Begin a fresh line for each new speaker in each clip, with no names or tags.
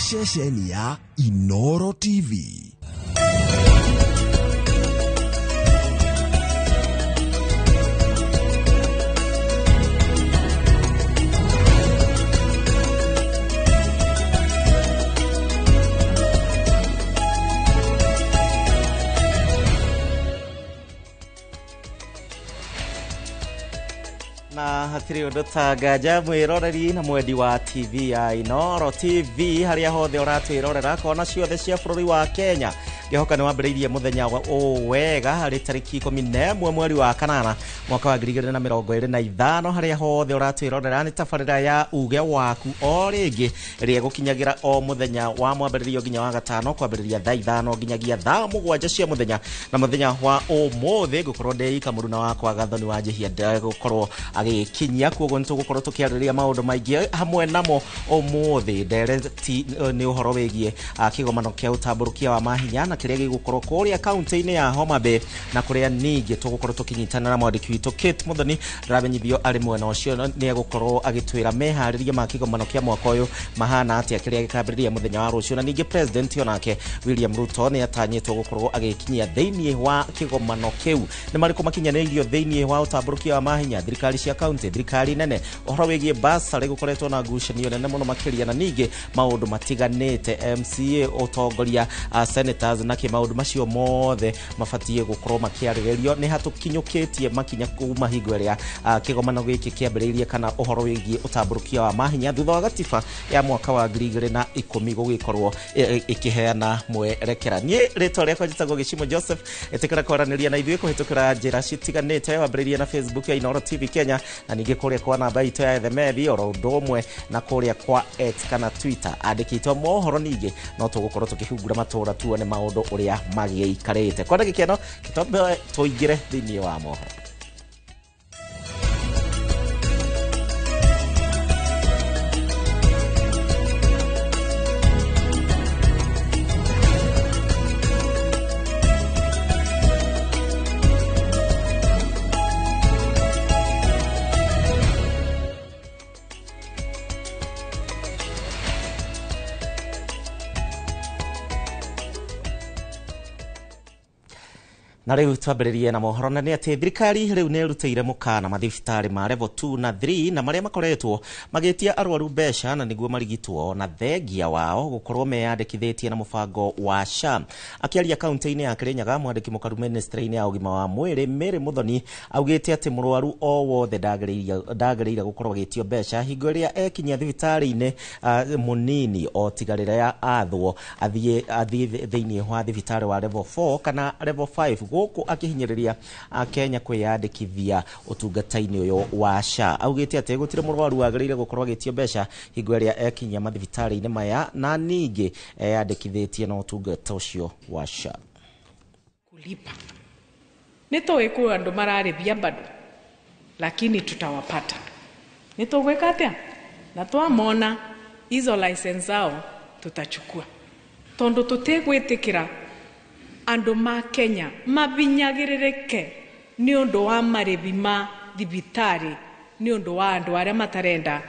Ceceni ya Inoro TV.
Na hatirĩ ũndũ ta nganja mwĩroreri na mwendi wa TV ya Inoro TV harĩa hothe ũratwĩrorera kona ciothe cia bũrũri wa Kenya. Ngĩhoka nĩ wambĩrĩirie mũthenya ũũ wega harĩ tarĩki 11 mweri wa kanana mwaka wa 2025 harĩa hothe ũratwĩrorera nĩ tabarĩra ya uge waku o rĩngĩ ĩrĩa ĩgũkinyagĩra o mũthenya wa mwambĩrĩrio nginya wa gatano kwambĩrĩria thaa 5 nginyagia thaa 7 cia mũthenya. Na mũthenya wa ũmũthĩ ngũkorwo ndĩ ika mũruna wakwa Gathoni wa Njihia ndegũkorwo agĩkinyia, koguo nĩ tũgũkorwo tũkĩarĩrĩria maũndũ maingĩ hamwe namo ũmũthĩ. Ndereti nĩ ũhoro wĩgiĩ kĩgomano kĩa ũtambũrũkia wa mahinya na kĩrĩa gĩgũkorwo kũrĩa kaunti-inĩ ya Homa Bay, na kũrĩa ningĩ tũgũkorwo tũkĩnyitana na mwandĩki witũ Kate Muthoni ndĩramenyithio arĩ mwena ũcio nĩ egũkorwo agĩtwĩra meharĩria ma kĩgomano kĩa mwaka ũyũ mahana atĩa kĩrĩa gĩkambĩrĩria mũthenya wa rũciũ. Na ningĩ President onake William Ruto nĩ atanyĩtwo gũkorwo agĩkinyia thĩinĩ wa kĩgomano kĩu. Nĩ marĩkũ makinyanĩirio thĩinĩ wa ũtambũrũkia wa mahinya, thirikari cia kaunti, thirikari nene, ũhoro wĩgiĩ basarĩ gũkoretwo na ngucanio nene mũno makĩria, na ningĩ maũndũ matiganĩte MCA ũtongoria senators na kĩ maũndũ macio mothe mabatiĩ gũkorwo makĩarĩrĩrio. Nĩ hatũkinyũkĩtie makinya kuma hingo ĩrĩa kĩgomano gĩkĩ kĩambĩrĩirie kana ũhoro wĩgiĩ ũtambũrũkia wa mahinya thutha wa gatiba ya mwaka wa 2010 gũgĩkorwo ĩkĩheana mwerekera. Niĩ rĩtwa rĩakwa njĩtagwo Gĩcimo Joseph, ĩtĩkĩra kwaranĩria na ithuĩ kũhĩtũkĩra njĩra citiganĩte, wambĩrĩrie na Facebook ya Inoro TV Kenya na ningĩ kũrĩa kwa namba itũ ya SMS oro ũndũ ũmwe na kũrĩa kwa X kana Twitter. Andĩkĩtwo mohoro ningĩ no tũgũkorwo tũkĩhungura matũra tuone maũndũ ũrĩa magĩikarĩte. Kwa ndagĩka ĩno tũmbe tũingĩre thĩinĩ wa mohoro. Na rĩu twambĩrĩrie na mohoro, na nĩ atĩ thirikari rĩu nĩ ĩrutĩire mũkana mathibitarĩ ma level 2 na 3 na marĩa makoretwo magĩtia arwaru mbeca na nĩguo marigitwo na thengia wao gũkorwo meyandĩkithĩtie na mũbango wa SHA. Akĩaria kaunti-inĩ ya Kirinyaga, mwandĩki mũkaru ministry-inĩ ya ũgima wa mwĩrĩ Mary Muthoni augĩte atĩ mũrwaru o wothe ndagĩrĩire gũkorwo agĩtio mbeca hingo ĩrĩa ekinyia thibitarĩ-inĩ mũnini o tiga rĩrĩa athwo athiĩ thĩinĩ wa thibitarĩ wa level 4 kana level 5 gũkũ akĩhinyĩrĩria Kenya kwĩyandĩkithia ũtungata-inĩ ũyũ wa SHA. Augĩte atĩ gũtirĩ mũrwaru wagĩrĩire gũkorwo agĩtio mbeca hingo ĩrĩa ekinyia mathibitarĩ-inĩ maya na ningĩ eyandĩkithĩtie na ũtungata ũcio wa SHA.
Kulipa nĩ tũĩ kwĩ andũ mararĩhia bado, lakini tutawapata. Nĩ tũgwĩka atĩa? Na twamona hizo license zao tutachukua, tondũ tũtigwĩtĩkĩra andũ ma Kenya mabinyagĩrĩrĩke nĩ ũndũ wa marĩhi ma thibitarĩ nĩ ũndũ wa andũ arĩa matarenda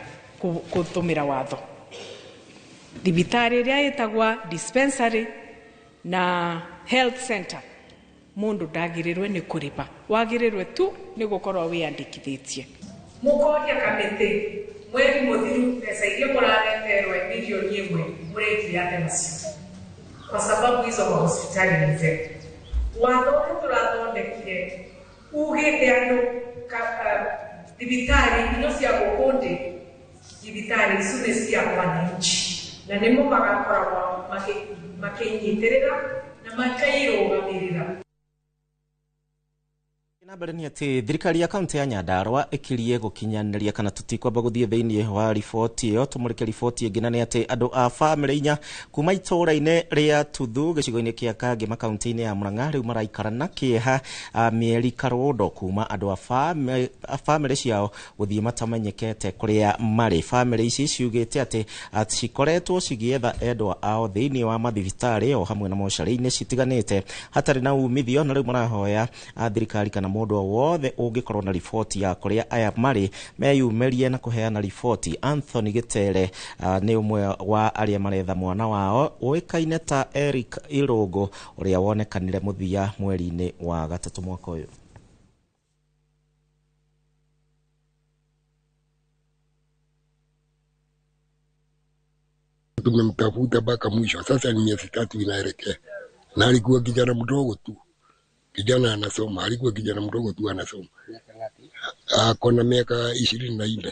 kũtũmĩra watho. Thibitarĩ ĩrĩa ĩtagwa dispensary na health center mũndũ ndagĩrĩrwe nĩ kũrĩba, wagĩrĩrwe tu nĩ gũkorwo wĩyandĩkithĩtie. Mũkoria kamĩtĩ mweri mũthiru mbeca iria mũrareterwe 1 milioni mũrekire atĩa nacio, kwa sababu hizo mahospitali ni zetu. Watho ũrĩa tũrathondekire ugĩte andũ thibitarĩ ino cia gũkũ thĩ, thibitarĩ icu nĩ cia wananchi na nĩmo magakoragwo makĩnyitĩrĩra na makairũgamĩrĩra.
Na mbere nĩ atĩ thirikari ya kaunti ya Nyandarua ĩkirie gũkinyanĩria kana tũtikwamba gũthiĩ thĩinĩ wa riboti ĩyo, tũmũrĩke riboti ĩngĩ, na nĩ atĩ andũ a bamĩrĩ 4 kuma itũũra-inĩ rĩa Tuthu gĩcigo-inĩ kĩa Kangema kaunti-inĩ ya Murang'a rĩu maraikara na kĩeha mĩeri karũndo kuma andũ a bamĩrĩ ciao gũthiĩ matamenyekete kũrĩa marĩ. Bamĩrĩ ici ciugĩte atĩ cikoretwo cigĩetha endwa ao thĩinĩ wa mathibitarĩ o hamwe na mocarĩ-inĩ citiganĩte hatarĩ na umithio, na rĩu marahoya thirikari kana Mũndũ o wothe ũngĩkorwo na riboti ya kũrĩa aya marĩ meyumĩrie na kũheana riboti. Anthony Gĩtere nĩ ũmwe wa arĩa maretha mwana wao ũĩkaine ta Eric Irũngũ, ũrĩa wonekanire mũthia mweri-inĩ wa gatatũ mwaka ũyũ.
Tumemtafuta mpaka mwisho. Sasa ni miezi 3 inaelekea, na alikuwa kijana mdogo tu, kijana anasoma, alikuwa kijana mdogo tu anasoma, ako na miaka 24.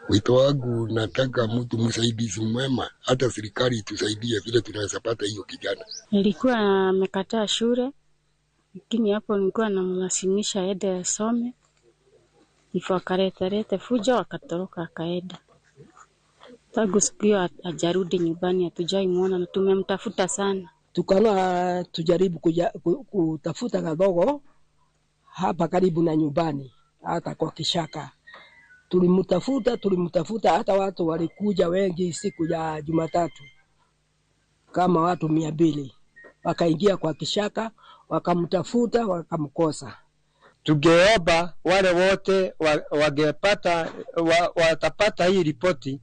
Wito wangu, nataka mtu msaidizi mwema, hata serikali itusaidie vile tunaweza pata hiyo kijana.
Nilikuwa amekataa shule, lakini hapo nilikuwa namlazimisha aende asome, hivyo akaleta fujo, akatoroka akaenda. Tangu siku hiyo hajarudi nyumbani, hatujai muona na tumemtafuta sana.
Tukaona tujaribu kutafuta kadogo hapa karibu na nyumbani, hata kwa kishaka. Tulimtafuta, hata watu walikuja wengi siku ya Jumatatu, kama watu 200. Wakaingia kwa kishaka, wakamtafuta, wakamkosa.
Tungeomba wale wote watapata hii ripoti,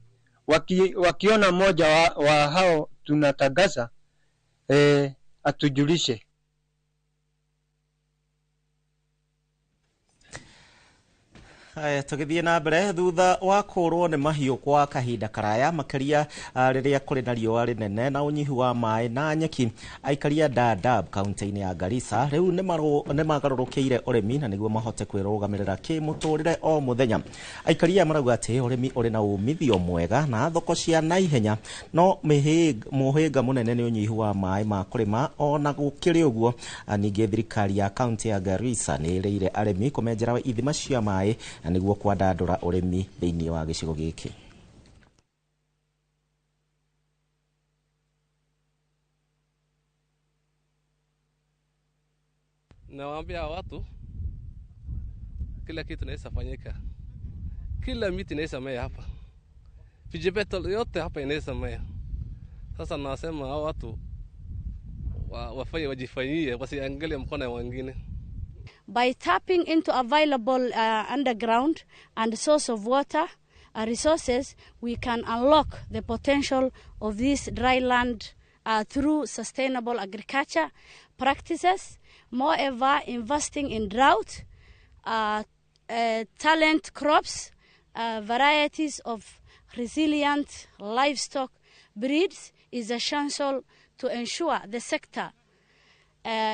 wakiona mmoja wa hao tunatangaza, atujulishe.
Haya, tũgĩthiĩ na mbere. Thutha wa kũrwo nĩ mahiũ kwa kahinda karaya, makĩria rĩrĩa kũrĩ na riũa rĩnene na ũnyihu wa maĩ na nyeki, aikari a Dadaab kaunti-inĩ ya Garissa rĩu nĩ magarũrũkĩire ũrĩmi na nĩguo mahote kwĩrũgamĩrĩra kĩmũtũrĩre o mũthenya. Aikari aya marauga atĩ ũrĩmi ũrĩ na umithio mwega na thoko cia naihenya, no mũhĩnga mũnene nĩ ũnyihu wa maĩ ma kũrĩma. Ona gũkĩrĩ ũguo, ningĩ thirikari ya kaunti ya Garissa nĩ ĩrĩire arĩmi kũmenjera ithima cia maĩ na nĩguo kwandandũra ũrĩmi thĩinĩ wa gĩcigo gĩkĩ.
Nawaambia watu kila kitu inaweza fanyika, kila miti inaweza mea hapa, vijibeto yote hapa inaweza mea. Sasa nasema hao watu wafanye, wajifanyie, wasiangalie mkono wengine.
By tapping into available underground and source of water resources, we can unlock the potential of this dry land through sustainable agriculture practices. Moreover, investing in drought, talent crops, varieties of resilient livestock breeds is essential to ensure the sector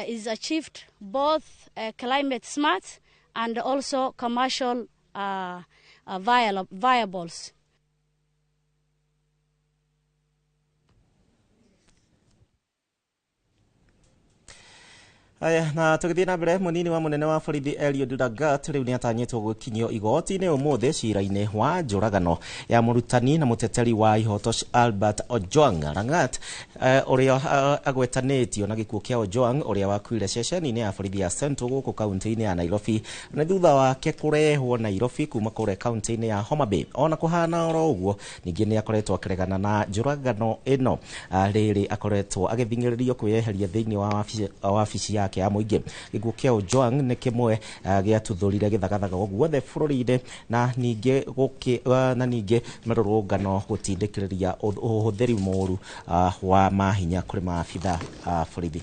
is achieved both climate smart and also commercial viables.
Aya, na tũgĩthiĩ na mbere, mũnini wa mũnene wa borithi Eliud Lagat rĩu nĩ atanyĩtwo gũkinyio igoti-inĩ ũmũthĩ cira-inĩ wa njũragano ya mũrutani na mũteteri wa ihoto Albert Ojwang. Langat ũrĩa agwetanĩtio na gĩkuũ kĩa Ojwang ũrĩa wakuire ceceni-inĩ ya borithi ya Central gũkũ kaunti-inĩ ya Nairobi na thutha wake kũrehwo Nairobi kuma kũrĩa kaunti-inĩ ya Homa Bay. Ona kũhana oro ũguo, ningĩ nĩ akoretwo akĩregana na njũragano ĩno, rĩrĩ akoretwo agĩthing'ĩrĩrio kwĩyeheria thĩinĩ wa wabici ya ya mũingĩ. Gĩkuũ kĩa Ojwang nĩ kĩmwe gĩatuthũrire gĩthagathaga guothe bũrũri-inĩ na ningĩ mĩrũrũngano gũtindĩkĩrĩria ũhũthĩri mũru wa mahinya kũrĩ maabitha a borithi.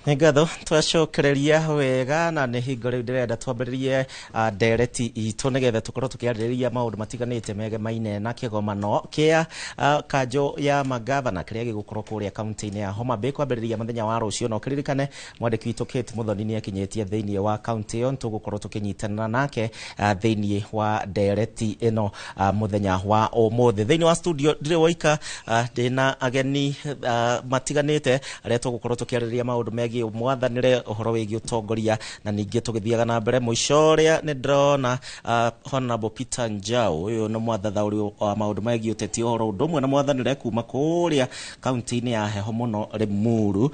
Nĩ ngatho twacokereria wega na nĩ hingo rĩu ndĩrenda twambĩrĩrie ndereti itũ nĩgetha tũkorwo tũkĩarĩrĩria maũndũ matiganĩte megemaine na kĩgomano kĩa kanjũ ya magavana kĩrĩa gĩgũkorwo kũrĩa kaunti-inĩ ya Homa Bay kwambĩrĩria mũthenya wa rũciũ. Na ũkĩririkane mwandĩki witũ Kate Muthoni nĩ akinyĩtie thĩinĩ wa kaunti ĩyo, nĩtũgũkorwo tũkĩnyitanĩra nake thĩinĩ wa ndereti ĩno mũthenya wa ũmũthĩ. Thĩinĩ wa studio ndirĩ woika, ndĩna ageni matiganĩte arĩa tũgũkorwo tũkĩarĩrĩria maũndũ megiĩ mwathanĩre, ũhoro wĩgiĩ ũtongoria, na ningĩ tũgĩthiaga na mbere. Mũico ũrĩa nĩ ndĩrona Honorable Peter Njau, ũyũ nĩ mwathathaũri wa maũndũ megiĩ ũteti, ũhoro ũndũ ũmwe na mwathanĩre kuma kũrĩa kaunti-inĩ ya heho mũno Limuru,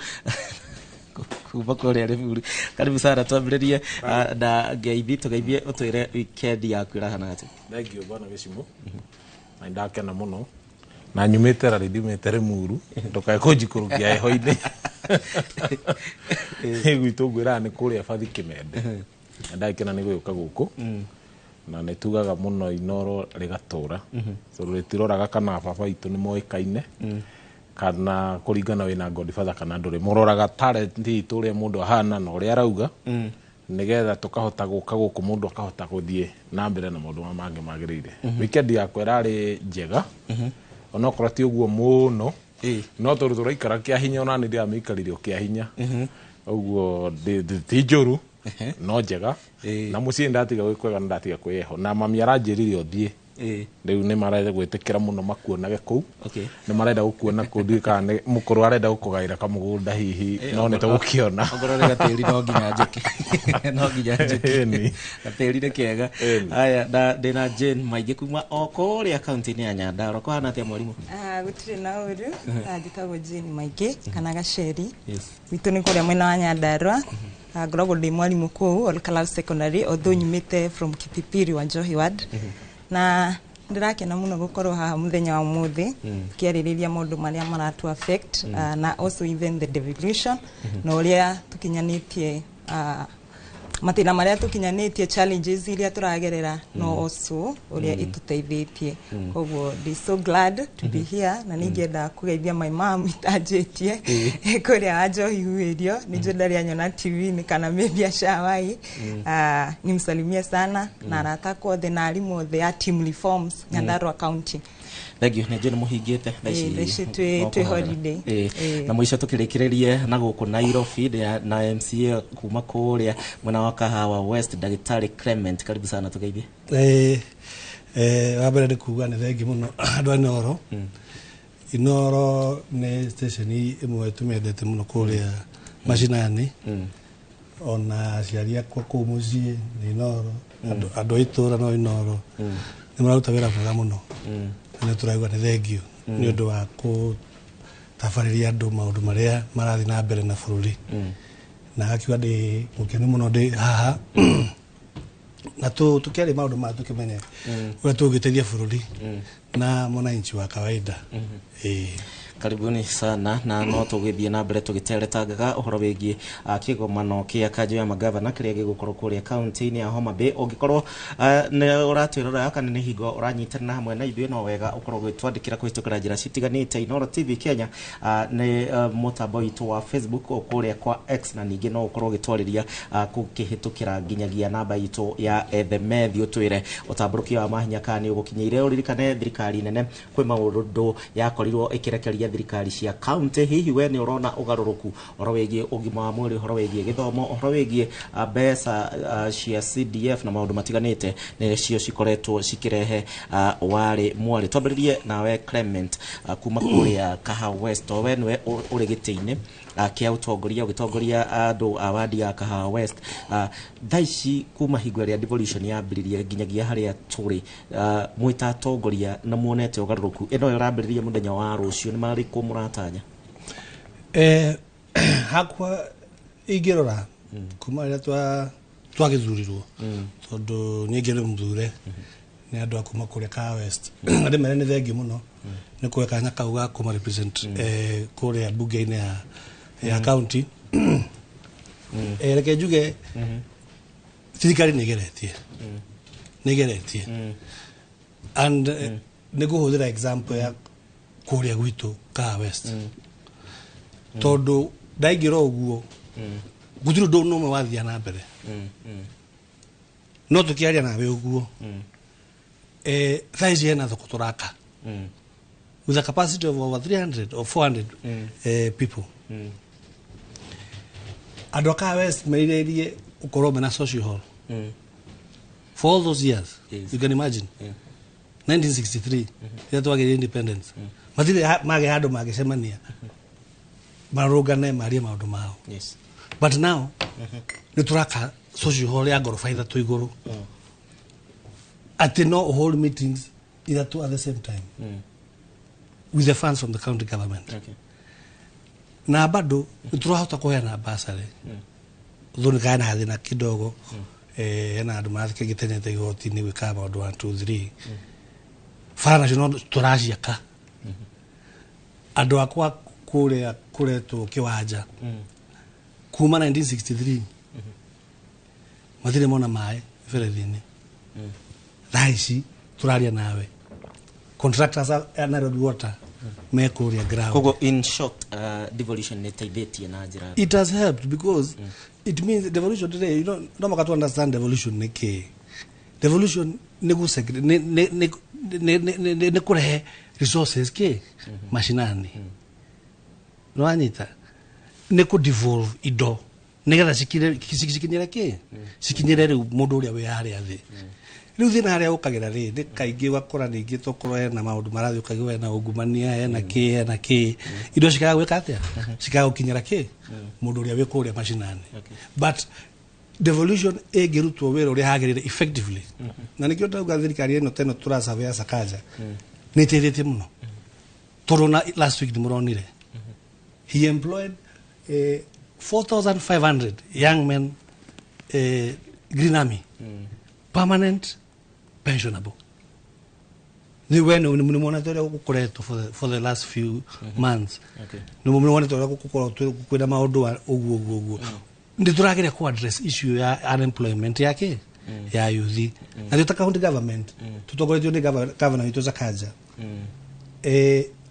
kuma kũrĩa Limuru. Karibu sana, twambĩrĩrie na ngeithi, tũgeithie ũtwĩre weekend yaku ĩrahana atĩa?
Thank you bwana Gĩcimo, na nĩndakena mũno na nyumĩte rari, ndiumĩte Limuru, ndũkae kũnjikũrũkia heho-inĩ. Gwitũ ngwĩraga nĩ kũrĩa Bathi Kĩmende, na ndakena nĩ gũgĩũka gũkũ, na nĩ tugaga mũno Inoro rĩgatũra, tondũ rĩtiroraga kana baba witũ nĩ moĩkaine kana kũringana wĩna godfather kana ndũrĩ, mũroraga talent itũ, ũrĩa mũndũ ahana na ũrĩa arauga, nĩgetha tũkahota gũka gũkũ, mũndũ akahota gũthiĩ na mbere na maũndũ marĩa mangĩ magĩrĩire. Weekend yakwa ĩrarĩ njega, onokorwo ti ũguo mũno, no tondũ tũraikara kĩa hinya, ona nĩ ndĩramĩikarire o kĩa hinya ũguo, ti njũru no njega, na mũciĩ ndatiga gwĩ kwega na ndatiga kwĩyeho, na mami aranjĩrire ũthiĩ. Rĩu nĩ marenda gwĩtĩkĩra mũno makuonage kũu. Nĩ marenda gũkuona kũu, ndiũĩ kana nĩ mũkũrũ arenda gũkũgaĩra kamũgũnda hihi, no nĩ tũgũkĩona.
Ongorwo nĩ gatĩri no nginya njũke, no nginya njũke. Gatĩri nĩ kega. Aya, na ndĩna Jane Maingĩ kuma o kũrĩa kaunti-inĩ ya Nyandarua. Kũhana atĩa, mwarimũ?
Ah, gũtirĩ na ũru. Ah, njĩtagwo Jane Maingĩ kana Gaceri. Gwitũ nĩ kũrĩa mwena wa Nyandarua. Ah, ngoragwo ndĩ mwarimũ kũu Olkalau Secondary, although nyumĩte from Kipipiri wa Njohi Ward, na ndĩrakena mũno gũkorwo haha mũthenya wa ũmũthĩ tũkĩarĩrĩria maũndũ marĩa maratu affect, na also even the devolution na ũrĩa tũkinyanĩtie, mathĩna marĩa tũkinyanĩtie, challenges iria tũragerera, no also ũrĩa ĩtũteithĩtie. Koguo ndĩ so glad to be here, na nĩingĩenda kũgeithia my mom itanjĩtie kũrĩa wa Njohi huĩrio, nĩ njũ ndarĩ anyona TV-inĩ kana maybe ashawai. Nimsalimie sana na arata akwa othe na arimũ othe a team reforms Nyandarua County.
Thank you. Nĩ njũĩ nĩ mũhingĩte thaa ici.
Thaa ici
no
twĩ
kũhorera.
holiday.
Na mũico tũkĩrĩkĩrĩrie na gũkũ Nairobi na MCA kuma kũrĩa mwena wa Kahawa West, Ndagĩtarĩ Clement, karibu sana, tũgeithie.
Wa mbere nĩ kuga nĩ thengi mũno andũ a Inooro. Inooro nĩ station ĩmwe tũmĩendete mũno kũrĩa macinani, ona aciari akwa kũu mũciĩ nĩ Inooro, andũ a itũũra no Inooro. Nĩ mararuta wĩra mwega mũno na nĩ tũraigua nĩ thengio nĩ ũndũ wa gũtabarĩria andũ maũndũ marĩa marathiĩ na mbere na bũrũri, na gakiuga ndĩ mũkenu mũno ndĩ haha na tũkĩaria maũndũ maya, tũkĩmenye ũrĩa tũngĩteithia bũrũri na mwananchi wa kawaida. Ĩĩ.
Karibuni sana, na no tũgĩthiĩ na mbere tũgĩteretangaga ũhoro wĩgiĩ kĩgomano kĩa kanjũ ya magavana kĩrĩa gĩgũkorwo kũrĩa kaunti-inĩ ya Homa Bay. Ũngĩkorwo nĩ ũratwĩrora kana nĩ hingo ũranyitanĩra hamwe na ithuĩ, no wega ũkorwo ũgĩtwandĩkĩra kũhĩtũkĩra njĩra citiganĩte. Inooro TV Kenya nĩ mũtambo witũ wa Facebook, o kũrĩa kwa X, na ningĩ no ũkorwo ũgĩtwarĩria kũkĩhĩtũkĩra nginyagia namba itũ ya SMS, ũtwĩre ũtambũrũkia wa mahinya kana nĩ ũgũkinyĩire. Ũririkane thirikari nene kwĩ maũndũ yakorirwo ĩkĩrekeria thirikari cia kaunti. Hihi we nĩ ũrona ũgarũrũku ũhoro wĩgiĩ ũgima wa mwĩrĩ, ũhoro wĩgiĩ gĩthomo, ũhoro wĩgiĩ mbeca cia CDF na maũndũ matiganĩte nĩcio cikoretwo cikĩrehe warĩ mwarĩ? Twambĩrĩrie nawe Clement, kuma kũrĩa Kahawa West. O we nĩwe ũrĩ gĩtĩ-inĩ kĩa ũtongoria, ũgĩtongoria andũ a wadi ya Kahawa West. Thaa ici kuma hingo ĩrĩa devolution yambĩrĩrie nginyagia harĩa tũrĩ, mwĩ ta atongoria na muonete ũgarũrũku, ĩno ĩrambĩrĩria mũthenya wa rũciũ, nĩ marĩkũ mũratanya?
Hakwa ingĩrora kuma rĩrĩa twagĩthurirwo, tondũ niĩ ngĩrĩ mũthure nĩ andũ a kuma kũrĩa Kahawa West, na ndĩmere nĩ thengi mũno nĩ kũhe kanya kau ga kũma represent kũrĩa mbunge-inĩ ya county. Reke njuge thirikari nĩ ĩgeretie, nĩ ĩgeretie, and nĩ ngũhũthĩra example ya kũrĩa gwitũ Kahawa West, tondũ ndaingĩra ũguo Gũtirĩ ũndũ ona ũmwe wathia na mbere. No tũkĩaria nawe ũguo, thaa ici hena thoko tũraka with a capacity of over 300 or 400 people. Andũ a Kahawa West merirĩirie gũkorwo mena social hall for all those years. You can imagine, 1963 rĩrĩa twagĩire independence, matirĩ magĩa handũ mangĩcemania, marũngane, marie maũndũ mao. But now nĩ tũraka social hall ya ngoroba ithatũ igũrũ, atĩ no hold meetings ithatũ at the same time, with the funds from the county government. Na bado nĩ tũrahota kũheana basarĩ thũ nĩ kana thĩna kidogo, hena andũ marathiĩ igoti-inĩ gwĩkaga maũndũ 1 2 3. Bara nacio no tũraciaka. Andũ akwa kũrĩa kũretwo kĩwanja, kuma 1963 matirĩ mona maĩ mĩberethi-inĩ. Thaa ici tũraria nawe, contractors a Nairobi Water me kũrĩa ground.
Koguo in short, devolution nĩ ĩteithĩtie na njĩra
It has helped because it means devolution today, no maka to understand devolution nĩ kĩ. Devolution nĩ nĩ kũrehe resources kĩ mashinani. Nĩ wanyita? Nĩ kũ devolve indo nĩgetha cikinyĩre kĩ, cikinyĩre rĩu mũndũ ũrĩa wĩ harĩa thĩ. Rĩu thĩna harĩa ũkagĩra rĩ, nĩ kaingĩ ũgakora ningĩ tokorwo hena maũndũ marathiĩ, ũkaigua hena ungumania, hena kĩ, hena kĩ, indo cikaga gwĩka atĩa, cikaga gũkinyĩra kĩ, mũndũ ũrĩa wĩ kũrĩa macinani. But devolution ĩngĩrutwo wĩra ũrĩa hagĩrĩire, effectively, na nĩkĩo ndauga thirikari ĩno teno tũracaba ya Sakaja nĩ ĩteithĩtie mũno, tondũ na last week nĩmũronire he employed 4500 young men, Green Army, permanent, pensionable. Nĩ we nĩ muonete ũrĩa gũkoretwo for the last few months. Nĩ muonete ũrĩa gũkorwo kwĩna maũndũ ũguo ũguo ũguo. Nĩ tũrageria ku address issue ya unemployment yake ya youth, na twĩ ta county government tũtongoretio nĩ governor witũ Sakaja,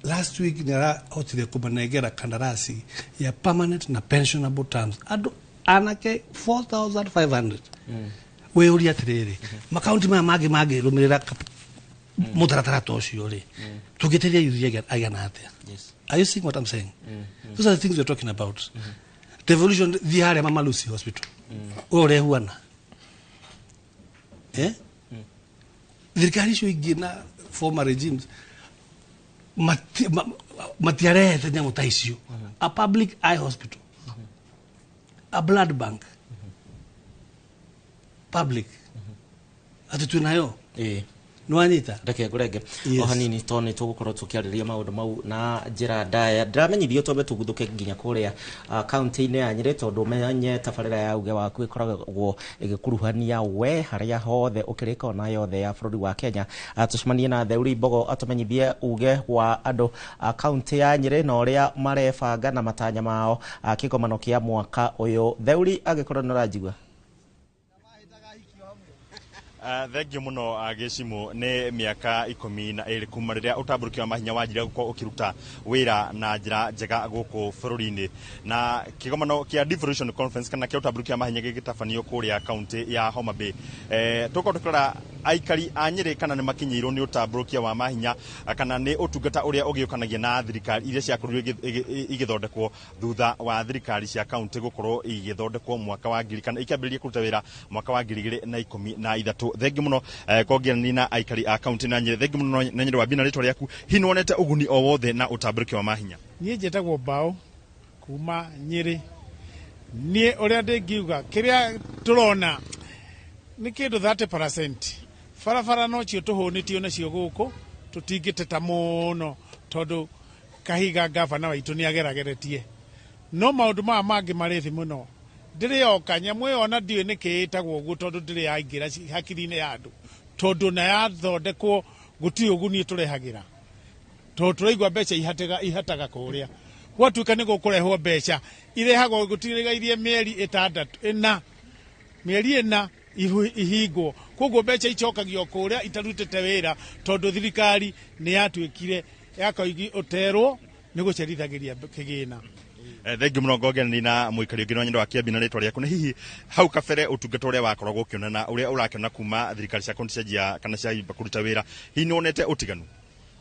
last week nĩ arahotire kũmanengera kandarasi ya permanent na pensionable terms andũ anake 4500. Wĩyũrie atĩrĩrĩ, makaunti maya mangĩ mangĩrũmĩrĩra mũtaratara ta ũcio rĩ, tũngĩteithia youth aigana atĩa? Are you seeing what I'm saying? Those are the things we're talking about. Devolution, thiĩ harĩa Mama Lucy Hospital ũyũ ũrehuana, eh? Thirikari icio ingĩ na former regimes matiarehete nyamũ ta icio, a public eye hospital, a blood bank, public, atĩ twĩnayo. Nĩwanyita?
Reke ngũrenge
Yes.
o hanini tondũ nĩ tũgũkorwo tũkĩarĩrĩria maũndũ mau na njĩra ndaya. Ndĩramenyithio twambe tũguthũke nginya kũrĩa kaunti-inĩ ya Nyĩrĩ, tondũ menye tabarĩra ya uge waku ĩkoragwo ĩgĩkuruhania we harĩa hothe ũkĩrĩ kona yothe ya bũrũri wa Kenya. Tũcemanie na Theuri Mbogo atũmenyithie uge wa andũ a kaunti ya Nyĩrĩ na ũrĩa marebanga na matanya mao kĩgomano kĩa mwaka ũyũ. Theuri, angĩkorwo nĩ ũranjigua.
Thengio mũno, Gĩcimũ. Nĩ mĩaka 12 kuma rĩrĩa ũtambũrũki wa mahinya wanjirie gũkorwo ũkĩruta wĩra na njĩra njega gũkũ bũrũri-inĩ, na kĩgomano kĩa devolution conference kana kĩa ũtambũrũki wa mahinya gĩgĩtabanio kũrĩa kaunti ya Homa Bay. Tũkorwo tũkĩrora aikari a Nyĩrĩ kana nĩ makinyĩirwo nĩ ũtambũrũkia wa mahinya, kana nĩ ũtungata ũrĩa ũgĩũkanagia na thirikari iria ciakorirwo igĩthondekwo thutha wa thirikari cia kaunti gũkorwo igĩthondekwo mwaka wa ngiri, kana ikĩambĩrĩria kũruta wĩra mwaka wa 2013. Thengi mũno kongerani na aikari a kaunti na Nyĩrĩ. Thengi mũno na Nyĩrĩ wambie na rĩtwa rĩaku. Hihi nĩwonete ũguni o wothe na ũtambũrũkia wa mahinya?
Niĩ njĩtagwo Mbao kuma Nyĩrĩ. Niĩ ũrĩa ndĩngiuga, kĩrĩa tũrona nĩ kĩndũ 30%. Barabara nocio tũhũnĩtio nacio gũkũ, tũtingĩteta mũno tondũ kahiga gavana waitũ nĩ agerageretie, no maũndũ maya mangĩ marĩ thĩ mũno. Ndĩrĩoka nyamũ ĩyo ona ndiũĩ nĩkĩ ĩtagwo ũguo, tondũ ndĩrĩ yaingĩra hakiri-inĩ ya andũ, tondũ na yathondekwo gũtirĩ ũguni ĩtũrehagĩra, tondũ tũraigua mbeca ihataga kũrĩa. Gwatuĩka nĩ gũkũrehwo mbeca, irehagwo gũtirigairie mĩeri ĩtandatũ ĩna, mĩeri ĩna ihingwo. Koguo mbeca icokagio kũrĩa itarutĩte wĩra, tondũ thirikari nĩ yatuĩkire ya koigi ũterwo nĩ gũcerithagĩria kĩgĩna.
Thengiũ mũno Ngongeni na mũikari ũngĩ na Nyendo wa Kĩambi na rĩtwa rĩaku. Nĩ hihi hau kabere ũtungata ũrĩa wakoragwo ũkĩona na ũrĩa ũrakĩona kuma thirikari cia kaunti cianjia kana ciamba kũruta wĩra, hihi nĩ wonete ũtiganu?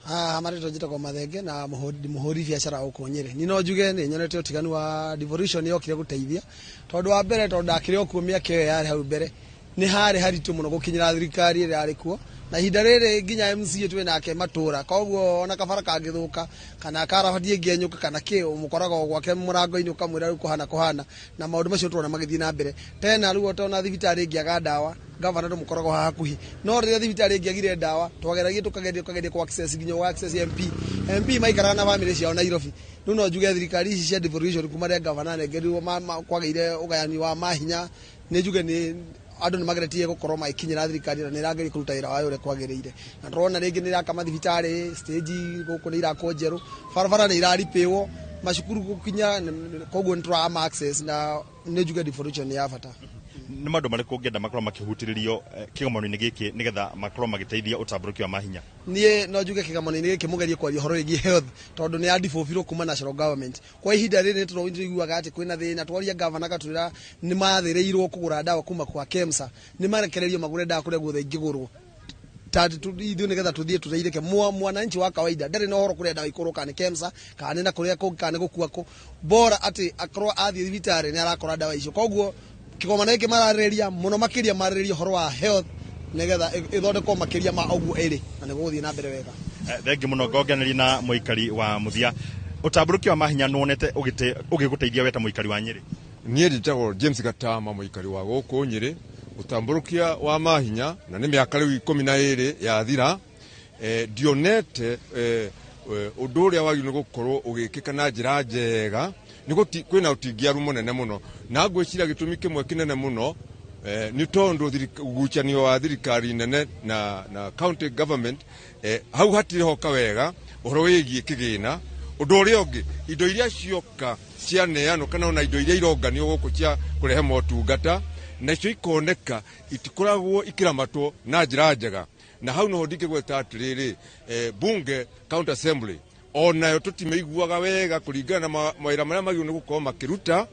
Haha marĩtwa njĩtagwo Mathenge na mũhũri biacara gũkũ Nyĩrĩ. Niĩ no njuge nĩ nyonete ũtiganu wa devolution yokire gũteithia, tondũ wa mbere, tondũ ndakĩrĩ o kuo mĩaka ĩyo yarĩ hau mbere, nĩ harĩ haritũ mũno gũkinyĩra thirikari ĩrĩa yarĩ kuo, na ihinda rĩrĩ nginya MCA twĩ nake matũra, koguo ona kabara kangĩthũka kana karabati ĩngĩenyũka kana kĩ, ũmũkoraga o gwake mũrango-inĩ ũkamwĩra rĩu kũhana kũhana, na maũndũ macio tũrona magĩthiĩ na mbere. Tena rĩu ona thibitarĩ ĩngĩaga ndawa, gavana tũmũkoraga haha hakuhĩ, no rĩrĩa thibitarĩ ĩngĩagire ndawa twageragia tũkageria kũ access nginya gũ access MP. MP maikaraga na bamĩrĩ ciao Nairobi. Rĩu no njuge thirikari ici cia devolution kuma rĩrĩa gavana anengerirwo kwagĩire ũgayani wa mahinya, nĩ njuge nĩ andũ nĩ mageretie gũkorwo magĩkinyĩra thirikari na nĩ ĩrageria kũruta wĩra wayo ũrĩa kwagĩrĩire. Na tũrona rĩngĩ nĩ ĩraka mathibitarĩ, stage gũkũ nĩ irakwo njerũ, barabara nĩ iraripĩwo, macukuru gũkinya, koguo nĩ tũrama access, na nĩ njuge devolution nĩ ya bata.
Nĩ maũndũ marĩkũ ũngĩenda makorwo makĩhutĩrĩrio kĩgomano-inĩ gĩkĩ nĩgetha makorwo magĩteithia ũtambũrũki wa mahinya?
Niĩ no njuge kĩgomano-inĩ gĩkĩ mũgerie kwaria ũhoro wĩgiĩ health, tondũ nĩ ya devolve kuma national government. Kwa ihinda rĩrĩ nĩ tũiguaga atĩ kwĩna thĩna, twaria gavana akatwĩra nĩ mathĩrĩirwo kũgũra ndawa kuma kwa KEMSA, nĩ marekererio magũre ndawa kũrĩa guothe ingĩgũrwo, ithuĩ nĩgetha tũthiĩ tũteithĩke. Mwananchi wa kawaida ndarĩ na ũhoro kũrĩa ndawa ikũrwo, kana nĩ KEMSA kana nĩ na kũrĩa kũngĩ kana nĩ gũkua kũ, bora atĩ akorwo athiĩ thibitarĩ nĩ arakora ndawa icio. Koguo kĩgomano gĩkĩ mararĩrĩria mũno makĩria, marĩrĩria ũhoro wa health nĩgetha ĩthondekwo makĩria ma ũguo ĩrĩ, na nĩ gũgũthiĩ na mbere wega.
Thengiũ mũno Ngongeneri na mũikari wa mũthia. Ũtambũrũki wa mahinya nĩwonete ũgĩgũteithia we ta mũikari wa Nyĩrĩ?
Niĩ njĩtagwo James Gatama, mũikari wa gũkũ Nyĩrĩ. Ũtambũrũkia wa mahinya, na nĩ mĩaka rĩu 12 yathira, ndionete ũndũ ũrĩa wagĩrĩirwo nĩ gũkorwo ũgĩkĩka na njĩra njega. Nĩ kwĩna ũtingiaru mũnene mũno, na ngwĩciria gĩtũmi kĩmwe kĩnene mũno nĩ tondũ ũgucanio wa thirikari nene na county government, hau hatirĩ hoka wega ũhoro wĩgiĩ kĩgĩna. Ũndũ ũrĩa ũngĩ, indo iria cioka cianeanwo kana ona indo iria ironganio gũkũ cia kũrehe motungata, nacio ikoneka itikoragwo ikĩramatwo na njĩra njega. Na hau noho ndingĩgweta atĩrĩrĩ, bunge, county assembly, onayo tũtimĩiguaga wega kũringana na mawĩra marĩa magĩrĩirwo nĩ gũkorwo makĩruta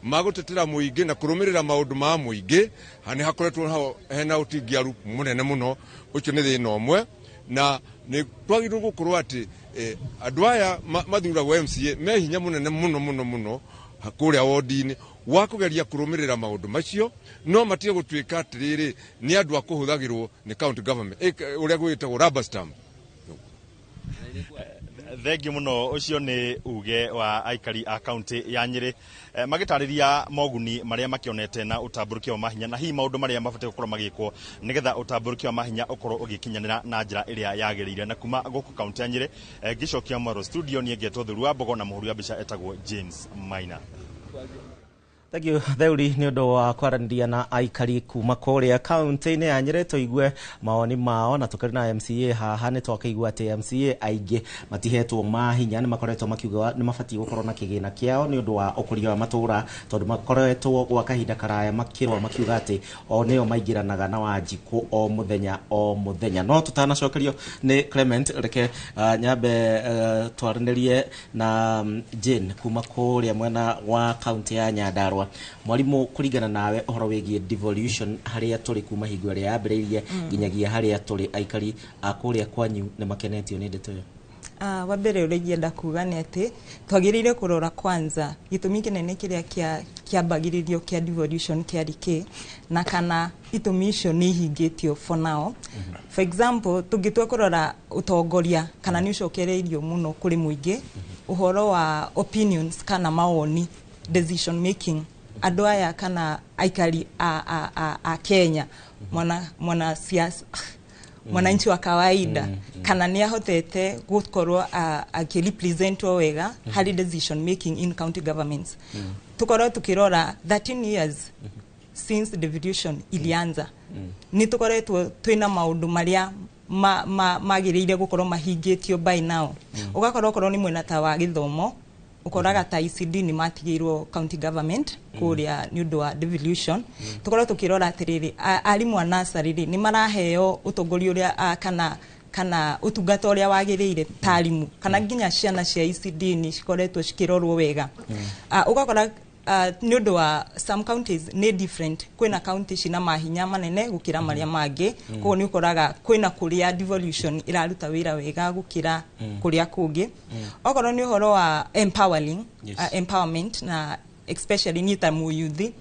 magũtetera mũingĩ na kũrũmĩrĩra maũndũ ma mũingĩ. Nĩ hakoretwo hau hena ũtingiaru mũnene mũno. Ũcio nĩ thĩna ũmwe, na nĩ twagĩrĩirwo gũkorwo atĩ andũ aya mathuragwo MCA me hinya mũnene mũno mũno mũno kũrĩa wodi-inĩ wa kũgeria kũrũmĩrĩra maũndũ macio, no matige gũtuĩka atĩrĩrĩ nĩ andũ a kũhũthagĩrwo nĩ county government, ũrĩa gwĩtagwo rubber stamp.
Thengiũ mũno. Ũcio nĩ uge wa aikari a kaunti ya Nyĩrĩ, magĩtarĩria moguni marĩa makĩonete na ũtambũrũkia wa mahinya, na hihi maũndũ marĩa mabatiĩ gũkorwo magĩkwo nĩgetha ũtambũrũkia wa mahinya ũkorwo ũgĩkinyanĩra na njĩra ĩrĩa yagĩrĩire. Na kuma gũkũ kaunti ya Nyĩrĩ, ngĩcokia mwaro studio, niĩ ngetwo Thuru wa Mbogo na mũhũri wa mbica etagwo James Maina.
Thank you Theuri nĩ ũndũ wa kwaranĩria na aikari kuma kũrĩa kaunti-inĩ ya Nyĩrĩ, tũigue mawoni mao. Na tũkĩrĩ na MCA haha, nĩ twakĩigua atĩ MCA aingĩ matihetwo mahinya, nĩ makoretwo makiuga nĩ mabatiĩ gũkorwo na kĩgĩna kĩao nĩ ũndũ wa ũkũria wa matũra, tondũ makoretwo gwa kahinda karaya makĩrwo makiuga atĩ o nĩo maingĩranaga na Wanjikũ o mũthenya o mũthenya. No tũtanacokerio nĩ Clement, reke nyambe twaranĩrie na Jane kuma kũrĩa mwena wa kaunti ya Nyandarua. Mwarimũ, kũringana nawe ũhoro wĩgiĩ devolution, harĩa tũrĩ kuma hingo ĩrĩa yambĩrĩirie nginyagia harĩa tũrĩ, aikari a kũrĩa kwanyu nĩ makenetio nĩ ndeto ĩyo?
Wa mbere ũrĩa ingĩenda kuga nĩ atĩ twagĩrĩire kũrora kwanza gĩtũmi kĩnene kĩrĩa kĩambagĩrĩrio kĩa devolution kĩarĩ kĩ, na kana itũmi icio nĩ ihingĩtio for now. For example, tũngĩtua kũrora ũtongoria kana nĩ ũcokereirio mũno kũrĩ mũingĩ, ũhoro wa opinions kana mawoni, decision making, andũ aya kana aikari a Kenya, mwana siasa, mwananchi wa kawaida, kana nĩ ahotete gũkorwo akĩrepresentwo wega harĩ decision making in county governments. Tukorwo tukĩrora 13 years since devolution ilianza, nĩ tũkoretwo twĩna maũndũ marĩa magĩrĩire gũkorwo mahingĩtio by now. Ũgakorwo okorwo nĩ mwena ta wa gĩthomo, ũkoraga ta ECD nĩ matigĩirwo county government kũrĩa nĩ ũndũ wa devolution. Tũkorwo tũkĩrora atĩrĩrĩ, arimũ a nursery rĩ, nĩ maraheo ũtongoria ũrĩa kana Kana ũtungata ũrĩa wagĩrĩire ta arimũ kana nginya ciana cia ECD nĩ cikoretwo cikĩrorwo wega. Ũgakora nĩ ũndũ wa some counties nĩ different, kwĩna county cina mahinya manene gũkĩra marĩa mangĩ. Koguo nĩ ũkoraga kwĩna kũrĩa devolution ĩraruta wĩra wega gũkĩra kũrĩa kũngĩ. Okorwo nĩ ũhoro wa empowering, empowerment, na especially niĩ ta mũyuthi,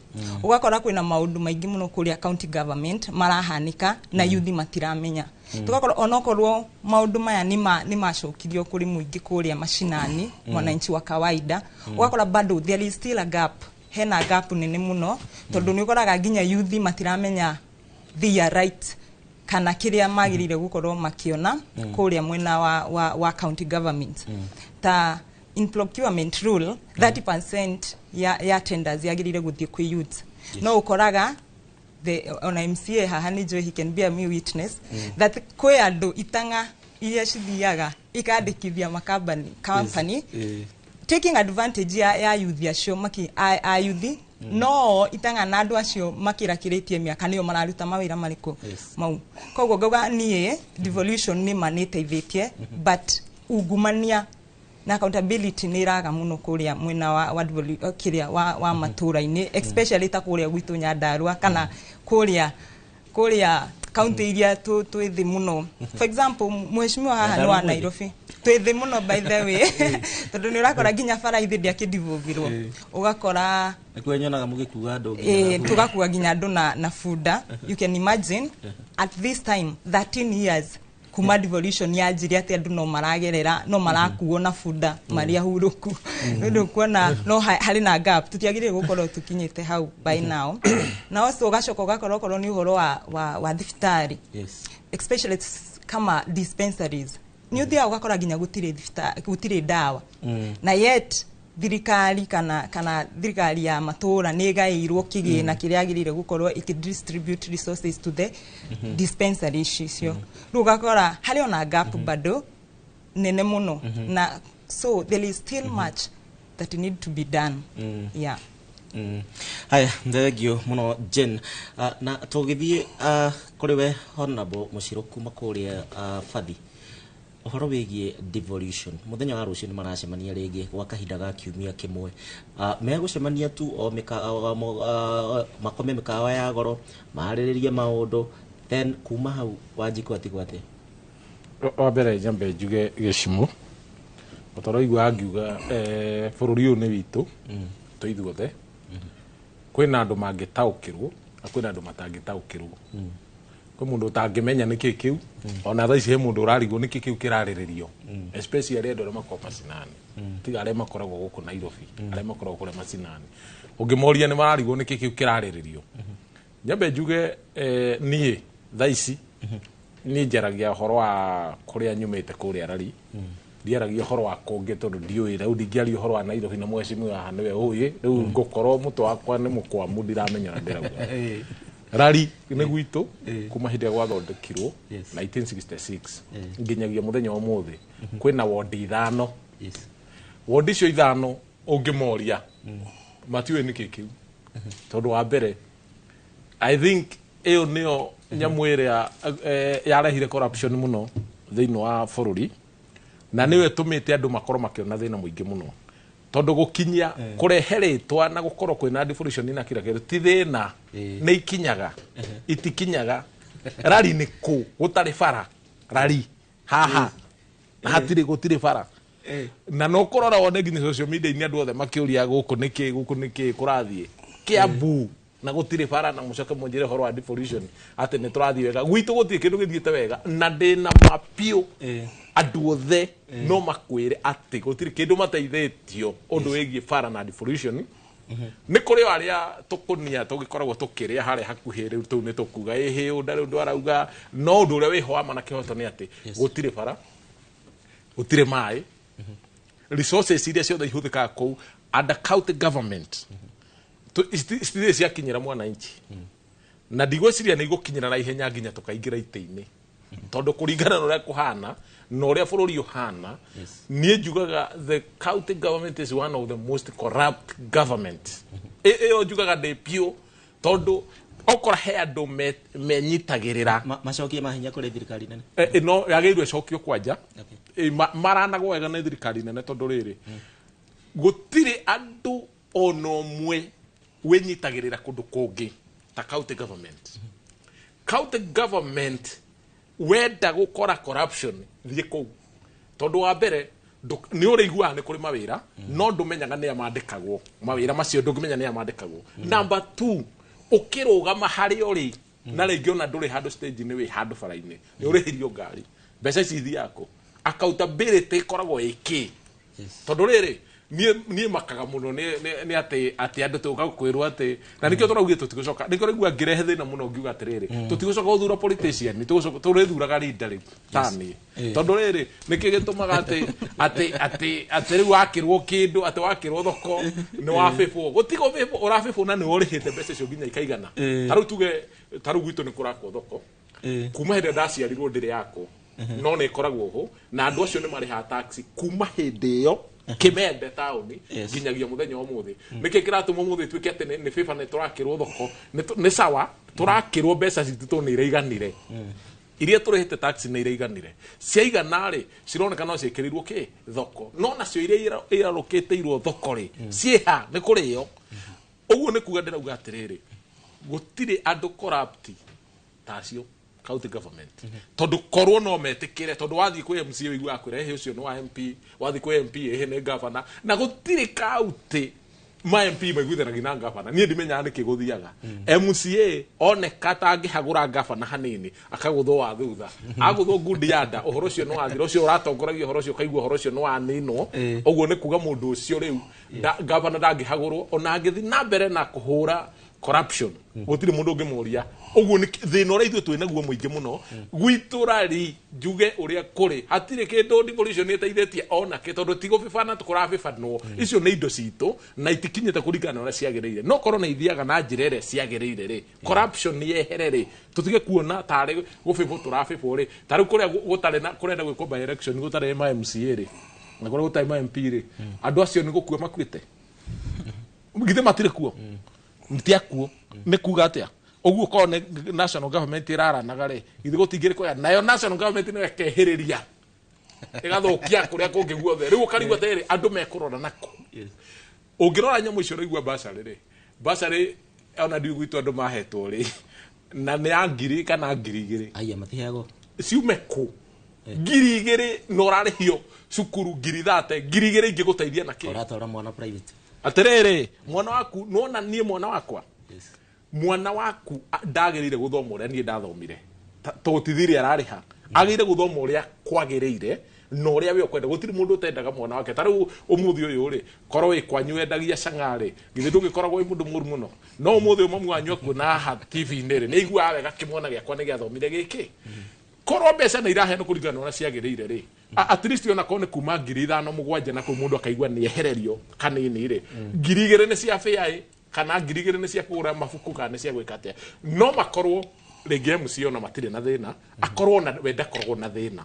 ũgakora kwĩna maũndũ maingĩ mũno kũrĩa county government marahanĩka na yuthi matiramenya. Tũgakorwo onokorwo maũndũ maya nĩ macokirio kũrĩ mũingĩ kũrĩa mashinani, mwananchi wa kawaida, ũgakora bado there is still a gap, hena gap nene mũno, tondũ nĩ ũkoraga nginya yuthi matiramenya their right kana kĩrĩa magĩrĩire gũkorwo makĩona kũrĩa mwena wa county government. Ta in procurement rule, 30% ya tenders yagĩrĩire gũthiĩ kwĩ youth, no ũkoraga the ona MCA haha nĩ njũĩ he can be a me witness that kwĩ andũ itang'a iria cithiaga ikandĩkithia makambani company taking advantage ya youth acio maki a youth, no itang'a na andũ acio makĩrakĩrĩtie mĩaka nĩo mararuta mawĩra marĩkũ mau. Koguo ngauga niĩ devolution nĩ ma nĩ ĩteithĩtie, but ungumania na accountability nĩ ĩraga mũno kũrĩa mwena wa kĩrĩa wa matũra-inĩ, especially ta kũrĩa gwitũ Nyandarua kana kũrĩa kaunti iria twĩ thĩ mũno. For example, mheshimiwa haha nĩ wa
Nyandarua mwĩ thĩ?
Nairobi. Twĩ thĩ mũno, by the way, tondũ nĩ ũrakora nginya bara ithe ndĩakĩdivolvirwo, ũgakora
Nĩkuo nyonaga mũgĩkua andũ nginya na bunda.
Tũgakua nginya andũ na bunda. You can imagine at this time, 13 years kuma devolution yanjirie, atĩ andũ no maragerera no marakuo na bunda marĩa hurũku. Nĩ ũndũ kuona no harĩ na gap, tũtiagĩrĩire gũkorwo tũkinyĩte hau by now. Na also ũgacoka ũgakora okorwo nĩ ũhoro wa thibitarĩ, especially kama dispensaries, nĩ ũthiaga ũgakora nginya gũtirĩ gũtirĩ ndawa, na yet thirikari kana thirikari ya matũra nĩ ĩgaĩirwo kĩgĩna kĩrĩa yagĩrĩire gũkorwo ĩkĩ distribute resources to the dispensary icio. Rĩu ũgakora harĩ ona gap bado nene mũno, na so there is still much that need to be done. Yeah.
Haya, thengio mũno Jen. Na tũgĩthiĩ kũrĩ we Honorable Mũcirũ kuma kũrĩa Bathi, ũhoro wĩgiĩ devolution, mũthenya wa rũciũ nĩ maracemania rĩngĩ gwa kahinda ga kiumia kĩmwe. Megũcemania tu o makome mĩkawa ya goro marĩrĩrie maũndũ, then kuma hau Wanjikũ atigwo atĩa?
Wa mbere nyambe njuge gĩcimu ũtaraigua ngiuga bũrũri ũyũ nĩ witũ twĩ ithuothe. Kwĩna andũ mangĩtaũkĩrwo na kwĩna andũ matangĩtaũkĩrwo. Kwĩ mũndũ ũtangĩmenya nĩkĩ kĩu, ona thaa ici he mũndũ ũrarigwo nĩkĩ kĩu kĩrarĩrĩrio, especially arĩa andũ arĩa makoragwo macinani, tiga arĩa makoragwo gũkũ Nairobi, arĩa makoragwo kũrĩa macinani, ũngĩmoria nĩ mararigwo nĩkĩ kĩu kĩrarĩrĩrio. Nyambe njuge niĩ thaa ici niĩ njaragia ũhoro wa kũrĩa nyumĩte kũrĩa rari, ndiaragia ũhoro wa kũngĩ tondũ ndiũĩ. Rĩu ndingĩaria ũhoro wa Nairobi na mheshimiwa haha nĩwe ũĩ, rĩu ngũkorwo mũtwe wakwa nĩ mũkwamu, ndiramenya ũrĩa ndĩrauga. Rari nĩ gwitũ kuma hĩndĩ ĩrĩa gwathondekirwo 1966 nginyagia mũthenya wa ũmũthĩ. Kwĩna wondi 5. Wondi icio 5 ũngĩmoria matiũĩ nĩkĩ kĩu, tondũ wa mbere I think ĩyo nĩyo nyamũ ĩrĩa yarehire corruption mũno thĩinĩ wa bũrũri, na nĩyo ĩtũmĩte andũ makorwo makĩona thĩna mũingĩ mũno, tondũ gũkinyia kũrehe rĩtwa na gũkorwo kwĩna devolution na kila kĩndũ ti thĩna, nĩ ikinyaga itikinyaga. Rari nĩ kũ gũtarĩ bara? Rari haha na hatirĩ gũtirĩ bara, na no kũrora wone nginya social media-inĩ andũ othe makĩũria gũkũ nĩkĩ, gũkũ nĩkĩ kũrathiĩ Kiambu na gũtirĩ bara, na mũcoke mũnjĩre ũhoro wa devolution atĩ nĩ tũrathiĩ wega. Gwitũ gũtirĩ kĩndũ gĩthiĩte wega, na ndĩna ma biũ andũ othe no makwĩre atĩ gũtirĩ kĩndũ mateithĩtio ũndũ wĩgiĩ bara na devolution. Nĩ kũrĩ o arĩa tũkũnia tũgĩkoragwo tũkĩrĩa harĩa hakuhĩ, rĩu tũu nĩ tũkuga ĩhĩ ũnda rĩu ndũ arauga, no ũndũ ũrĩa wĩho wa ma na kĩhoto nĩ atĩ gũtirĩ bara, gũtirĩ maĩ, resources iria ciothe ihũthĩkaga kũu under county government citirĩ ciakinyĩra mwananchi, na ndigwĩciria nĩ igũkinyĩra na ihenya nginya tũkaingĩra itĩ-inĩ, tondũ kũringana na ũrĩa kũhana na ũrĩa bũrũri ũhana, niĩ njugaga the county government is one of the most corrupt government. Ĩyo njugaga ndĩ biũ, tondũ Okora he andũ menyitagĩrĩra.
Macokie mahinya kũrĩ thirikari nene.
Ĩno yagĩrĩirwo ĩcokio kwanja. Maranagwo wega nĩ thirikari nene tondũ rĩrĩ gũtirĩ andũ ona ũmwe wĩnyitagĩrĩra kũndũ kũngĩ ta county government. County government wenda gũkora corruption thiĩ kũu, tondũ wa mbere nĩ ũrĩiguaga nĩ kũrĩ mawĩra no ndũmenyaga nĩa mandĩkagwo mawĩra macio, ndũngĩmenya nĩa mandĩkagwo. Number 2, ũkĩrũgama harĩa ũrĩ na rĩngĩ ona ndũrĩ handũ stage-inĩ, wĩ handũ bara-inĩ, nĩ ũrĩhirio ngari, mbeca ici ithiaga kũ? Accountability ĩkoragwo ĩkĩ? Tondũ rĩrĩ niĩ makaga mũno nĩ atĩ andũ tũka kwĩrwo atĩ na nĩkĩo tũraugire tũtigũcoka, nĩkĩo ũraigua ngĩrehe thĩna mũno ngiuga atĩrĩrĩ tũtigũcoka gũthura politician, tũrĩthuraga leader rĩu ta niĩ. Tondũ rĩrĩ nĩkĩ gĩtũmaga atĩ rĩu wakĩrwo kĩndũ, atĩ wakĩrwo thoko nĩ wabĩbwo, gũtigo bĩbwo, ũrabĩbwo na nĩ ũrĩhĩte mbeca icio nginya ikaigana. Ta rĩu tuge ta rĩu gwitũ nĩ kũrakwo thoko kuma hĩndĩ ĩrĩa ndaciarirwo ndĩrĩ yakwo, no nĩ ĩkoragwo ho na andũ acio nĩ marĩhaga taxi kuma hĩndĩ ĩyo Kimende taũni nginyagia mũthenya wa ũmũthĩ. Nĩkĩ kĩratũma ũmũthĩ tuĩke atĩ nĩ favor nĩ tũrakĩrwo thoko, nĩ sawa tũrakĩrwo mbeca citũ tondũ nĩ iraiganire, iria tũrĩhĩte taxi nĩ iraiganire, ciaigana rĩ cironeka no ciĩkĩrĩirwo kĩ thoko, no nacio iria irarũkĩtĩirwo thoko rĩ ciĩha nĩ kũrĩo. Ũguo nĩ kuga ndĩrauga atĩrĩrĩ gũtirĩ andũ corrupt ta acio county government, tondũ korwo no metĩkĩre, tondũ wathiĩ kwĩ MCA ũiguaga kwĩra ĩhĩ ũcio nĩ wa MP, wathiĩ kwĩ MP ĩhĩ nĩ governor, na gũtirĩ county ma MP maiguithanagia na governor. Niĩ ndimenyaga nĩkĩ gũthiaga. MCA oneka ta angĩhagũra governor hanini akagũthwo wa thutha, agũthwo ngundi ya nda, ũhoro ũcio nĩ wathira, ũcio ũratongoragia ũhoro ũcio ũkaigua ũhoro ũcio nĩ waninwo. Ũguo nĩ kuga mũndũ ũcio rĩu governor ndangĩhagũrwo ona angĩthiĩ na mbere na kũhũra corruption, gũtirĩ mũndũ ũngĩmũria. Ũguo nĩ thĩna ũrĩa ithuĩ twĩ naguo mũingĩ mũno gwitũ rari njuge ũrĩa kũrĩ, hatirĩ kĩndũ devolution ĩteithĩtie onake, tondũ ti gũbĩbana tũkũrabĩbanwo, icio nĩ indo citũ na itikinyĩte kũringana na ũrĩa ciagĩrĩire. No korwo nĩ ithiaga na njĩra ĩrĩa ciagĩrĩire rĩ, corruption nĩ yehere rĩ, tũtige kuona tarĩ gũbĩbwo tũrabĩbwo rĩ. Ta rĩu kũrĩa gũtarĩ na kũrenda gwĩkwo by election gũtarĩ ma MCA rĩ, na kũrĩa gũtarĩ ma MP rĩ, andũ acio nĩ gũkua makuĩte, githĩ matirĩ kuo, mtiakuo nĩ kuga atĩa? Ũguo korwo nĩ national government ĩraranaga rĩ, githĩ gũtingĩrĩ kwega? Nayo national government nĩyo ĩkehĩrĩria ĩgathũkia kũrĩa kũngĩ guothe. Rĩu ũkarigwo atĩrĩrĩ andũ mekũrora nakũ? Ũngĩrora nyamũ icio ũraigua bursary rĩ, bursary ona ndiũĩ gwitũ andũ mahetwo rĩ, na nĩ ya 1,000 kana 2,000.
Aya matiheagwo
ciume kũ? 2,000 na ũrarĩhio cukuru 30,000, 2,000 ingĩgũteithia na kĩ?
Ũratwara mwana private.
Atĩrĩrĩ mwana waku nĩwona niĩ mwana wakwa, mwana waku ndagĩrĩire gũthoma ũrĩa niĩ ndathomire, tũtithire ararĩha, agĩrĩire gũthoma ũrĩa kwagĩrĩire na ũrĩa we ũkwenda. Gũtirĩ mũndũ ũtendaga mwana wake. Ta rĩu ũmũthĩ ũyũ rĩ, korwo wĩ kwanyu wendagia cang'a rĩ, githĩ ndũngĩkoragwo wĩ mũndũ mũru mũno? No ũmũthĩ ũyũ mamu wanyu akuona haha TV-inĩ rĩ, nĩ aiguaga wega kĩmwana gĩakwa nĩ gĩathomire gĩkĩ. Korwo mbeca nĩ iraheanwo kũringana na ũrĩa ciagĩrĩire rĩ, at least ona korwo nĩ kuma 5,000 7,000 na kũu mũndũ akaigua nĩ ehererio kanini rĩ, 2,000 nĩ cia fare kana 2,000 nĩ cia kũgũra mabuku kana nĩ cia gwĩka atĩa. No makorwo rĩngĩ MCA ona matirĩ na thĩna, akorwo na we ndakoragwo na thĩna,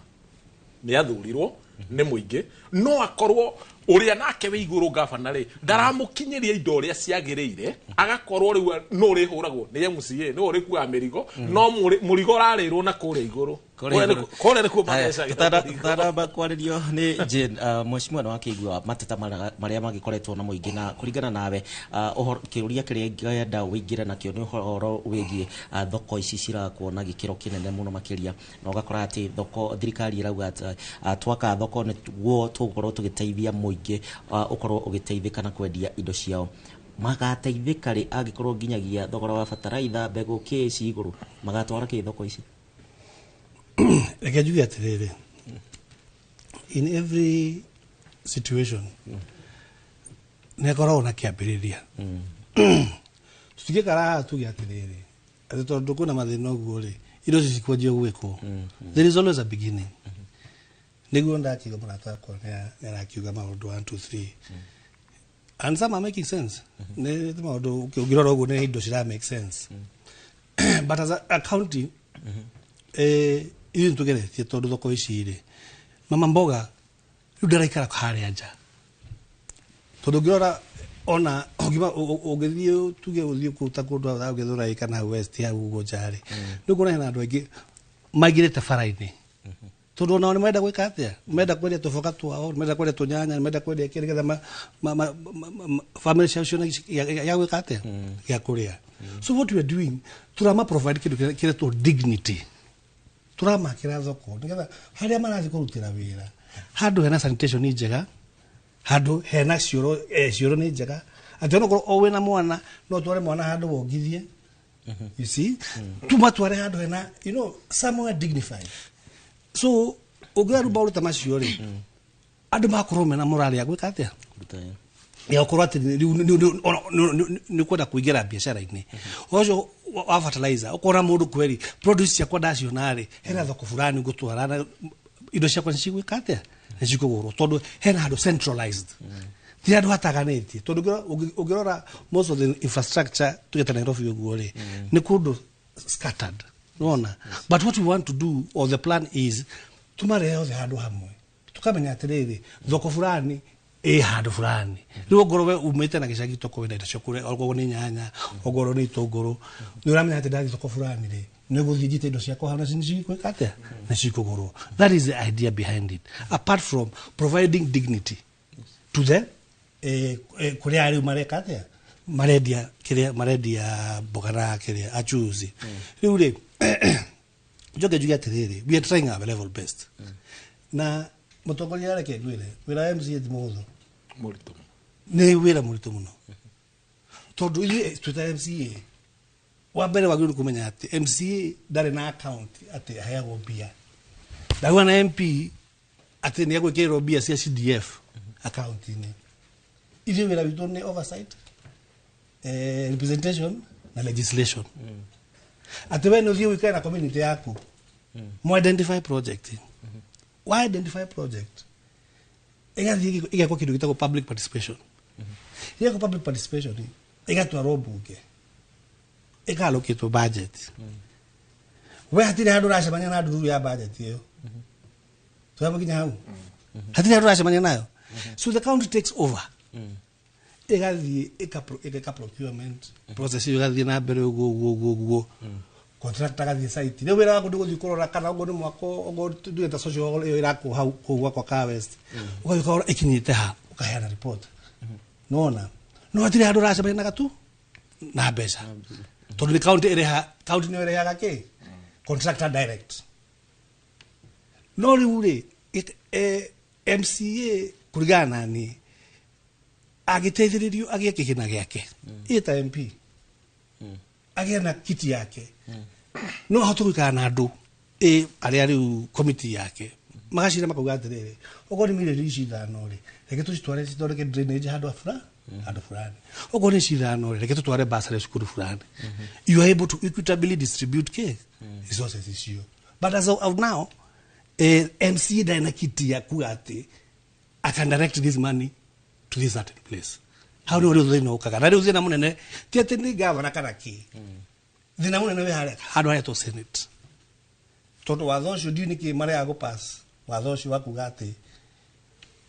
nĩ athurirwo nĩ mũingĩ, no akorwo ũrĩa nake wĩ igũrũ gavana rĩ ndaramũkinyĩria indo ũrĩa ciagĩrĩire, agakorwo rĩu no ũrĩhũragwo nĩ MCA, nĩwe ũrĩkuaga mĩrigo, no mũrigo ũrarĩrwo na kũrĩa igũrũ. Kũrĩa nĩkuo mathecagĩra.
Tũtanamba kwarĩrio nĩ Jane, mheshimiwa nĩ wakĩigua mateta marĩa magĩkoretwo na mũingĩ, na kũringana nawe kĩũria kĩrĩa ngĩenda ũingĩre nakĩo nĩ ũhoro wĩgiĩ thoko ici cirakwo na gĩkĩro kĩnene mũno makĩria, na ũgakora atĩ thoko thirikari ĩrauga atĩ twaka thoko nĩguo tũgũkorwo tũgĩteithia mũingĩ ũkorwo ũgĩteithĩka na kwendia indo ciao. Magateithĩka rĩ angĩkorwo nginyagia thogora wa bataraitha, mbegũ kĩ ci igũrũ, magatwara kĩ thoko ici?
Reke njuge atĩrĩrĩ, in every situation nĩ hakoragwo na kĩambĩrĩria. Tũtingĩikara haha tuge atĩrĩrĩ atĩ tondũ kwĩna mathĩna ũguo rĩ, indo ici cikwanjia gwĩkwo. There is always a beginning. Nĩguo ndakiuga mũrata wakwa nĩ arakiuga maũndũ 1 2 3 and some are making sense. Nĩ maũndũ ũngĩrora ũguo nĩ indo cira make sense. But as a county ithuĩ nĩtũgeretie tondũ thoko ici rĩ, mama mboga rĩu ndaraikara harĩa nja, tondũ ũngĩrora ona Ũngĩthiĩ, tuge ũthiĩ kũu ta kũndũ hau Gĩthũrai kana hau West hau ũguo nja-rĩ, nĩ ũkuona hena andũ aingĩ maingĩrĩte bara-inĩ, tondũ onao nĩ marenda gwĩka atĩa? Marenda kwendia tũboga twao, nĩ marenda kwendia tũnyanya, nĩ marenda kwendia kĩ, nĩgetha family ciao cione gĩa gwĩka atĩa, gĩa kũrĩa. So what we are doing, tũrama provide kĩndũ kĩrĩa kĩretwo dignity. Tũramakĩra thoko nĩgetha harĩa marathiĩ kũrutĩra wĩra, handũ hena sanitation njega, handũ hena cioro, cioro nĩ njega, atĩ onokorwo o wĩna mwana no tware mwana handũ wongithie, you see, tumatware handũ hena somewhere dignified. So ũngĩra rĩu maũndũ ta macio rĩ, andũ makorwo mena morale ya gwĩka atĩa, ya gũkorwo atĩ rĩu nĩ kwenda kũingĩra biacara-inĩ ũcio wa fertilizer. Ũkona mũndũ kweri produce ciakwa ndaciona rĩ, hena thoko fulani ngũtwara na indo ciakwa nĩ cigwĩka atĩa, nĩ cikũgũrwo, tondũ hena handũ centralized, ti handũ hataganĩtie. Tondũ ũngĩrora most of the infrastructure, tuge ta Nairobi ũguo rĩ, nĩ kũndũ scattered, nona. But what we want to do, or the plan is, tumarehe othe handũ hamwe, tukamenya atĩrĩrĩ, thoko fulani ĩ handũ fulani. Rĩu ongorwo we umĩte na gĩcagi toko wĩna indo ciaku, okorwo nĩ nyanya, okorwo nĩ itũngũrũ, nĩ ũramenya atĩ ndathiĩ thoko fulani rĩ, nĩ gũthiĩ njite indo ciakwa hau na nĩ cigwĩka atĩa, nĩ cikũgũrwo. That is the idea behind it, apart from providing dignity to the kũrĩa rĩu mareka atĩa, marendia kĩrĩa marendia, mboga na kĩrĩa achuzi. Rĩu rĩ, njoke njuge atĩrĩrĩ, we are trying our level best. Na mũtongoria, reke ngwĩre, wĩra wa MCA ti mũhũthũ.
Mũritũ.
Nĩ wĩra mũritũ mũno, tondũ ithuĩ twĩta MCA, wa mbere wagĩrĩirwo nĩ kũmenya atĩ MCA ndarĩ na account atĩ aheagwo mbia, ndauga na MP atĩ nĩ egwĩkĩrĩrwo mbia cia CDF account-inĩ. Ithuĩ wĩra witũ nĩ oversight, representation na legislation, atĩ we nĩ ũthiĩ ũikare na community yaku, mo identify project, wa identify project, ĩgathiĩ ĩgekwo kĩndũ gĩtagwo public participation. Ĩgekwo public participation, ĩgatwarwo mbunge, ĩkalokĩtwo budget. We hatirĩ handũ ũracemania na ndururu ya budget ĩyo, tũramũ nginya hau hatirĩ handũ ũracemania nayo. So the county takes over, ĩgathiĩ ĩgeka procurement process ĩyo, ĩgathiĩ na mbere ũguo ũguo ũguo ũguo, contractor agathiĩ site. Rĩu wĩra waku nĩ gũthiĩ kũrora kana ũguo nĩ mwako, ũguo tuge ta social hall ĩyo ĩrakwo hau kũu gwakwa ka West, ũgathiĩ ũkarora ĩkinyĩte ha, ũkaheana report. Nona no hatirĩ handũ ũracemania na gatu na mbeca, tondũ nĩ county ĩrĩha, county nĩyo ĩrĩhaga kĩ contractor direct. No rĩu rĩ, MCA kũringana na niĩ, agĩteithĩrĩrio agĩe kĩgĩna gĩake ĩ ta MP, agĩe na kiti yake, no ahote gũikara na andũ ĩ arĩa rĩu committee yake magacira, makauga atĩrĩrĩ, okorwo nĩ mirioni ici 5 rĩ, reke tũcitware cithondeke drainage handũ fura handũ fulani, okorwo nĩ ici 5 rĩ, reke tũtware bursary cukuru fulani. You are able to equitably distribute ke resources icio. But as of now, MCA ndarĩ na kiti ya kuga atĩ I can direct this money to this certain place. Hau nĩ ũrĩa thĩna ũkaga, na rĩu thĩna mũnene ti atĩ nĩ gavana kana kĩ, thĩna mũnene wĩ harĩa handũ haretwo Senate, tondũ watho ũcio ndiũ nĩkĩ mareaga gũpass watho ũcio wa kuga atĩ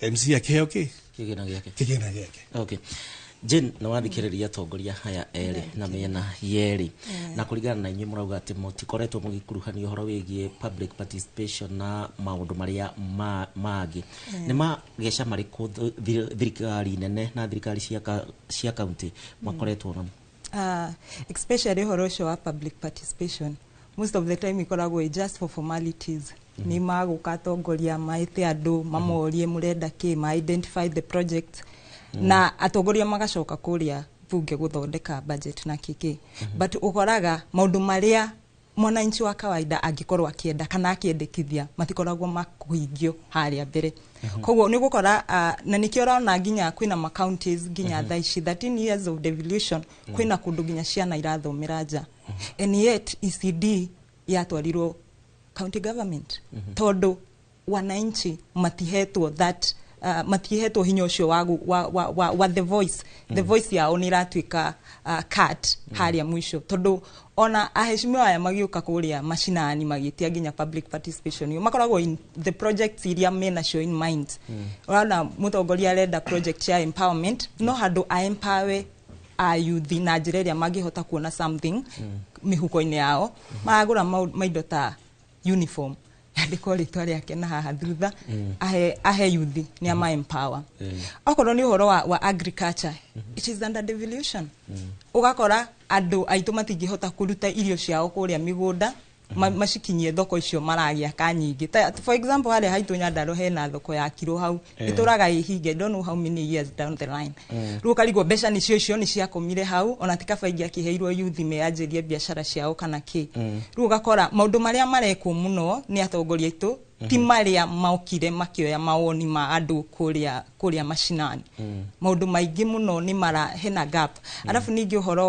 MC akĩheo kĩ
kĩgĩna gĩake.
Kĩgĩna gĩake.
Okay. Jane, nĩ wathikĩrĩria atongoria aya erĩ na mĩena yerĩ, na kũringana na inyuĩ mũrauga atĩ mũtikoretwo mũgĩkuruhania ũhoro wĩgiĩ public participation na maũndũ marĩa mangĩ. Nĩ mageca marĩkũ thirikari nene na thirikari cia kaunti makoretwo namo?
Especially ũhoro ũcio wa public participation, most of the time ikoragwo ĩ just for formalities. Nĩ magũka atongoria maĩte andũ, mamorie mũrenda kĩ, ma identify the project, na atongoria magacoka kũrĩa bunge gũthondeka budget na kĩkĩ. But ũkoraga maũndũ marĩa mwananchi wa kawaida angĩkorwo akĩenda kana akĩendekithia matikoragwo makũhingio harĩa mbere. Koguo nĩ gũkora na nĩkĩo ũrona nginya kwĩna ma counties nginya thaa ici, 13 years of devolution, kwĩna kũndũ nginya ciana irathomera nja, and yet ECD yatwarirwo county government, tondũ wananchi matihetwo that matihetwo hinya ũcio wa, wa, wa, wa, wa the voice. The voice yao nĩ ĩratuĩka cut harĩa mũico, tondũ ona aheshimiwa aya magĩũka kũrĩa mashinani magĩtia nginya public participation ĩyo, makoragwo in the projects iria menacio in mind. Ũrona mũtongoria arenda project ya empowerment, no handũ a empower a youth na njĩra ĩrĩa mangĩhota kuona something mĩhuko-inĩ yao. Maragũra maindo ta uniform yandĩkwo rĩtwa rĩake na haha thutha, ahe youth nĩ ama empower. Okorwo nĩ ũhoro wa agriculture, it is under devolution. Ũgakora andũ aitũ matingĩhota kũruta irio ciao kũrĩa mĩgũnda macikinyie thoko icio maragĩaka nyingĩ. Ta, for example, harĩa haitũ Nyandarua hena thoko ya kiro hau, ĩtũraga ĩhinge. Don't know how many years down the line. Rĩu ũkarigwo mbeca nĩcio icio nĩ ciakomire hau, ona ti kaba ingĩakĩheirwo youth meyanjĩrie biacara ciao kana kĩ. Rĩu ũgakora maũndũ marĩa marekwo mũno nĩ atongoria aitũ ti marĩa maokire makĩoya mawoni ma andũ kũrĩa macinani. Maũndũ maingĩ mũno nĩ mara hena gap. Arabu ningĩ ũhoro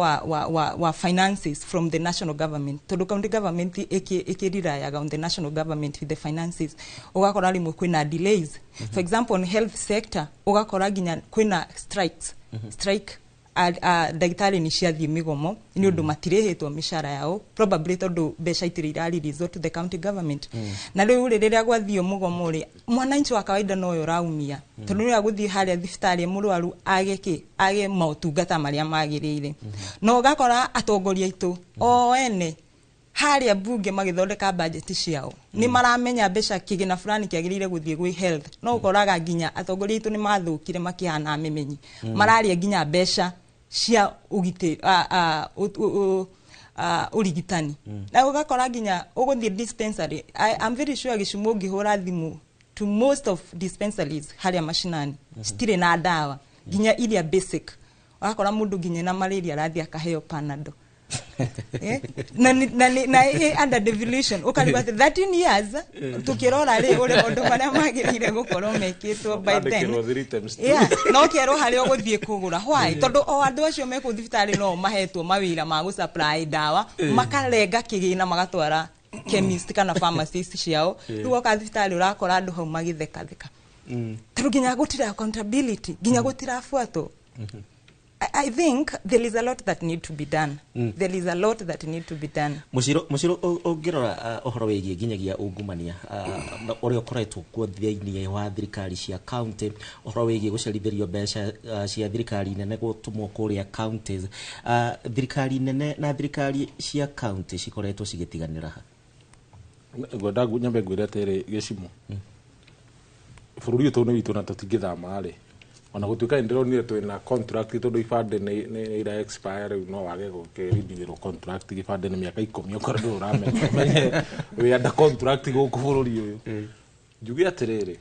wa finances from the national government, tondũ county government ĩkĩrirayaga on the national government with the finances, ũgakora rĩmwe kwĩna delays. For example, on health sector, ũgakora nginya kwĩna strikes, strike, ndagĩtarĩ nĩ ciathiĩ mĩgomo nĩ ũndũ matirĩhĩtwo mĩcara yao, probably tondũ mbeca itirĩ irareleaswo to the county government. Na rĩu rĩ, rĩrĩa gwathio mũgomo rĩ, mwananchi wa kawaida noyo ũraumia, tondũ nĩwe agũthiĩ harĩa thibitarĩ mũrwaru age kĩ, age motungata marĩa magĩrĩire. Na ũgakora atongoria aitũ o ene harĩa bunge magĩthondeka budget ciao nĩ maramenya mbeca kĩgĩna fulani kĩagĩrĩire gũthiĩ gwĩ health, no ũkoraga nginya atongoria aitũ nĩ mathũkire makĩhana amemenyi. Mararĩa nginya mbeca cia ũgitĩri, ũrigitani, na ũgakora nginya ũgũthiĩ dispensary, I'm very sure Gĩcumo ũngĩhũra thimũ to most of dispensaries harĩa macinani, citirĩ na ndawa nginya iria basic. Ũgakora mũndũ nginya na malaria arathiĩ akaheo Panado. Eh? Na under devolution ũkarigwo atĩ 13 years tukĩrora rĩ, ũrĩa maũndũ marĩa magĩrĩire gũkorwo mekĩtwo by then.
Kwandĩkĩrwo three times two.
Yeah, no kerwo harĩa ũgũthiĩ kũgũra. Why? Tondũ o andũ acio me kũu thibitarĩ no mahetwo mawĩra ma gũ-supply ndawa, makarenga kĩgĩna magatwara chemist kana pharmacist ciao. Rĩu woka thibitarĩ ũrakora andũ hau magĩthekatheka, tondũ nginya gũtirĩ accountability, nginya gũtirabuatwo. I think there is a lot that need to be done. There is a lot that need to be done.
Muciro, ũngĩrora ũhoro wĩgiĩ nginyagia ungumania na ũrĩa ũkoretwo kuo thĩinĩ wa thirikari cia county, ũhoro wĩgiĩ gũcerithĩrio mbeca cia thirikari nene gũtũmwo kũrĩa counties, thirikari nene na thirikari cia county cikoretwo cigĩtiganĩra ha?
Ngwenda nyambe ngwĩre atĩrĩ, Gĩcimo, bũrũri ũyũ tondũ nĩ witũ na tũtingĩthama rĩ, ona gũtuĩka nĩ ndĩronire twĩna contract, tondũ ibandĩ nĩ ira expire rĩu, no wage gũkĩrindirwo contract. Gĩbandĩ nĩ mĩaka 10, okorwo ndũrĩ ũramenya, ũmenye wĩ under contract gũkũ bũrũri ũyũ. Njuge atĩrĩrĩ,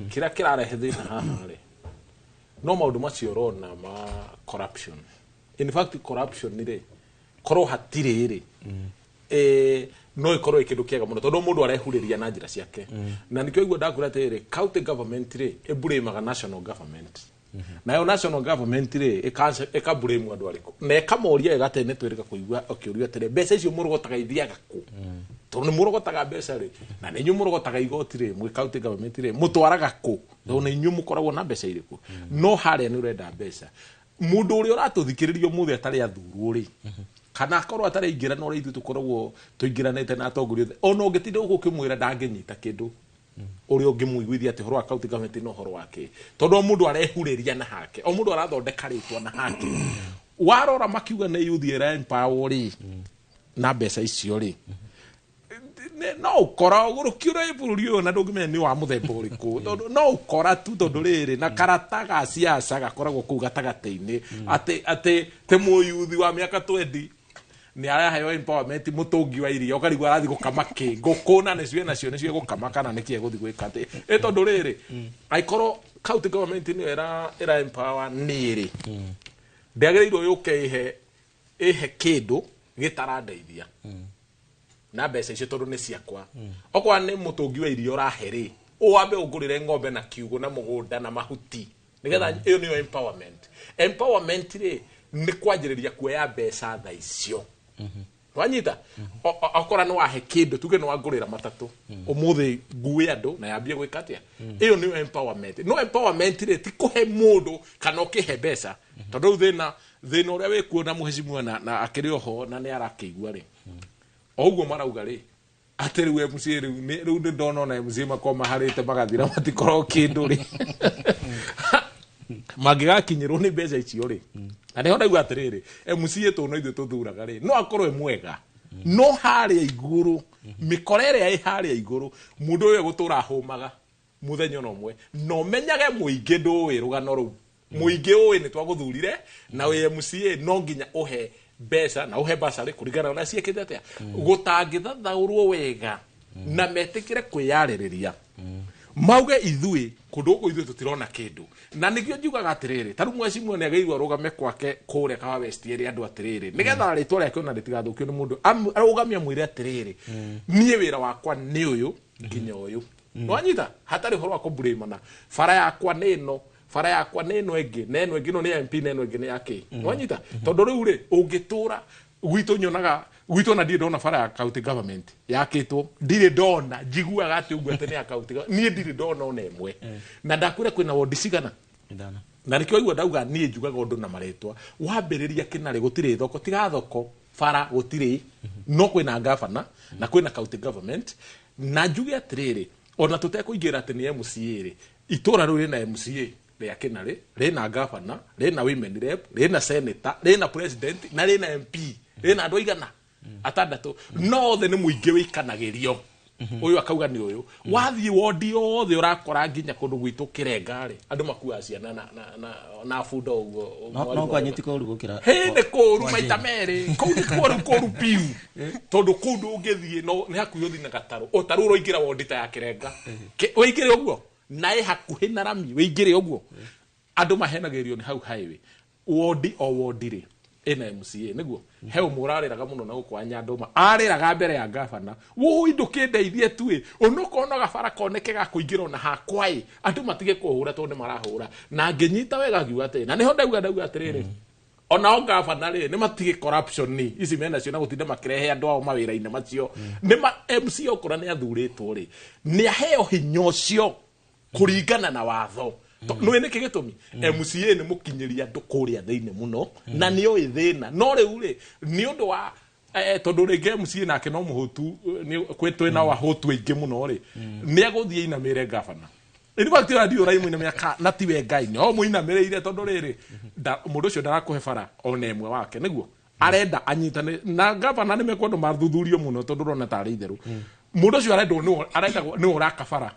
kĩrĩa kĩrarehe thĩna haha rĩ, no maũndũ macio ũrona ma corruption. In fact, corruption rĩ, korwo hatirĩ rĩ, no ĩkorwo ĩ kĩndũ kĩega mũno, tondũ mũndũ arehurĩria na njĩra ciake. Na nĩkĩo igua ndakwĩra atĩrĩrĩ, county government rĩ, ĩblamaga national government, nayo national government rĩ, ĩkablame andũ arĩkũ na ĩkamoria wega atĩ nĩ twĩrĩga kũigua ũkĩũrio atĩrĩ, mbeca icio mũrogotaga ithiaga kũ? Tondũ nĩ mũrogotaga mbeca rĩ, na nĩ inyuĩ mũrogotaga igoti rĩ, mwĩ county government rĩ, mũtwaraga kũ? Tondũ nĩ inyuĩ mũkoragwo na mbeca irĩkũ? No harĩa nĩ ũrenda mbeca. Mũndũ ũrĩa ũratũthikĩrĩria ũmũthĩ atarĩ athurwo rĩ, kana akorwo atarĩ aingĩrana ũrĩa ithuĩ tũkoragwo tũingĩranĩte na atongoria othe, ona ũngĩtinda gũkũ ũkĩmwĩra ndangĩnyita kĩndũ ũrĩa ũngĩmũiguithia atĩ ũhoro wa county government nĩ ũhoro wake, tondũ o mũndũ arehurĩria na hake, o mũndũ arathondeka rĩtwa na hake. Warora makiuga nĩ youth ĩra empower rĩ, na mbeca icio rĩ, no ũkora ũgũrũki ũrĩa wĩ bũrũri ũyũ na ndũngĩmenya nĩ wa mũthemba ũrĩkũ, tondũ no ũkora tu, tondũ rĩrĩ na karata ga siasa gakoragwo kũu gatagatĩ-inĩ, atĩ te mũyuthi wa mĩaka 20 nĩ araheo empowerment, mũtũngi wa iria, ũkarigwo arathiĩ gũkama kĩ, ngũkũ na nĩcio nacio nĩcio gũkama kana nĩkĩ egũthiĩ gwĩka atĩ ĩ, tondũ rĩrĩ, angĩkorwo county government nĩyo ĩra empower niĩ rĩ, ndĩagĩrĩirwo yũke ĩhe kĩndũ gĩtarandeithia na mbeca icio, tondũ nĩ ciakwa. Okorwo nĩ mũtũngi wa iria ũrahe rĩ, ũwambe ũngũrĩre ng'ombe na kiugũ na mũgũnda na mahuti, nĩgetha ĩyo nĩyo empowerment. Empowerment rĩ, nĩ kwanjĩrĩria kuoya mbeca tha icio wanyita. Okorwo nĩ wahe kĩndũ, tuge nĩ wangũrĩra matatũ ũmũthĩ, ngue andũ na yambie gwĩka atĩa, ĩyo nĩyo empowerment. No empowerment rĩ, ti kũhe mũndũ kana ũkĩhe mbeca, tondũ rĩu thĩna ũrĩa wĩkuo na mũhecimiwa na akĩrĩ oho na nĩ arakĩigua rĩ, o ũguo marauga rĩ, atĩ rĩu MCA rĩu nĩ ndona ona MCA makorwo maharĩte magathira, matikorwo kĩndũ rĩ. Mangĩgakinyĩrwo nĩ mbeca icio rĩ, na nĩho ndauga atĩrĩrĩ, MCA tũ no ithuĩ tũthuraga rĩ, no akorwo e mwega, no harĩa igũrũ mĩkora ĩrĩa ĩ harĩa igũrũ, mũndũ ũyũ egũtũra ahũmaga mũthenya ona ũmwe. Na ũmenyage mũingĩ ndũĩ rũgano rũu, mũingĩ ũĩ nĩ twagũthurire na wĩ MCA, no nginya ũhe mbeca na ũhe basarĩ kũringana na ciĩkĩte atĩa. Gũtangĩthathaũrwo wega na metĩkĩre kwĩyarĩrĩria, mauge ithuĩ kũndũ gũkũ ithuĩ tũtirona kĩndũ. Na nĩkĩo njugaga atĩrĩrĩ, ta rĩu mwecimua nĩ agĩrĩirwo arũgame kwake kũrĩa Kahawa West ĩrĩ andũ atĩrĩrĩ, nĩgetha rĩtwa rĩake ona rĩtigathũkio nĩ mũndũ. Arũgame amwĩre atĩrĩrĩ, niĩ wĩra wakwa nĩ ũyũ nginya ũyũ. Nĩwanyita? Hatarĩ ũhoro wa kũmburimana, bara yakwa nĩ ĩno, bara yakwa nĩ ĩno ĩngĩ, na ĩno ĩngĩ, ĩno nĩ ya MP na ĩno ĩngĩ nĩ ya kĩ. Nĩwanyita? Tondũ rĩu rĩ, ũngĩtũra gwitũ, nyonaga gwitũ ona ndirĩ ndona bara ya county government yakĩtwo, ndirĩ ndona, njiguaga atĩ ũguo atĩ nĩ ya county niĩ ndirĩ ndona ona ĩmwe. Na ndakwĩra kwĩna wondi cigana, na nĩkĩo waigua ndauga niĩ njugaga ũndũ na marĩtwa. Wambĩrĩria kĩnarĩ gũtirĩ thoko, tiga thoko bara gũtirĩ, no kwĩna gavana na kwĩna county government. Na njuge atĩrĩrĩ, ona tũtekũingĩra atĩ nĩ MCA rĩ, itũra rĩu rĩna MCA rĩa kĩnarĩ, rĩna gavana, rĩna women rep, rĩna senator, rĩna president na rĩna MP, rĩna andũ aigana atandatũ, no othe nĩ mũingĩ wĩikanagĩrio. Ũyũ akauga nĩ ũyũ. Wathiĩ wondi yothe ũrakora nginya kũndũ gwitũ kĩrenga rĩ, andũ makuaga ciana na bunda ũguo.
No kwanyu ti kũũru gũkĩra
Hĩ, nĩ kũũru maita merĩ. Kũu nĩ kũũru, kũũru piu, tondũ kũu ndũngĩthiĩ, no nĩ hakuhĩ ũthiĩ na gatarũ. O tarĩu ũroingĩra wondi ta ya kĩrenga, wĩingĩre ũguo na ĩ hakuhĩ na rami, wĩingĩre ũguo andũ mahenagĩrio nĩ hau highway. Wondi o wondi rĩ ĩna MCA, nĩguo he ũmwe ũrarĩraga mũno na gũkũ wa Nyandũma, arĩraga mbere ya gavana, wũi ndũkĩndeithie tu ĩ, ũnũkona gabara koneke ga kũingĩra ona hakwa ĩ, andũ matige kũhũra tondũ nĩ marahũra. Na ngĩnyita wega ngiuga atĩrĩ, na nĩho ndauga atĩrĩrĩ, onao gavana rĩ nĩ matige corruption ni ici menacio na gũtinda makĩrehe andũ ao mawĩra-inĩ macio. Nĩ ma MCA okorwo nĩ athurĩtwo rĩ, nĩ aheo hinya ũcio kũringana na watho. Nĩũĩ nĩkĩ gĩtũmi? MCA nĩ mũkinyĩria andũ kũrĩa thĩinĩ mũno na nĩ oĩ thĩna. No rĩu rĩ, nĩ ũndũ wa tondũ rĩngĩ MCA nake no mũhũtu, kwĩ twĩna wahũtu aingĩ mũno rĩ, nĩ agũthiĩ ainamĩre gavana. In fact, ĩyo ndio ũraimũinamĩra na tiwe Ngai, no mũinamĩrĩire tondũ rĩrĩ, mũndũ ũcio ndarakũhe bara ona ĩmwe wake, nĩguo arenda anyitane na gavana. Nĩ mekwendwo mathuthurio mũno tondũ ũrona tarĩ itherũ mũndũ ũcio arendwo nĩwe, arendagwo nĩwe ũraka bara,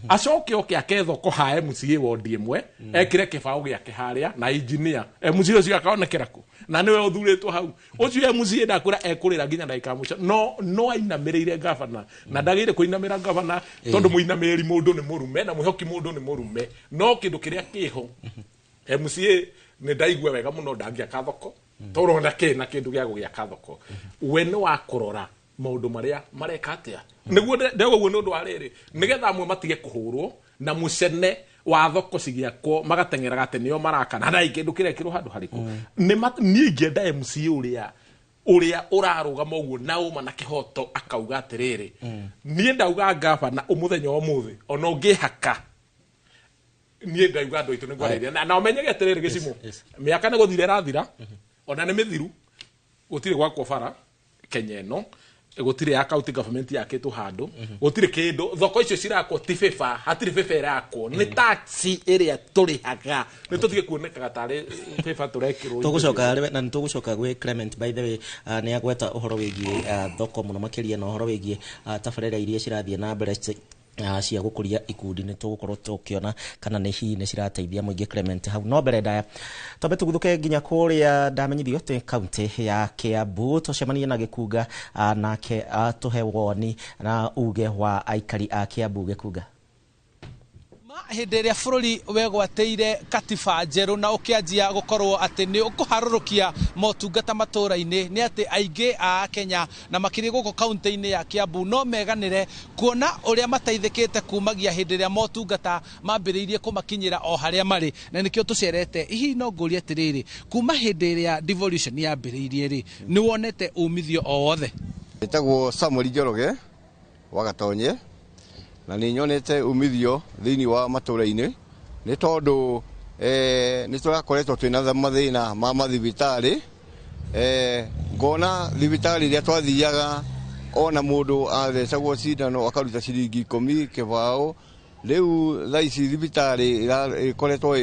acoke oke ake thoko ha MCA wondi ĩmwe, ekĩre kĩbaũ gĩake harĩa na engineer. MCA ũcio akaonekera kũ na nĩwe ũthurĩtwo hau? Ũcio MCA ndakwĩra ekũrĩra nginya ndagĩka ya mũico, no ainamĩrĩire gavana na ndagĩrĩire kũinamĩra gavana, tondũ mũinamĩrĩri mũndũ nĩ mũrume na mwĩhoki mũndũ nĩ mũrume. No kĩndũ kĩrĩa kĩho, MCA nĩ ndaigua wega mũno ndangĩaka thoko, tondũ kĩ na kĩndũ gĩa gũgĩaka thoko, we nĩ wa kũrora maũndũ marĩa mareka atĩa, nĩguo ndauga ũguo nĩ ũndũ wa rĩrĩ, nĩgetha amwe matige kũhũrwo na mũcene wa thoko cigĩakwo magateng'eraga atĩ nĩo maraka na ndarĩ kĩndũ kĩrekĩrwo handũ harĩkũ. Niĩ ingĩenda MCA ũrĩa ũrarũgama ũguo na ũma na kĩhoto, akauga atĩrĩrĩ, niĩ ndauga gavana ũmũthenya wa ũmũthĩ ona ũngĩhaka niĩ ndauga andũ aitũ nĩngwarĩria na ũmenyage atĩrĩrĩ, gĩcimo mĩaka nĩ gũthira ĩrathira, ona nĩ mĩthiru, gũtirĩ gwakwo bara Kenya ĩno, gũtirĩ ya county government yakĩtwo handũ, gũtirĩ kĩndũ. Thoko icio cirakwo ti bĩba, hatirĩ bĩba ĩrakwo, nĩ tax ĩrĩa tũrĩhaga. Nĩ tũtige kuonekaga tarĩ bĩba tũrekĩrwo.
Tũgũcoka na nĩ tũgũcoka gwĩ Clement. By the way, nĩ agweta ũhoro wĩgiĩ thoko mũno makĩria na ũhoro wĩgiĩ tabarĩra iria cirathiĩ na mbere cia gũkũria ikundi. Nĩ tũgũkorwo tũkĩona kana nĩ hihi nĩ cirateithia mũingĩ, Clement, hau. No mbere ndaya twambe tũguthũke nginya kũrĩa ndamenyithio atĩ kaunti ya Kiambu, tũcemanie na Gĩkunga, nake tũhe woni na uge wa aikari a Kiambu. Gĩkunga.
Hĩndĩ ĩrĩa bũrũri wegwatĩire katiba njerũ na ũkĩanjia gũkorwo atĩ nĩ ũkũharũrũkia motungata matũra-inĩ, nĩ atĩ aingĩ a Kenya na makĩria gũkũ kaunti-inĩ ya Kiambu no meganĩre kuona ũrĩa mateithĩkĩte kumagia hĩndĩ ĩrĩa motungata mambĩrĩirie kũmakinyĩra o harĩa marĩ, na nĩkĩo tũcerete. Hihi no ngũrie atĩrĩrĩ, kuma hĩndĩ ĩrĩa devolution yambĩrĩirie rĩ, nĩ wonete umithio o wothe?
Ĩtagwo Samuel Njoroge wa Gatonye, na nĩ nyonete umithio thĩinĩ wa matũra-inĩ, nĩ tondũ nĩ tũrakoretwo twĩna mathĩna ma mathibitarĩ. Ngona thibitarĩ ĩrĩa twathiaga ona mũndũ athecagwo cindano akaruta ciringi 10 kĩbaũ. Rĩu thaa ici thibitarĩ ĩkoretwo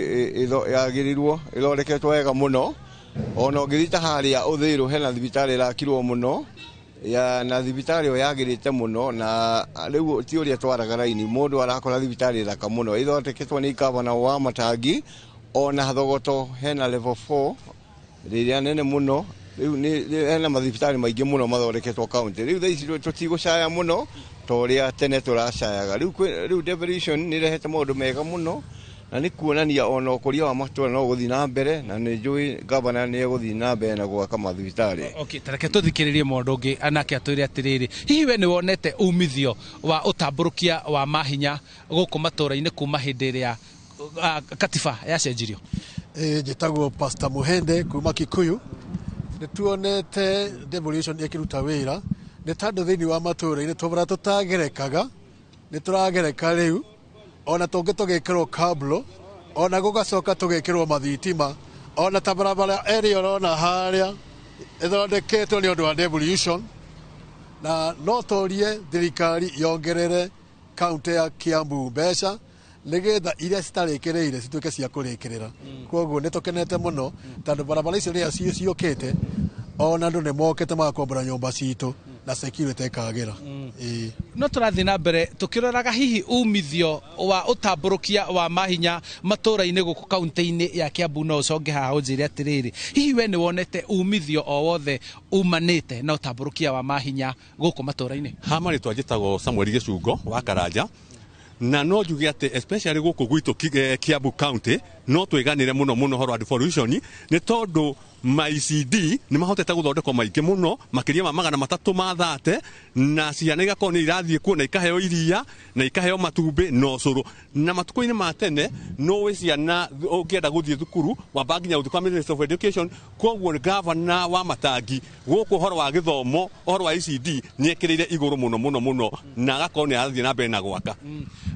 yagĩrĩirwo ĩthondeketwo wega mũno. Ona ũngĩthiĩ ta harĩa Ũthĩrũ hena thibitarĩ ĩrakirwo mũno ya, na thibitarĩ ĩyo yagĩrĩte mũno, na rĩu ti ũrĩa twaraga raini, mũndũ arakora thibitarĩ thaka mũno ĩthondeketwo nĩ gavana wa Matangi. Ona Thogoto hena level 4 rĩrĩa nene mũno. Rĩu hena mathibitarĩ maingĩ mũno mathondeketwo kaunti. Rĩu thaa ici tũtigũcaya mũno ta ũrĩa tene tũracayaga. Rĩu devolution nĩ ĩrehete maũndũ mega mũno, na nĩ kuonania ona ũkũria wa matũra no gũthiĩ na mbere, na nĩ njũĩ gavana nĩ egũthiĩ na mbere na gwaka mathibitarĩ.
Okay, tareke tũthikĩrĩrie mũndũ ũngĩ anake atwĩre atĩrĩrĩ, hihi we nĩ wonete umithio wa ũtambũrũkia wa mahinya gũkũ matũra-inĩ kuma hĩndĩ ĩrĩa katiba yacenjirio?
Njĩtagwo Pastor Muhende kuma Kikuyu. Nĩ tuonete devolution ĩkĩruta wĩra, nĩ tondũ thĩinĩ wa matũra-inĩ tũbara tũtagerekaga nĩ tũragereka rĩu, ona tũngĩ tũgĩkĩrwo kablo, ona gũgacoka tũgĩkĩrwo mathitima, ona ta barabara ĩrĩa ũrona harĩa ĩthondeketwo nĩ ũndũ wa devolution. Na no tũrie thirikari yongerere kaunti ya Kiambu mbeca nĩgetha iria citarĩkĩrĩire cituĩke cia kũrĩkĩrĩra. Koguo nĩ tũkenete mũno tondũ barabara icio rĩrĩa ciũkĩte, ona andũ nĩ mokĩte magakombora nyũmba citũ na security ĩkagĩra.
No tũrathiĩ na mbere tũkĩroraga hihi umithio wa ũtambũrũkia wa mahinya matũra-inĩ gũkũ kaunti-inĩ ya Kiambu. No ũcoke haha ũnjĩre atĩrĩrĩ, hihi we nĩ wonete umithio o wothe umanĩte na ũtambũrũkia wa mahinya gũkũ matũra-inĩ?
Ha marĩtwa njĩtagwo Samuel Gĩcungo wa Karanja, na no njuge atĩ especially gũkũ gwitũ Kiambu County no twĩganĩre mũno mũno ũhoro wa devolution, nĩ tondũ ma ECD nĩ mahotete gũthondekwo maingĩ mũno makĩria ma 330, na ciana igakorwo nĩ irathiĩ kuo na ikaheo iria na ikaheo matumbĩ na ũcũrũ. Na matukũ-inĩ ma tene no ciana ũngĩenda gũthiĩ thukuru wamba nginya gũthiĩ kwa Ministry of Education. Koguo gavana wa Matangi gũkũ ũhoro wa gĩthomo, ũhoro wa ECD nĩ ekĩrĩire igũrũ mũno mũno mũno, na agakorwo nĩ arathiĩ na mbere na gwaka.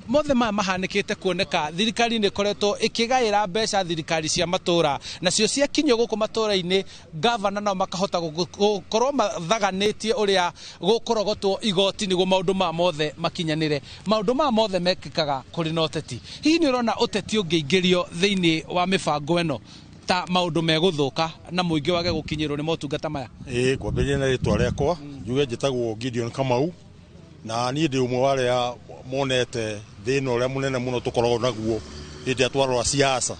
Mothe maya mahanĩkĩte kuoneka thirikari nĩ ĩkoretwo ĩkĩgaĩra mbeca thirikari cia matũra, nacio ciakinyio gũkũ matũra-inĩ gavana nao makahota gũkorwo mathaganĩtie ũrĩa gũkũrogotwo igoti nĩguo maũndũ maya mothe makinyanĩre. Maũndũ maya mothe mekĩkaga kũrĩ na ũteti. Hihi nĩ ũrona ũteti ũngĩingĩrio thĩinĩ wa mĩbango ĩno ta maũndũ megũthũka na mũingĩ wage gũkinyĩrwo nĩ motungata maya?
Ngwambĩrĩria na rĩtwa rĩakwa, njuge njĩtagwo Gideon Kamau, na niĩ ndĩ ũmwe wa arĩa monete thĩna ũrĩa mũnene mũno tũkoragwo naguo hĩndĩ ĩrĩa twarora siasa.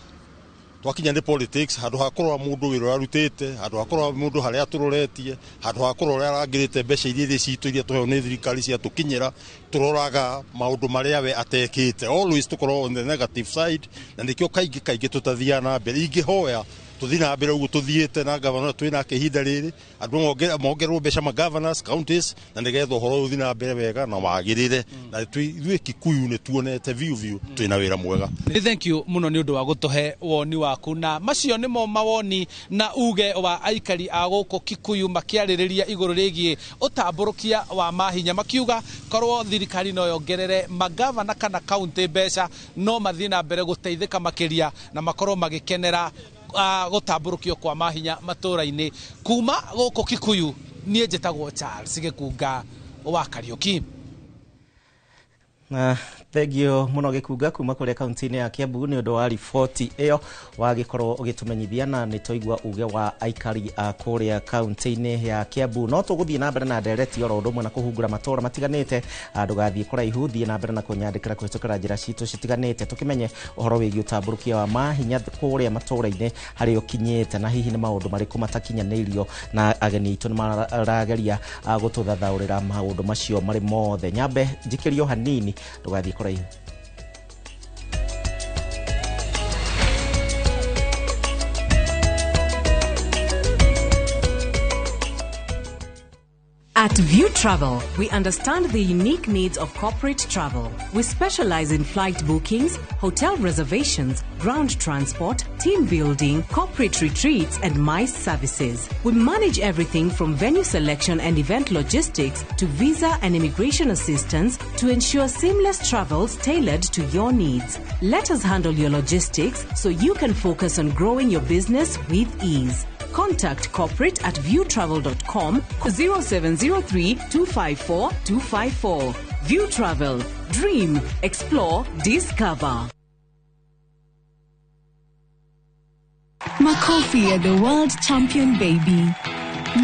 Twakinya nĩ politics, handũ ha kũrora mũndũ wĩra ũrĩa arutĩte, handũ ha kũrora mũndũ harĩa atũroretie, handũ ha kũrora ũrĩa arangĩrĩte mbeca iria irĩ citũ iria tũheo nĩ thirikari ciatũkinyĩra, tũroraga maũndũ marĩa we atekĩte. Always tũkoragwo on the negative side, na nĩkĩo kaingĩ kaingĩ tũtathiaga na mbere. Ingĩhoya tũthiĩ na mbere ũguo tũthiĩte na gavana twĩ nake ihinda rĩrĩ, andũ mongererwo mbeca ma governors counties, na nĩgetha ũhoro ũyũ ũthiĩ na mbere wega na wagĩrĩre. Na ithuĩ Kikuyu nĩ tuonete biũ biũ twĩna wĩra mwega.
Nĩ thank you mũno nĩ ũndũ wa gũtũhe woni waku, na macio nĩmo mawoni na uge wa aikari a gũkũ Kikuyu makĩarĩrĩria igũrũ rĩgiĩ ũtambũrũkia wa mahinya, makiuga korwo thirikari no yongerere magavana kana kaunti mbeca no mathiĩ na mbere gũteithĩka makĩria na makorwo magĩkenera gũtambũrũkio kwa mahinya matũra-inĩ. Kuma gũkũ Kikuyu niĩ njĩtagwo Charles Gĩkunga wa Kariũki.
Na thengio muno Gĩkunga kuma kũrĩa kaunti-inĩ ya Kiambu nĩ ũndũ wa riboti ĩyo wagĩkorwo ũgĩtũmenyithia, na nĩ twaigua uge wa aikari a kũrĩa kaunti-inĩ ya Kiambu. No tũgũthiĩ na mbere na ndereti oro ũndũ ũmwe na kũhungura matũra matiganĩte. Ndũgathiĩ kũraihu, thiĩ na mbere na kũnyandĩkĩra kũhĩtũkĩra njĩra citũ citiganĩte tũkĩmenye ũhoro wĩgiĩ ũtambũrũkia wa mahinya kũrĩa matũra-inĩ harĩa ũkinyĩte, na hihi nĩ maũndũ marĩkũ matakinyanĩirio, na ageni aitũ nĩ marageria gũtũthathaũrĩra maũndũ macio marĩ mothe. Nyambe njikĩrio hanini, ndũgathiĩ kũraihu.
At View Travel, we understand the unique needs of corporate travel. We specialize in flight bookings, hotel reservations, ground transport, team building, corporate retreats, and MICE services. We manage everything from venue selection and event logistics to visa and immigration assistance to ensure seamless travels tailored to your needs. Let us handle your logistics so you can focus on growing your business with ease. Contact corporate at viewtravel.com 0703 254 254. View Travel. Dream, explore, discover.
Makofi ya the world champion baby.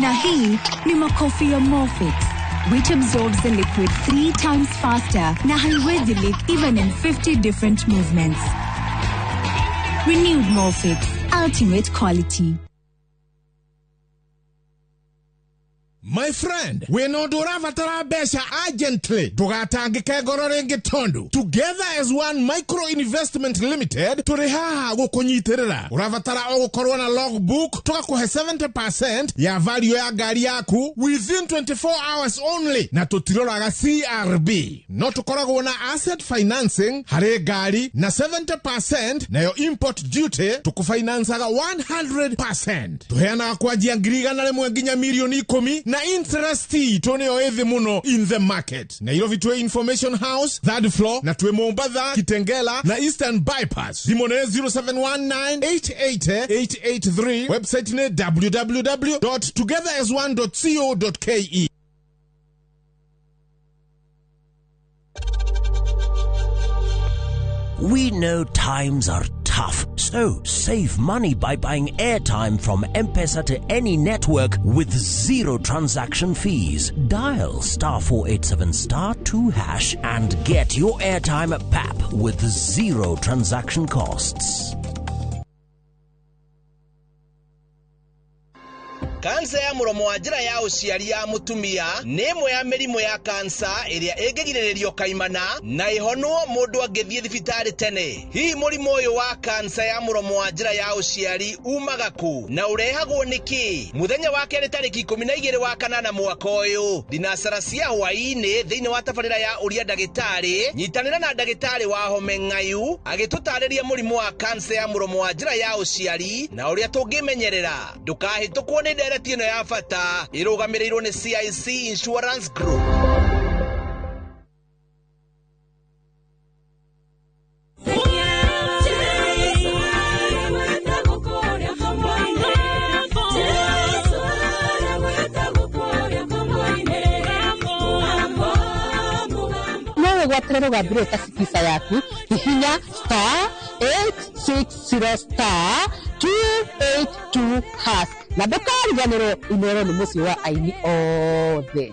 Na hii ni makofi ya Morfix, which absorbs the liquid three times faster na haiwezi leak even in 50 different movements. Renewed Morfix, ultimate quality.
My friend, wĩna ũndũ ũrabatara mbeca urgently, ndũgatangĩke ngoro rĩngĩ tondũ Together as One Micro Investment Limited tũrĩ haha gũkũnyitĩrĩra. Ũrabatara o gũkorwo na logbook, tũgakũhe 70% ya value ya ngari yaku within 24 hours only, na tũtiroraga CRB. No tũkoragwo na asset financing harĩ ngari na 70%, nayo import duty tũkũfinancaga 100%. Tũheanaga kwanjia 100,000 nginya 10,000,000, na interest itũ nĩyo ĩthĩ mũno in the market. Nairobi twĩ Information House third floor, na twĩ Mombatha, Kitengela na Eastern Bypass. Thimũ nĩ 0719888883, website nĩ www.togetherasone.co.ke.
We know times are tough, so save money by buying airtime from M-Pesa to any network with zero transaction fees. Dial *487*2# and get your airtime at PAP with zero transaction costs.
Kansa ya mũromo wa njĩra ya ũciari ya mũtumia nĩ ĩmwe ya mĩrimũ ya kansa ĩrĩa ĩngĩgirĩrĩrio kaimana na ĩhonwo mũndũ angĩthiĩ thibitarĩ tene. Hihi mũrimũ ũyũ wa kansa ya mũromo wa njĩra ya ũciari umaga kũ na ũrehagwo nĩkĩ? Mũthenya wa kerĩ tarĩki 12 wa kanana mwaka ũyũ, thinacara cia hwaĩ-inĩ thĩinĩ wa tabarĩra ya ũria ndagĩtarĩ, nyitanĩra na ndagĩtarĩ wa Home Ng'ayu agĩtũtarĩria mũrimũ wa kansa ya mũromo wa njĩra ya ũciari na ũrĩa tũngĩmenyerera. Ndũkahĩtũkwo nĩ ndereti ĩno ya bata ĩrũgamĩrĩirwo nĩ CIC Insurance Group.
No wĩgwatĩre rũgambi rũrũ ta Skiza yaku, hihinya *860*282# na ndũkariganĩrwo Inooro nĩ mũciĩ wa aini othe.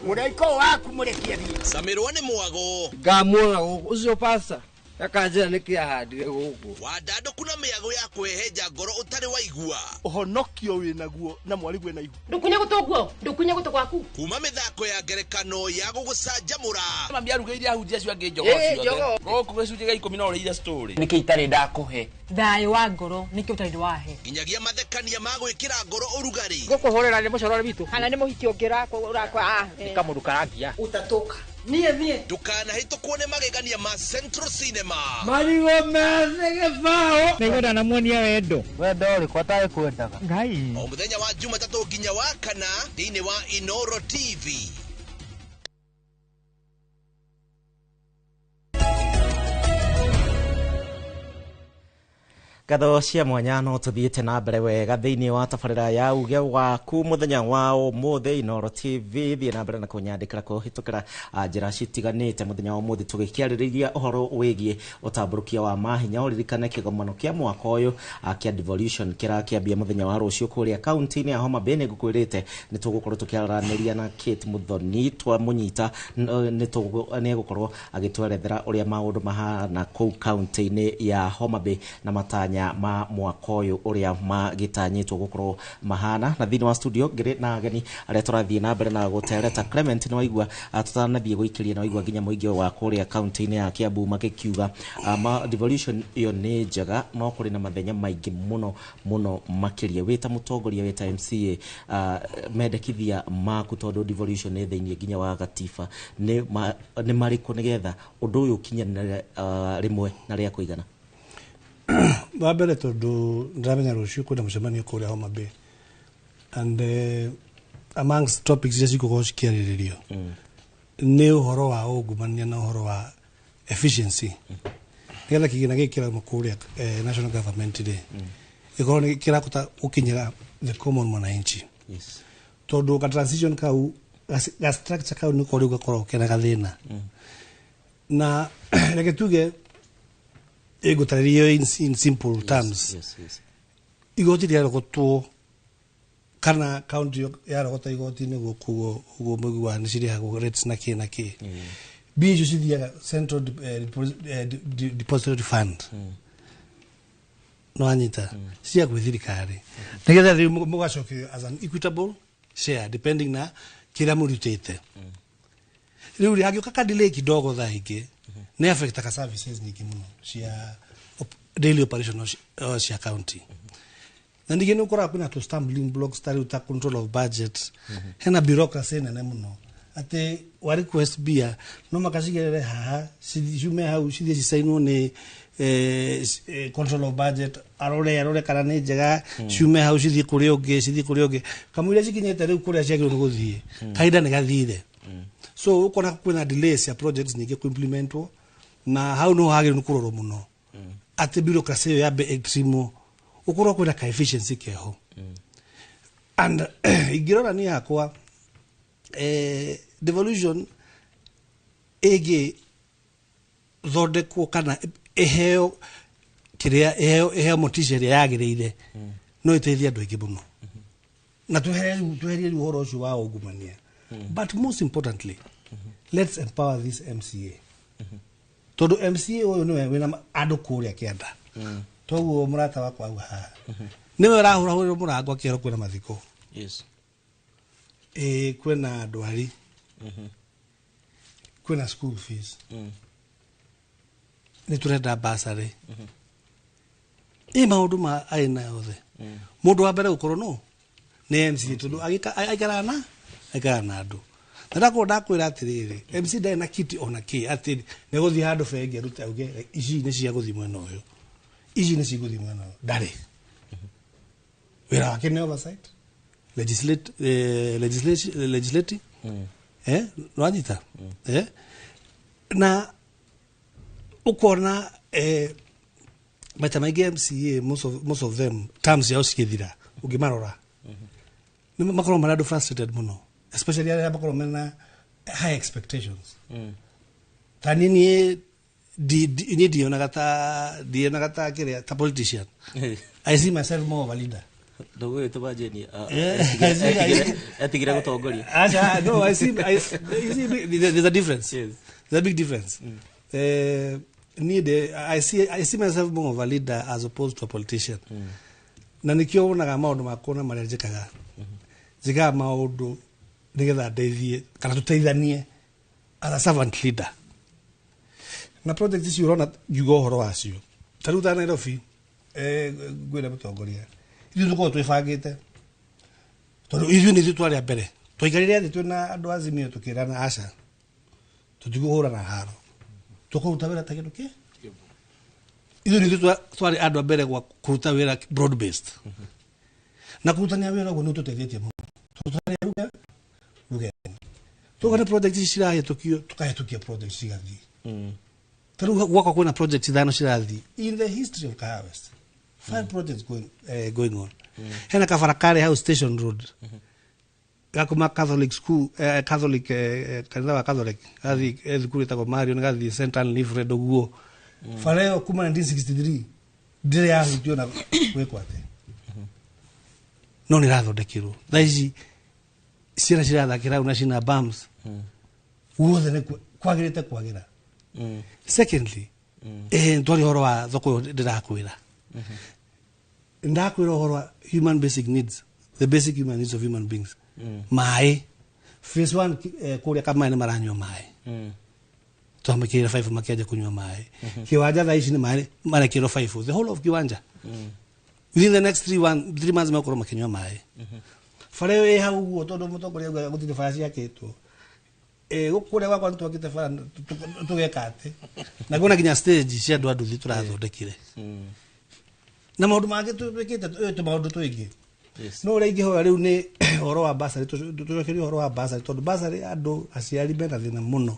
Mũraika waku mũrekie thiĩ.
Camirwo nĩ mwago.
Ngamuona gũkũ ũcio pasta akanjĩra nĩkĩ ahandire gũkũ.
Wandandũku na mĩago ya kwĩhenja ngoro ũtarĩ waigua.
Ũhonokio wĩnaguo na mwarĩguo na ihu.
Ndũkunye gũtũ guo, ndũkunye gũtũ gwaku.
Kuma mĩthako ya ngerekano ya gũgũcanjamũra.
Mami arugĩire ahunjia acio angĩ njogoo ciothe. Gũkũ gĩcunjĩ gĩa 10 no ũrĩire story.
Nĩkĩ itarĩ ndakũhe?
Thayũ wa ngoro nĩkĩ ũtarĩ wahe.
Nginyagia mathekania ma gwĩkĩra ngoro ũrugarĩ.
Ngũkũhũrĩra nĩ mũcorore witũ.
Kana nĩ mũhiki ũngĩ ũrakwa.
Nĩ kamũndũ karangia.
Utatoka. Niĩ thiĩ.
Ndũkanahĩtũkwo nĩ magegania ma Central Cinema.
Marigũ methĩ gĩbaũ.
Nĩngwenda namuonia wendo.
Wendo ũrĩkũ atarĩ kwendaga?
Ngai.
O mũthenya wa Jumatatũ nginya wa kana thĩinĩ wa Inooro TV.
Ngatho cia mwanya no tuthiĩte na mbere wega thĩinĩ wa tabarĩra ya uge waku mũthenya wa ũmũthĩ. Inooro TV thiĩ na mbere na kũnyandĩkĩra kũhĩtũkĩra njĩra citiganĩte. Mũthenya wa ũmũthĩ tũgĩkĩarĩrĩria ũhoro wĩgiĩ ũtambũrũkia wa mahinya. Ũririkane kĩgomano kĩa mwaka ũyũ kĩa devolution kĩrakĩambia mũthenya wa rũciũ kũrĩa kaunti-inĩ ya Homa Bay. Nĩngũkwĩrĩte nĩtũgũkorwo tũkĩaranĩria na Kate Muthoni, twamũnyita nĩegũkorwo agĩtwerethera ũrĩa maũndũ mahana kũu kaunti-inĩ ya Homa Bay na matanya ma mwaka ũyũ ũrĩa magĩtanyĩtwo gũkorwo mahana. Na thĩinĩ wa studio ngĩrĩ na ageni arĩa tũrathiĩ na mbere na gũtereta. Clement, nĩ waigua tũtanathiĩ gũikĩria, nĩ waigua nginya mũingĩ wa kũrĩa kaunti-inĩ ya Kiambu magĩkiuga devolution ĩyo nĩ njega, no kũrĩ na mathenya maingĩ mũno mũno makĩria. Wĩ ta mũtongoria, wĩ ta MCA, mendekithia maku tondũ devolution nĩ thĩinĩ nginya wa gatiba nĩ marĩkũ nĩgetha ũndũ ũyũ ũkinyanĩre rĩmwe na rĩa kũigana?
Wa mbere tondũ ndĩramenya rũciũ kwĩna mũcemanio kũrĩa Homa Bay, and amongst topics iria cigũkorwo cikĩarĩrĩrio nĩ ũhoro wa ungumania na ũhoro wa efficiency, nĩgetha kĩgĩna gĩkĩ kĩrauma kũrĩa national government rĩ ĩkorwo nĩ kĩrakũta gũkinyĩra the common mwananchi. Tondũ ka transition kau Ga structure kau nĩko rĩu gakoragwo kena gathĩna. Na reke tuge ĩngũtarĩrio in simple terms.
Yes.
Igoti rĩarogotwo kana county yarogota igoti-inĩ gũkũ ũguo mũiguaga nĩ cirĩhagwo rates na kĩ na kĩ. Mbia icio cithiaga Central Depository Fund. No anyita cia gwĩ thirikari nĩgetha rĩu mũgacokerio as an equitable share depending na kĩrĩa mũrutĩte. Rĩu rĩ hangĩũka ka delay kidogo thaa ingĩ nĩ affectaga services nyingĩ mũno cia daily operation cia county. Na ningĩ nĩ ũkoraga kwĩna tũ stumbling blocks ta rĩu ta control of budget. Hena bureaucracy nene mũno atĩ wa request mbia no makacigerere haha, ciume hau, cithiĩ cicainwo nĩ control of budget, arore kana nĩ njega, ciume hau cithiĩ kũrĩ ũngĩ, cithiĩ kũrĩ ũngĩ, kamũira cikinyĩte rĩu kũrĩa ciagĩrĩirwo nĩ gũthiĩ, kahinda nĩ gathire. So ũkona kwĩna delays cia projects nyingĩ kũimplementwo, na hau no hagĩrĩirwo nĩ kũrorwo mũno atĩ bureaucracy ĩyo yambe ĩtrimwo, ũkorwo kwĩna ka efficiency keho. And ingĩrora niĩ hakwa, devolution ĩngĩ thondekwo kana ĩheo kĩrĩa ĩheo motisha ĩrĩa yagĩrĩire, no ĩteithie andũ aingĩ mũno na tweherie rĩu ũhoro ũcio wa ungumania. But most importantly, let's empower this MCA, tondũ MCA ũyũ nĩwe wĩna andũ kũrĩa kĩanda. Toguo mũrata wakwa auga haha, nĩwe ũrahũrahũrĩrwo mũrango akĩerwo kwĩna mathiko, ĩ kwĩna ndwari, kwĩna school fees, nĩ tũrenda basarĩ, ĩ maũndũ ma aina yothe. Mũndũ wa mbere gũkorwo no nĩ MCA, tondũ aikaraga na andũ. Na ndakorwo ndakwĩra atĩrĩrĩ, MC ndarĩ na kiti ona kĩ atĩ nĩ gũthiĩ handũ bengi arute auge ici nĩ cia gũthiĩ mwena ũyũ, ici nĩ cigũthiĩ mwena ũyũ. Ndarĩ. Wĩra wake nĩ oversight, legislate, legislative, nwanyita, na ukona maita maingĩ MCA, most of them, terms yao cigĩthira, ũngĩmarora nĩ makorwo marĩ andũ frustrated mũno, especially arĩa makorwo mena high expectations. Ta niĩ niĩ ndionaga ta kĩrĩa, ta politician. I see myself more of a leader.
Ndũgũgĩtũma Jane
Yeah.
etigire gũtongoria.
Acha, no, you see, there's a difference. There's a big difference. I see myself more of a leader as opposed to a politician. Na nikio wonaga maũndũ makwa na marĩa njĩkaga. Njĩkaga maũndũ nĩgetha ndeithie kana tũteithanie as a servant leader. Na project ici ũrona ngiuga ũhoro wacio, ta rĩu ta Nairobi, ngwĩre mũtongoria, ithuĩ tũkoragwo twĩbangĩte, tondũ ithuĩ nĩ ithuĩ twarĩ a mbere twaikarire thĩ twĩna andũ a Azimio tũkĩrana aca tũtikũhũrana haro, tũkũruta wĩra ta kĩndũ kĩ ithuĩ nĩ ithuĩ twarĩ andũ a mbere gwa kũruta wĩra broad based. Na kũrutania wĩra ũguo nĩ ũtũteithĩtie mũno, tondũ twarĩ ruga ĩmwe. Tuoka nĩ project ici cirahĩtũkio, tũkahĩtũkia project cigathiĩ. Ta rĩu gwakwa kwĩna project ithano cirathiĩ in the history of Kahawa West, five projects going on. Hena kabara karĩ hau Station Road gakuma Catholic school, Catholic, kanitha wa Catholic, gathi thukuru ĩtagwo Marion, gathi St Anne Wilfred ũguo. Bara ĩyo kuma 1963 ndĩrĩ yahutio na gwĩkwo atĩ no nĩ ĩrathondekirwo. Thaa ici ciana cirathakĩra hau na cina bams guothe nĩ kwagĩrĩte kwagĩra. Secondly, twari ũhoro wa thoko ũyũ, ndĩrakwĩra ndakwĩra ũhoro wa human basic needs, the basic human needs of human beings. Maĩ, phase one, kũrĩa kamaĩ nĩ maranyua maĩ, twamĩkĩrĩra baibũ makĩanjia kũnyua maĩ. Kiwanja thaa ici nĩ maĩ marekĩrwo baibũ, the whole of Kiwanja. Within the next 3 months megũkorwo makĩnyua maĩ. Bara ĩyo ĩ hau ũguo, tondũ mũtongoria augaga gũtirĩ bara ciakĩtwo, kũrĩa gwakwa nĩ twakĩte bara tũgeka atĩ na kuona nginya stage cia andũ a nduthi tũrathondekire na maũndũ mangĩ twĩkĩte tũ maũndũ tũingĩ. No ũrĩa ingĩhoya rĩu nĩ ũhoro wa basarĩ, tũcokerie ũhoro wa basarĩ, tondũ basarĩ andũ aciari mena thĩna mũno,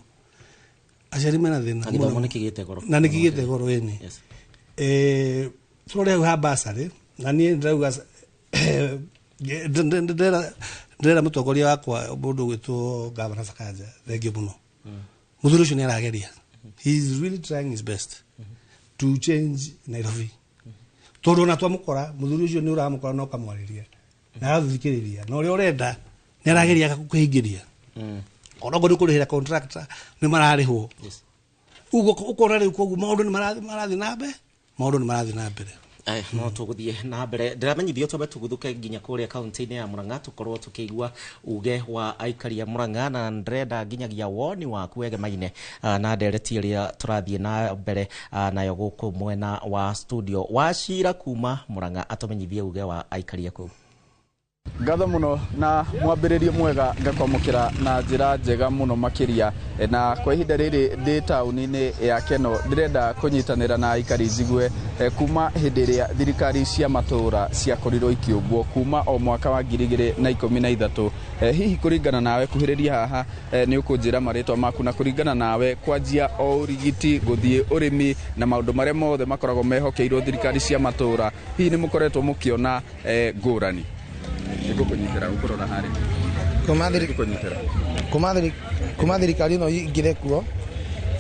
aciari mena thĩna
Na gĩthomo
mũno.
nĩ kĩgĩte goro.
Na nĩ kĩgĩte goro ĩni. Tũrore hau ha basarĩ, na niĩ ndĩrauga ndĩrera Ndĩrera mũtongoria wakwa mũndũ ũgwĩtwo Gavana Sakaja, thengiũ mũno. Mũthuri ũcio nĩ arageria, he is really trying his best to change Nairobi, tondũ ona twamũkora mũthuri ũcio nĩ ũramũkora na ũkamwarĩria na arathikĩrĩria na ũrĩa ũrenda nĩ arageria kũhingĩria, onokorwo nĩ kũrĩhĩra contractor nĩ mararĩhwo. Ũguo ũkona rĩu koguo maũndũ nĩ marathiĩ na mbere, maũndũ nĩ marathiĩ na mbere.
No tũgũthiĩ na mbere, ndĩramenyithio twambe tũguthũke nginya kũrĩa kaunti-inĩ ya Murang'a, tũkorwo tũkĩigua uge wa aikari a Murang'a, na ndĩrenda nginyagia woni waku wegemaine na ndereti ĩrĩa tũrathiĩ na mbere nayo gũkũ mwena wa studio. Wacira kuma Murang'a atũmenyithie uge wa aikari a kũu.
Ngatho muno na mwambĩrĩrio mwega, ngakwamũkĩra na njĩra njega mũno makĩria. Na kwa ihinda rĩrĩ ndĩ taũni-inĩ ya Keno, ndĩrenda kũnyitanĩra na aikari njigue kuma hĩndĩ ĩrĩa thirikari cia matũũra ciakorirwo ikĩũmbwo kuma o mwaka wa 2013. Hihi kũringana nawe, kuhĩrĩria haha, nĩ ũkũnjĩra marĩtwa maku, na kũringana nawe kwanjia o ũrigiti gũthiĩ ũrĩmi na maũndũ marĩa mothe makoragwo mehokeirwo thirikari cia matũũra, hihi nĩ mũkoretwo mũkĩona ngũrani? Nĩngũkũnyitĩra gũkũrora harĩ Nĩngũkũnyitĩra.
Kuma thirikari ĩno ingĩre kuo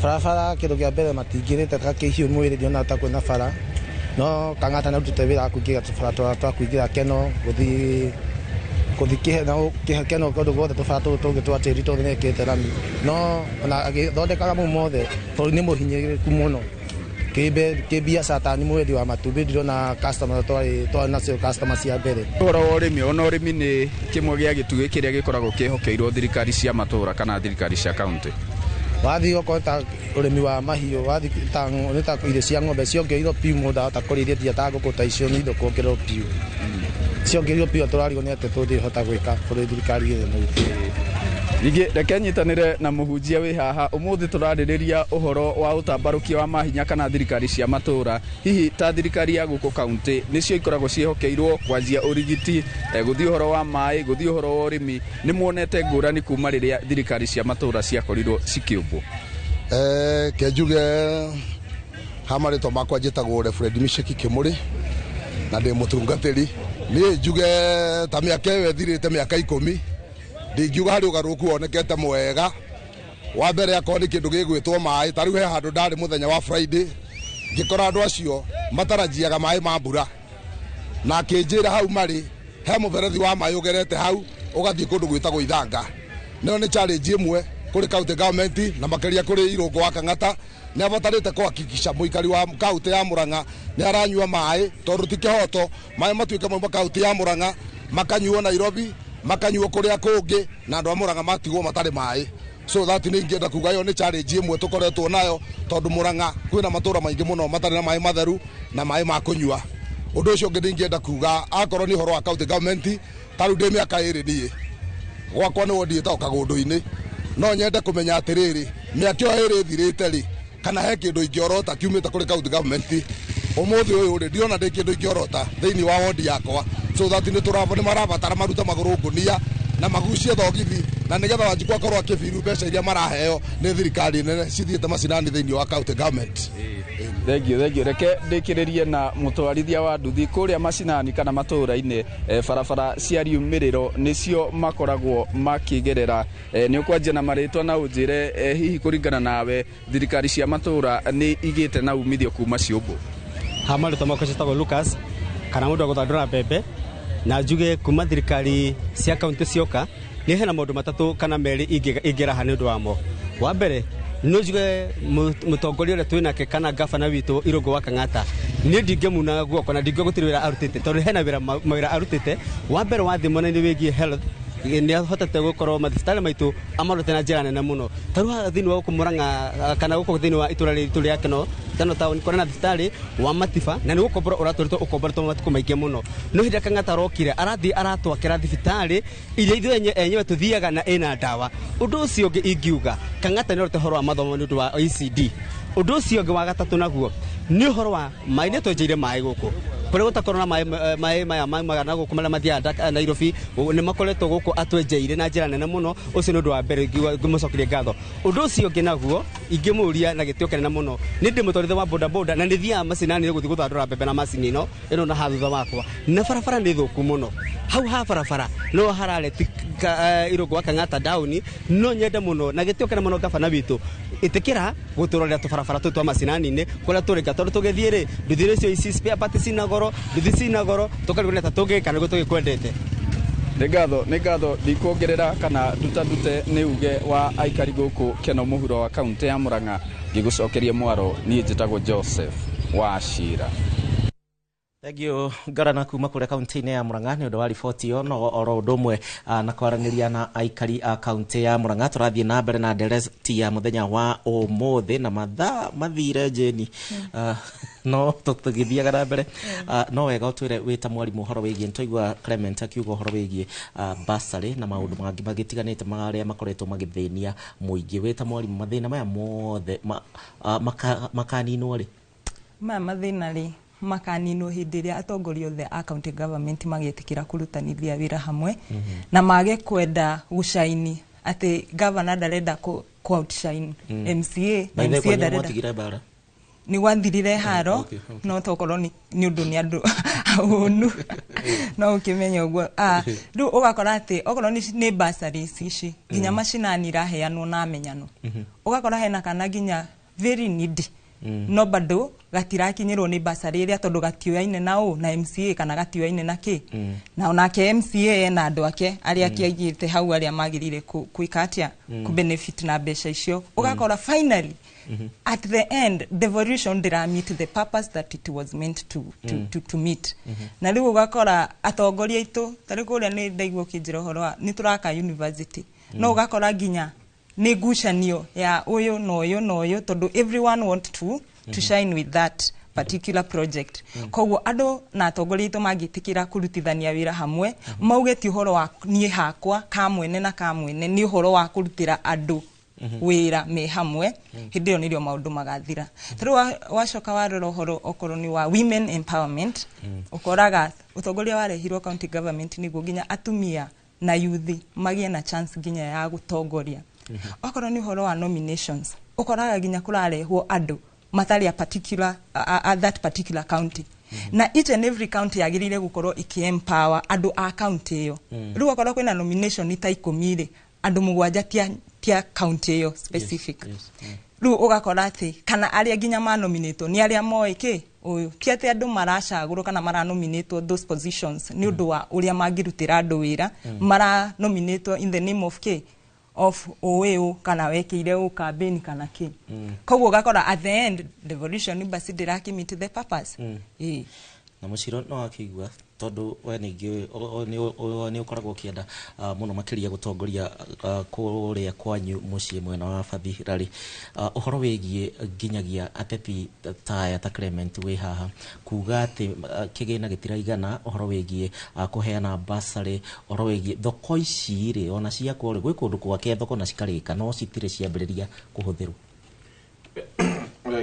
barabara, kĩndũ kĩa mbere matingĩrĩte ta kĩhiũ mwĩrĩ, ndionaga ta kwĩna bara, no Kang'ata nĩ arutĩte wĩra wa kũingĩra tũbara twa kũingĩra Keno, gũthiĩ Keno kũndũ guothe, tũbara tũtũ tũngĩ twa tĩri tũthe nĩ ekĩrĩte rami, no ona agĩthondekaga mau mothe bũrũri nĩ mũhinyĩrĩrĩku mũno kĩbiacara. Ta nĩ mwendi wa matumbĩ, ndirona customer twarĩ nacio customer cia mbere.
Ũhoro wa ũrĩmi, ona ũrĩmi nĩ kĩmwe gĩa gĩtugĩ kĩrĩa gĩkoragwo kĩhokeirwo thirikari cia matũũra kana thirikari cia kaunti.
Wathiĩ okorwo ta ũrĩmi wa mahiũ, wathiĩ ta nĩ ta irio cia ng'ombe ciongereirwo piũ, mũndũ ahota kũrĩithia nginya ta ngũkũ ta icio, nĩ indo kuongererwo piũ, ciongereirwo piũ, tũrarigwo nĩ atĩ tũngĩhota gwĩka kũrĩ thirikari ĩno itũ.
Ningĩ reke nyitanĩre na mũhunjia wĩ haha. Ũmũthĩ tũrarĩrĩria ũhoro wa ũtambarũkia wa mahinya kana thirikari cia matũũra. Hihi ta thirikari ya gũkũ kaunti nĩcio ikoragwo ciĩhokeirwo kwanjia ũrigiti, gũthiĩ ũhoro wa maĩ, gũthiĩ ũhoro wa ũrĩmi, nĩ muonete ngũrani kuma rĩrĩa thirikari cia matũũra ciakorirwo cikĩũmbwo?
Ke njuge ha marĩtwa makwa njĩtagwo Reverend Misheki Kĩmũrĩ na ndĩ mũtungatĩri. Niĩ njuge ta mĩaka ĩyo ĩthirĩte, mĩaka 10, ndingiuga harĩ ũgarũrũku wonekete mwega. Wa mbere, akorwo nĩ kĩndũ gĩgwĩtwo maĩ, ta rĩu he handũ ndarĩ mũthenya wa Friday, ngĩkora andũ acio matarajiaga maĩ ma mbura, na akĩnjĩra hau marĩ he mũberethi wa maĩ ũgerete hau ũgathiĩ kũndũ gwĩtagwo Ithanga. Nayo nĩ challenge ĩmwe kũrĩ county government na makĩria kũrĩ Irũngũ wa Kang'ata, nĩ abatarĩte kũhakikisha mũikari wa kaunti ya Murang'a nĩ aranyua maĩ, tondũ ti kĩhoto maĩ matuĩke mauma kaunti ya Murang'a makanyuo Nairobi, makanyuo kũrĩa kũngĩ, na andũ a Murang'a matigwo matarĩ maĩ. So that nĩ ingĩenda kuga ĩyo nĩ challenge ĩmwe tũkoretwo nayo, tondũ Murang'a kwĩna matũũra maingĩ mũno matarĩ na maĩ matheru na maĩ ma kũnyua. Ũndũ ũcio ũngĩ nĩ kuga akorwo nĩ ũhoro wa county government, ta rĩu ndĩ mĩaka 2 niĩ gwakwa nĩ wondi ĩtagwo Kagũndũ-inĩ, no nyende kũmenya atĩrĩrĩ, mĩaka ĩyo 2 ĩthirĩte rĩ, kana he kĩndũ ingĩorota kiumĩte kũrĩ county government? Ũmũthĩ ũyũ rĩ, ndiona ndĩ kĩndũ ingĩorota thĩinĩ wa wondi yakwa. So that nĩ tũrabo nĩ marabatara maruta magũrũ ngũnia na magucie thogithi, na nĩgetha Wanjikũ akorwo akĩbiru mbeca iria maraheo nĩ thirikari nene cithiĩte macinani thĩinĩ wa county government.
Thengiũ, thengiũ. Reke ndĩkĩrĩrie na mũtwarithia wa nduthi kũrĩa macinani kana matũũra-inĩ. Barabara cia riumĩrĩro nĩcio makoragwo makĩgerera. Nĩ ũkwanjia na marĩtwa na ũnjĩre, hihi kũringana nawe thirikari cia matũũra nĩ igĩte na umithio kuma ciũmbwo?
Ha marĩtwa makwa ciĩtagwo Lucas kana mũndũ wa gũthandũra mbembe, na njuge kuma thirikari cia kaunti cioka nĩ hena maũndũ 3 kana 2 ingĩraha nĩ ũndũ wamo. Wa mbere, no njuge mũtongoria ũrĩa twĩnake kana gabana witũ Irũngũ wa Kang'ata, niĩ ndingĩmuna guoko na ndingiuga gũtirĩ wĩra arutĩte, tondũ hena mawĩra arutĩte. Wa mbere, wathiĩ mwena-inĩ wĩgiĩ health, nĩ ahotete gũkorwo mathibitarĩ maitũ amarute na njĩra nene mũno. Ta rĩu haha thĩinĩ wa gũkũ Murang'a kana gũkũ thĩinĩ wa itũra rĩtũ rĩa Keno Keno town, kũrĩ na thibitarĩ wa Matiba na nĩ gũkombora ũratũrĩtwo ũkomboretwo matukũ maingĩ mũno, no hĩndĩ ĩrĩa Kang'ata arokire arathiĩ aratwakĩra thibitarĩ iria ithuĩ enyewe tũthiaga na ĩna ndawa. Ũndũ ũcio ũngĩ ingiuga Kang'ata nĩ arute ũhoro wa mathomo nĩ ũndũ wa ECD. Ũndũ ũcio ũngĩ wa gatatũ naguo nĩ ũhoro wa maĩ, nĩ twenjeire maĩ gũkũ kũrĩa gũtakorwo na maĩ maya maumaga na gũkũ marĩa mathiaga Nairobi, nĩ makoretwo gũkũ atwenjeire na njĩra nene mũno. Ũcio nĩ ũndũ wa mbere ngĩmũcokeria ngatho. Ũndũ ũcio ũngĩ naguo Ingĩmũria na gĩtĩo kĩnene mũno, nĩ ndĩ mũtwarithia wa boda boda na nĩ thiaga macinani gũthiĩ gũthandũra mbembe na macini ĩno ĩno na haha thutha wakwa, na barabara nĩ thũku mũno. Hau ha barabara no harareti Irũngũ wa Kang'ata down. No nyende mũno na gĩtĩo kĩnene mũno gabana witũ, ĩtĩkĩra gũtũrorera tũbarabara tũtũ twa macinani-inĩ kũrĩa tũrĩka, tondũ tũgĩthiĩ rĩ, nduthi icio ici spare parts cina goro, nduthi cina goro, tũkarigwo nĩ ta tũngĩka nĩguo tũgĩkwendete.
Nĩ ngatho, nĩ ngatho. Ndikuongerera kana nduta ndute, nĩ uge wa aikari gũkũ Keno mũhuro wa kaunti ya Murang'a. Ngĩgũcokeria mwaro, niĩ njĩtagwo Joseph Wachira.
Thank you Ngarana kuma kũrĩa kaunti-inĩ ya Murang'a nĩ ũndũ wa riboti ĩyo. No oro ũndũ ũmwe na kwaranĩria na aikari a kaunti ya Murang'a, tũrathiĩ na mbere na ndereti ya mũthenya wa ũmũthĩ na mathaa mathire njĩni. No tũgĩthiaga na mbere, no wega ũtwĩre wĩ ta mwarimũ ũhoro wĩgiĩ, nĩtwaigua Clement akiuga ũhoro wĩgiĩ bursary na maũndũ mangĩ magĩtiganĩte marĩa makoretwo magĩthĩnia mũingĩ. Wĩ ta mwarimũ, mathĩna maya mothe makaninwo rĩ?
Maya mathĩna rĩ, makaninwo hĩndĩ ĩrĩa atongoria othe a county government magetĩkĩra kũrutanithia wĩra hamwe na mage kwenda gũcaini atĩ governor ndarenda ku outshine MCA na
By the way,
MCA
kwanyu
ndarenda.
mwatigire mbara?
Nĩ gwathirire haro. No tokorwo nĩ ũndũ nĩ andũ ahũnu, no ũkĩmenye ũguo. Rĩu ũgakora atĩ okorwo nĩ bursaries ici nginya macinani iraheanwo na amenyano, ũgakora hena kana nginya very needy no bado gatirakinyĩrwo nĩ bursary ĩrĩa, tondũ gatiũyaine na ũ na MCA kana gatiũyaine na kĩ, na onake MCA ena andũ ake arĩa akĩaigĩte hau arĩa magĩrĩire gwĩka atĩa, ku benefit na mbeca icio. Ũgakora finally at the end devolution ndĩra meet the purpose that it was meant to meet. Na rĩu ũgakora atongoria aitũ, ta rĩu kũrĩa nĩ ndaigua ũkĩnjĩra ũhoro wa nĩ tũraka university, no ũgakora nginya nĩ ngucanio ya ũyũ na ũyũ na ũyũ, tondũ everyone want to shine with that particular project. Koguo andũ na atongoria aitũ mangĩtĩkĩra kũrutithania wĩra hamwe, mauge ti ũhoro wa niĩ hakwa kamwene na kamwene, nĩ ũhoro wa kũrutĩra andũ wĩra me hamwe, hĩndĩ ĩyo nĩrĩo maũndũ magathira. Ta rĩu wacoka warora ũhoro okorwo nĩ wa women empowerment, ũkoraga ũtongoria warehirwo county government nĩguo nginya atumia na yuthi magĩe na chance nginya ya gũtongoria. Okorwo nĩ ũhoro wa nominations, ũkoraga nginya kũrarehwo andũ matarĩ a particular a that particular county, na each and every county yagĩrĩire gũkorwo ĩkĩ-empower andũ a county ĩyo. Rĩu okorwo kwĩna nomination ta 10 rĩ, andũ 7 tia county ĩyo specific. Rĩu ũgakora atĩ kana arĩa nginya manominatwo nĩ arĩa moĩ kĩ ũyũ, ti atĩ andũ maracagũrwo kana maranominatwo those positions nĩ ũndũ wa ũrĩa mangĩrutĩra andũ wĩra. Maranominatwo in the name of kĩ, of ũĩ ũ kana wekĩire ũ campaign kana kĩ. Koguo ũgakora at the end devolution basi ndĩrakĩ meet the purpose. Ĩĩ.
Na mũciro no akĩigua, tondũ we ningĩ nĩ ũkoragwo ũkĩenda mũno makĩria gũtongoria kũrĩa kwanyu mũciĩ mwena wa Bathirarĩ, ũhoro wĩgiĩ nginyagia ateti ta aya ta Clement wĩ haha kuga atĩ kĩgĩna gĩtiraigana, ũhoro wĩgiĩ kũheana bursary, ũhoro wĩgiĩ thoko ici rĩ, ona ciakwo rĩ, gwĩ kũndũ gwake thoko na cikarĩka no citirĩ ciambĩrĩria kũhũthĩrwo.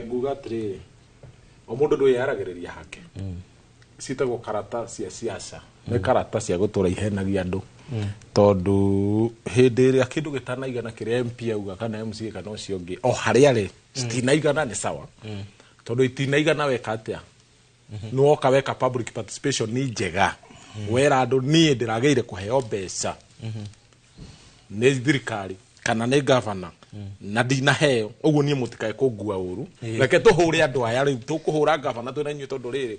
Nguga atĩrĩrĩ, o mũndũ ndwĩyaragĩrĩria hake. Ciĩtagwo karata cia siasa, nĩ karata cia gũtũra ihenagia andũ, tondũ hĩndĩ ĩrĩa kĩndũ gĩtanaigana kĩrĩa MP auga kana MCA kana ũcio ũngĩ o harĩa rĩ citinaigana, nĩ sawa, tondũ itinaigana weka atĩa? Nĩ woka weka public participation nĩ njega, wera andũ niĩ ndĩragĩire kũheo mbeca nĩ thirikari kana nĩ gavana na ndinaheo ũguo, niĩ mũtikae kũngua ũru. Reke tũhũre andũ aya, rĩu tũkũhũra gavana twĩna inyuĩ, tondũ rĩrĩ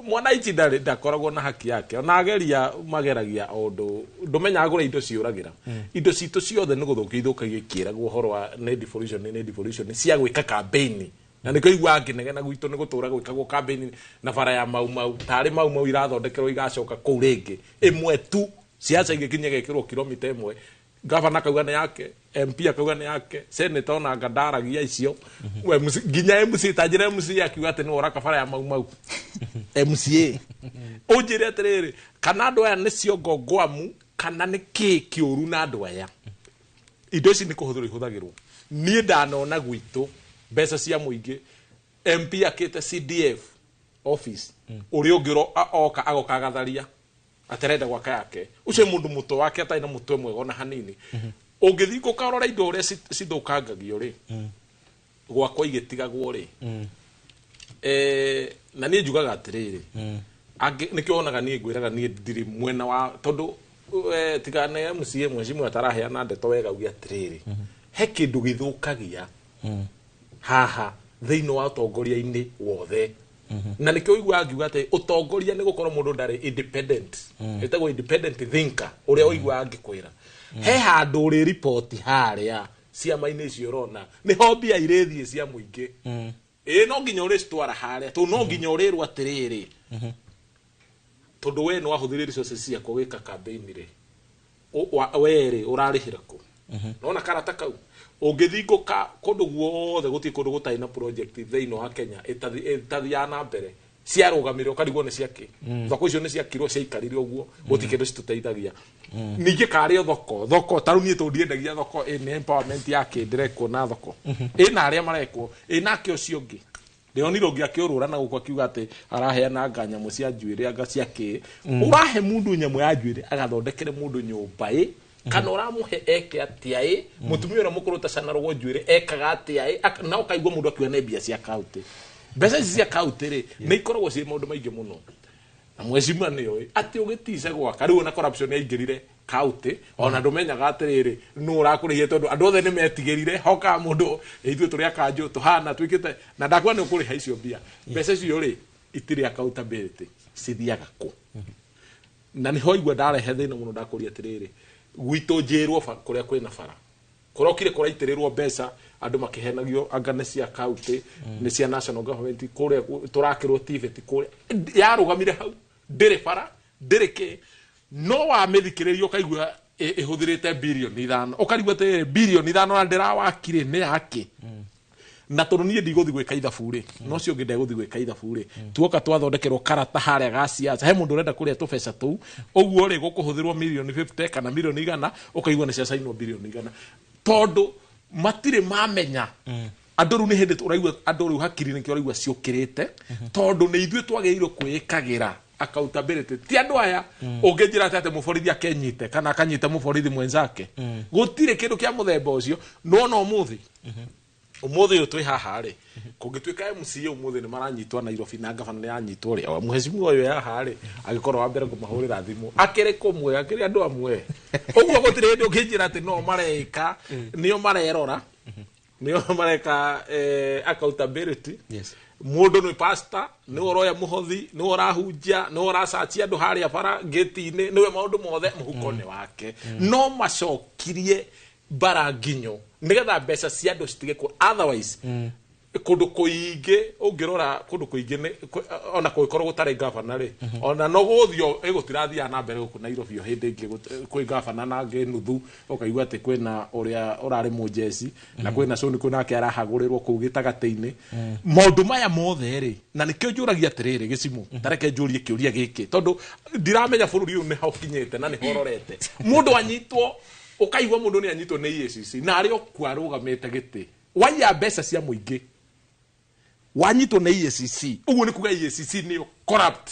mwanaichi ndarĩ ndakoragwo na haki yake, ona ageria mageragia o ũndũ ndũmenyaga kũrĩa indo ciũragĩra. Indo citũ ciothe nĩ gũthũkio ithũkagio ikĩragwo ũhoro wa nĩ devolution, nĩ devolution cia gwĩka campaign, na nĩkĩo iguaga ngĩnegena gwitũ nĩ gũtũra gwĩkagwo campaign na bara ya Mau Mau, tarĩ Mau Mau irathondekerwo igacoka kũu rĩngĩ ĩmwe tu. Siasa igĩkinya igekĩrwo kilomita 1, gavana akauga nĩ yake, MP akauga nĩ yake, senator ona anga ndaragia icio. We nginya MCA, ta njĩra MCA akiuga atĩ nĩwe ũraka bara ya Mau Mau. MCA ũnjĩre atĩrĩrĩ, kana andũ aya nĩ ciongo ngwamu kana nĩ kĩ kĩũru na andũ aya? Indo ici nĩ kũhũthĩrwo ihũthagĩrwo. Niĩ ndanona gwitũ mbeca cia mũingĩ, MP akĩte CDF office, ũrĩa ũngĩ oka agoka agatharia atarenda gwaka yake. Ũcio nĩ mũndũ mũtwe wake atarĩ na mũtwe mwega ona hanini. Ũngĩthiĩ ũkarora indo ũrĩa cithũkangagio rĩ, Gwakwa igĩtigagwo rĩ, na niĩ njugaga atĩrĩrĩ, angĩ nĩkĩo wonaga niĩ ngwĩraga niĩ ndirĩ mwena wa tondũ tigane MCA mheshimiwa ataraheana ndeto wega uge atĩrĩrĩ, he kĩndũ gĩthũkagia haha thĩinĩ wa ũtongoria-inĩ wothe, na nĩkĩo ũiguaga ngiuga atĩ ũtongoria nĩ gũkorwo mũndũ ndarĩ independent, ĩtagwo independent thinker, ũrĩa ũiguaga ngĩkwĩra he handũ ũrĩ riboti harĩa ciama-inĩ icio ũrona nĩho mbia irĩthiĩ cia mũingĩ. Ĩĩ, no nginya ũrĩcitwara harĩa tondũ no nginya ũrĩrwo atĩrĩrĩ, tondũ we nĩ wahũthĩrire resources ciakwa gwĩka campaign rĩ, we rĩ ũrarĩhĩra kũ? Nona karata kau ũngĩthingũka kũndũ guothe gũtirĩ kũndũ gũtarĩ na project thĩinĩ wa Kenya ĩtathiaga na mbere ciarũgamire ũkarigwo nĩ ciakĩ. Thoko icio nĩ ciakirwo ciaikarire ũguo, gũtirĩ kĩndũ citũteithagia. Ningĩ karĩ o thoko thoko ta rĩu niĩ tondũ ndiendagia thoko ĩ nĩ empowerment ya kĩ ndĩrekwo na thoko ĩna arĩa marekwo ĩnake ũcio ũngĩ ndĩronire ũngĩ akĩũrũra na gũkũ akiuga atĩ araheana anga nyamũ cia njuĩrĩ anga cia kĩ. Ũrahe mũndũ nyamũ ya njuĩrĩ agathondekere mũndũ nyũmba ĩ, kana ũramũhe eke atĩa ĩ, mũtumia ũrĩa mũkũrũ ũtacanarũgwo njuĩrĩ ekaga atĩa ĩ, na ũkaigua mũndũ akiuga nĩ mbia cia kaũntĩ. Mbeca ici cia kaũntĩ rĩ nĩ ikoragwo ciĩ maũndũ maingĩ mũno, na mheshimiwa nĩ oĩ atĩ ũgĩtica gwaka rĩu ona corruption yaingĩrire kaũntĩ, ona ndũmenyaga atĩrĩrĩ nũ ũrakũrĩhia tondũ andũ othe nĩ metigĩrire hokaga mũndũ ithuĩ tũrĩ akanjũ tũhana twĩkĩte na ndakuwa nĩ ũkũrĩha icio mbia. Mbeca icio rĩ itirĩ accountability, cithiaga kũ? Na nĩho igua ndarehe thĩna mũno ndakũria atĩrĩrĩ, gwitũ njĩrwo kũrĩa kwĩna bara kũrokire kũraitĩrĩrwo mbeca andũ makĩhenagio anga nĩ cia kaũntĩ nĩ cia national government, kũrĩa tũrakĩrwo TVET kũrĩa yarũgamire hau ndĩrĩ bara ndĩrĩ kĩ, no wamĩthikĩrĩria ũkaigua ĩhũthĩrĩte birioni 5, ũkarigwo atĩrĩrĩ birioni 5 na ndĩrawakire nĩ yakĩ? Na tondũ niĩ ndigũthiĩ gwĩka ithabu rĩ, no ũcio ũngĩ ndegũthiĩ gwĩka ithabu rĩ, tuoka twathondekerwo karata harĩa ga siasa, he mũndũ ũrenda kũrĩa tũbeca tũu ũguo rĩ gũkũhũthĩrwo mirioni 50 kana mirioni 100, ũkaigua nĩ ciacainwo birioni 100 tondũ matirĩ mamenya. Andũ rĩu nĩ hĩndĩ ũraigua andũ rĩu hakiri nĩkĩo ũraigua ciũkĩrĩte, tondũ nĩ ithuĩ twagĩrĩirwo kwĩĩkagĩra accountability, ti andũ aya. Ũngĩnjĩra atĩ mũborithi akenyite kana akanyita mũborithi mwenzake, gũtirĩ kĩndũ kĩa mũthemba ũcio. Nona ũmũthĩ ũmũthĩ ũyũ twĩ haha rĩ, kũngĩtuĩka MCA ũmũthĩ nĩ maranyitwo Nairobi na ngabana nĩ yanyitwo rĩ, o mheshimiwa ũyũ haha rĩ agĩkorwo wa mbere kũmahũrĩra thimũ akĩrĩ kũmwe akĩrĩ andũ amwe ũguo gũtirĩ hĩndĩ ũngĩnjĩra atĩ no mareka nĩo marerora nĩo mareka accountability. Mũndũ nĩ pastor, nĩwe ũroya mũhothi, nĩwe ũrahunjia, nĩwe ũracacia andũ harĩa bara gate-inĩ, nĩwe maũndũ mothe mũhuko nĩ wake. No macokirie bara nginyo nĩgetha mbeca cia andũ citige kũ otherwise kũndũ kũingĩ ũngĩrora kũndũ kũingĩ ona kũngĩkorwo gũtarĩ gavana rĩ, ona no gũthio ĩgũtirathiaga na mbere gũkũ Nairobi o hĩndĩ ĩngĩ kwĩ gavana na angĩ nuthu, ũkaigua atĩ kwĩna ũrĩa ũrarĩ mũjeci na kwĩna Soni kwĩna ake arahagũrĩrwo kũu gĩtagatĩ-inĩ. Maũndũ maya mothe rĩ, na nĩkĩo njũragia atĩrĩrĩ gĩcimũ, ta reke njũrie kĩũria gĩkĩ tondũ ndiramenya bũrũri ũyũ nĩho ũkinyĩte na nĩho ũrorete. Mũndũ anyitwo ũkaigua mũndũ nĩ anyitwo nĩ EACC na arĩ o kuo arũgamĩte gĩtĩ waiya mbeca cia mũingĩ wanyitwo nĩ EACC, ũguo nĩ kuga EACC nĩyo corrupt,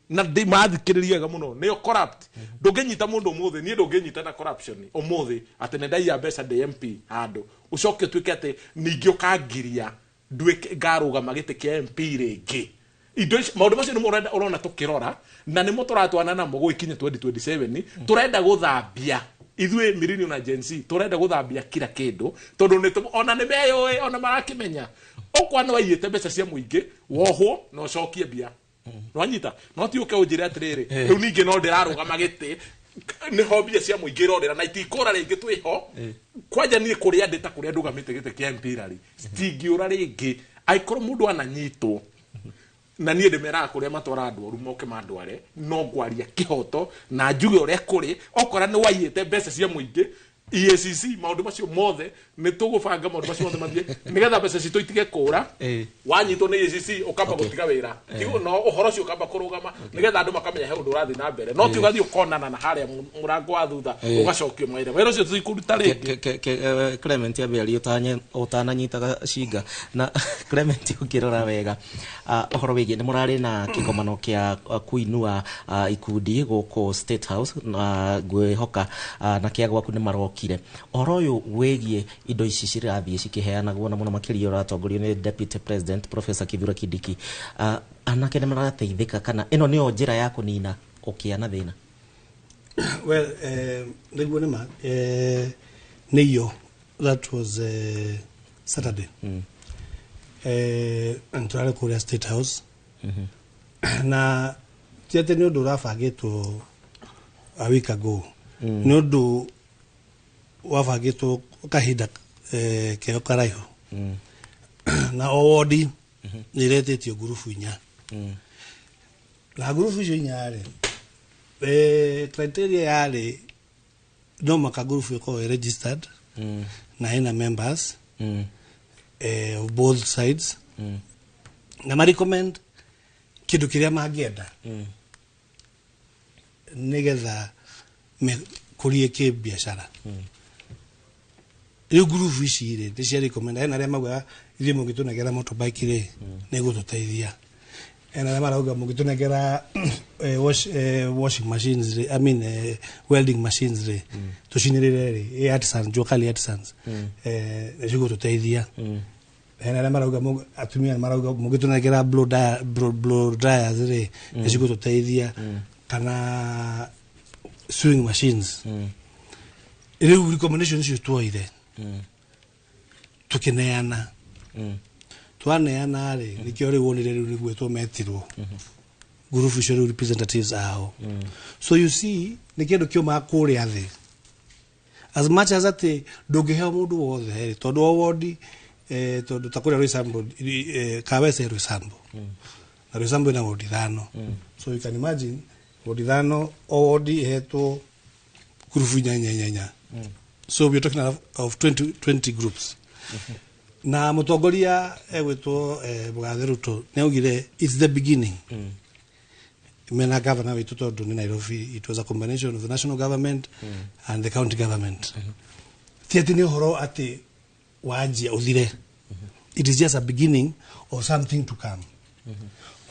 na mathikĩrĩria wega mũno nĩyo corrupt. Ndũngĩnyita mũndũ ũmũthĩ, niĩ ndũngĩnyita na corruption ũmũthĩ atĩ nĩ ndaiya mbeca ndĩ MP handũ ũcoke ũtuĩke atĩ ningĩ ũkangiria nduĩke ngarũgama gĩtĩ kĩa MP rĩngĩ. Indo icio maũndũ macio nĩmo ũrona tũkĩrora na nĩmo tũratwana namo gũgĩkinya 2027. Tũrenda gũthambia ithuĩ millennial na Gen Z, tũrenda gũthambia kila kĩndũ tondũ nĩ ona nĩ meyũĩ ona marakĩmenya ũkwa nĩ waiyĩte mbeca cia mũingĩ wohwo na ũcokie mbia nwanyita, no ti ũke ũnjĩre atĩrĩrĩ rĩu ningĩ no ndĩrarũgama gĩtĩ nĩho mbia cia mũingĩ irorĩra na itikũra rĩngĩ twĩho kwanja niĩ kũrĩa ndĩ ta kũrĩa ndũgamĩte gĩtĩ kĩa MP rĩ citingĩũra rĩngĩ angĩkorwo mũndũ ananyitwo. Na niĩ ndĩmeraga kũrĩa matwara andũ oru moke mandware, no ngwaria kĩhoto na njuge ũrĩa kũrĩ. Okora nĩ waiyĩte mbeca cia mũingĩ EACC maũndũ macio mothe nĩ tũgũbanga maũndũ macio mothe mathiĩ nĩgetha mbeca citũ itige kũra. Wanyitwo nĩ EACC ũkamba gũtiga wĩra, no ũhoro ũcio ũkamba kũrũgama nĩgetha andũ makamenya he ũndũ ũrathiĩ na mbere, no ti ũgathiĩ ũkonana na harĩa mũrango wa thutha ũgacokio mawĩra. Wĩra ũcio tũtikũruta rĩngĩ.
Clement ambĩrĩria ũtananyitaga cinga na Clement ũngĩrora wega ũhoro wĩgiĩ nĩ mũrarĩ na kĩgomano kĩa kũinua ikundi gũkũ State House na ngwĩhoka na kĩa gwaku nĩ maroka Ũrokire ũhoro ũyũ wĩgiĩ indo ici cirathiĩ cikĩheanagwo na mũno makĩria ũratongorio nĩ Deputy President Professor Kithure Kindiki, anake nĩ marateithĩka kana ĩno nĩyo njĩra ya kũnina ũkĩa na thĩna?
Well, nĩguo nĩ ma nĩyo that was Saturday. Tũrarĩ kũrĩa State House na ti atĩ nĩ ũndũ ũrabangĩtwo a week ago, nĩ ũndũ wabangĩtwo kahinda keo karaihu, na o wodi nĩ ĩretĩtio ngurubu 4, na ngurubu icio 4 rĩ, criteria yarĩ no maka ngurubu ĩkorwo ĩ registered na ĩna members of both sides, na ma recommend kĩndũ kĩrĩa mangĩenda nĩgetha mekũrie kĩbiacara. Rĩu ngurubu ici rĩ nĩ cia recommend, hena arĩa maugaga ithuĩ mũngĩtũnengera motorbike rĩ nĩ gũtũteithia, hena arĩa marauga mũngĩtũnengera washing machines rĩ, I mean welding machines rĩ, tũcinĩrĩre rĩ, artisans, jua kali artisans, nĩ cigũtũteithia. Hena arĩa marauga atumia marauga mũngĩtũnengera blow dryers rĩ nĩ cigũtũteithia, kana sewing machines. Rĩu recommendation icio tuoire tũkĩneana, twaneana rĩ nĩkĩo rĩu wonire rĩu nĩguo metirwo ngurubu icio rĩu representatives ao. So you see nĩ kĩndũ kĩumaga kũrĩa thĩ, as much as atĩ ndũngĩheo mũndũ wothe rĩ, tondũ o wodi, tondũ ta kũrĩa Roysambu, Kawese Roysambu, na Roysambu ĩna wodi 5, so you can imagine wodi 5, o wodi ĩhetwo ngurubu 4 4 4, so we are talking of 20 groups. Na mũtongoria egwĩtwo Mũgathe Ruto nĩ augire it's the beginning. Mena governor witũ tondũ nĩ Nairobi, it was a combination of the national government and the county government. Ti atĩ nĩ ũhoro atĩ wanjia ũthire, it is just a beginning of something to come.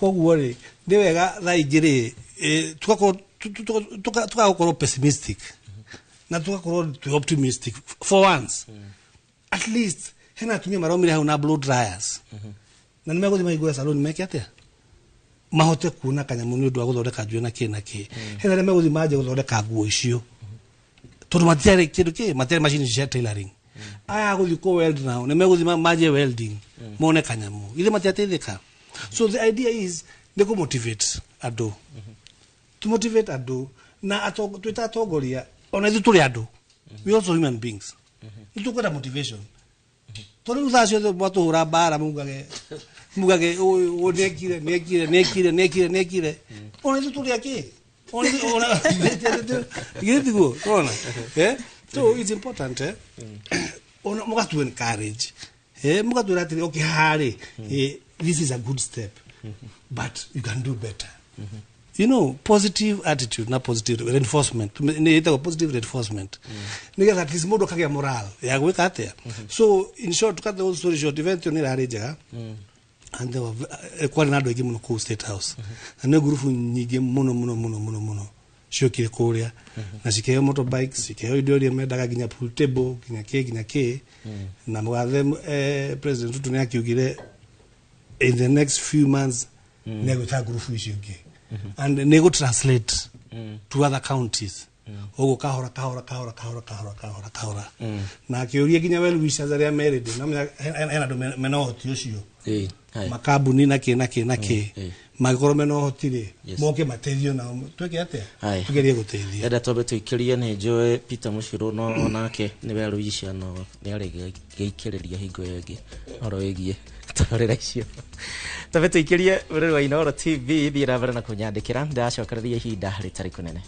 Koguo rĩ nĩ wega thaa ingĩ rĩ tũkaga gũkorwo pessimistic na tũgakorwo twĩ optimistic for once. At least hena atumia maraumire hau na blow dryers, na nĩ megũthiĩ mahingũre salon meke atĩa mahote kuona kanyamũ nĩ ũndũ wa gũthondeka njuĩrĩ na kĩ na kĩ. Hena arĩa megũthiĩ manjie gũthondeka nguo icio tondũ matiarĩ kĩndũ kĩ, matiarĩ macini cia tailoring. Aya gũthiĩ kũ weld nao nĩ megũthiĩ manjie welding mone kanyamũ, ithe matiateithĩka. So the idea is nĩ kũ motivate andũ, to motivate andũ, na twĩta atongoria ona ithuĩ tũrĩ andũ, we also human beings, nĩ tũkwenda motivation, tondũ rĩu thaa ciothe mwatũhũra mbara mugage ũyũ nĩekire nĩekire nĩekire nĩekire nĩekire, ona ithuĩ tũrĩ akĩ, ona githĩ tiguo ona? So it's important ona mũgatu encourage, mũgatwĩra atĩrĩ, okay, haha rĩ, this is a good step but you can do better. Positive attitude na positive reinforcement, nĩ ĩtagwo positive reinforcement, nĩgetha at least mũndũ akagĩa moral ya gwĩka atĩa. So in short, to cut the whole story short, event ĩyo nĩ ĩrarĩ njega and there were kwarĩ na andũ aingĩ mũno kũu State House, na nĩ ngurubu nyingĩ mũno mũno mũno mũno mũno ciokire kũrĩa na cikĩheo motorbikes, cikĩheo indo iria mendaga, nginya pool table, nginya kĩ nginya kĩ. Na mũgathe President Ruto nĩ akiugire in the next few months nĩ egwĩta ngurubu icio ingĩ and nĩ gũ translate to other counties ũguo kahora kahora kahora kahora kahora kahora kahora, na akĩũria nginya well wishers arĩa merĩndĩ no hena andũ mena ũhoti ũcio, makambuni na kĩ na kĩ na kĩ, mangĩkorwo mena ũhoti rĩ, moke mateithio nao twĩke atĩa, tugerie gũteithia.
Enda twambe tũikĩrie, nĩ njũĩ Peter Mũcirũ no onake nĩ well wisher, no nĩ arĩgĩikĩrĩria hingo ĩyo ĩngĩ ũhoro wĩgiĩ tabarĩra icio. Twambe tũikĩrie rũrĩrĩ wa Inooro TV, thiĩ na mbere na kũnyandĩkĩra, ndĩracokereria ihinda rĩtarĩ kũnene.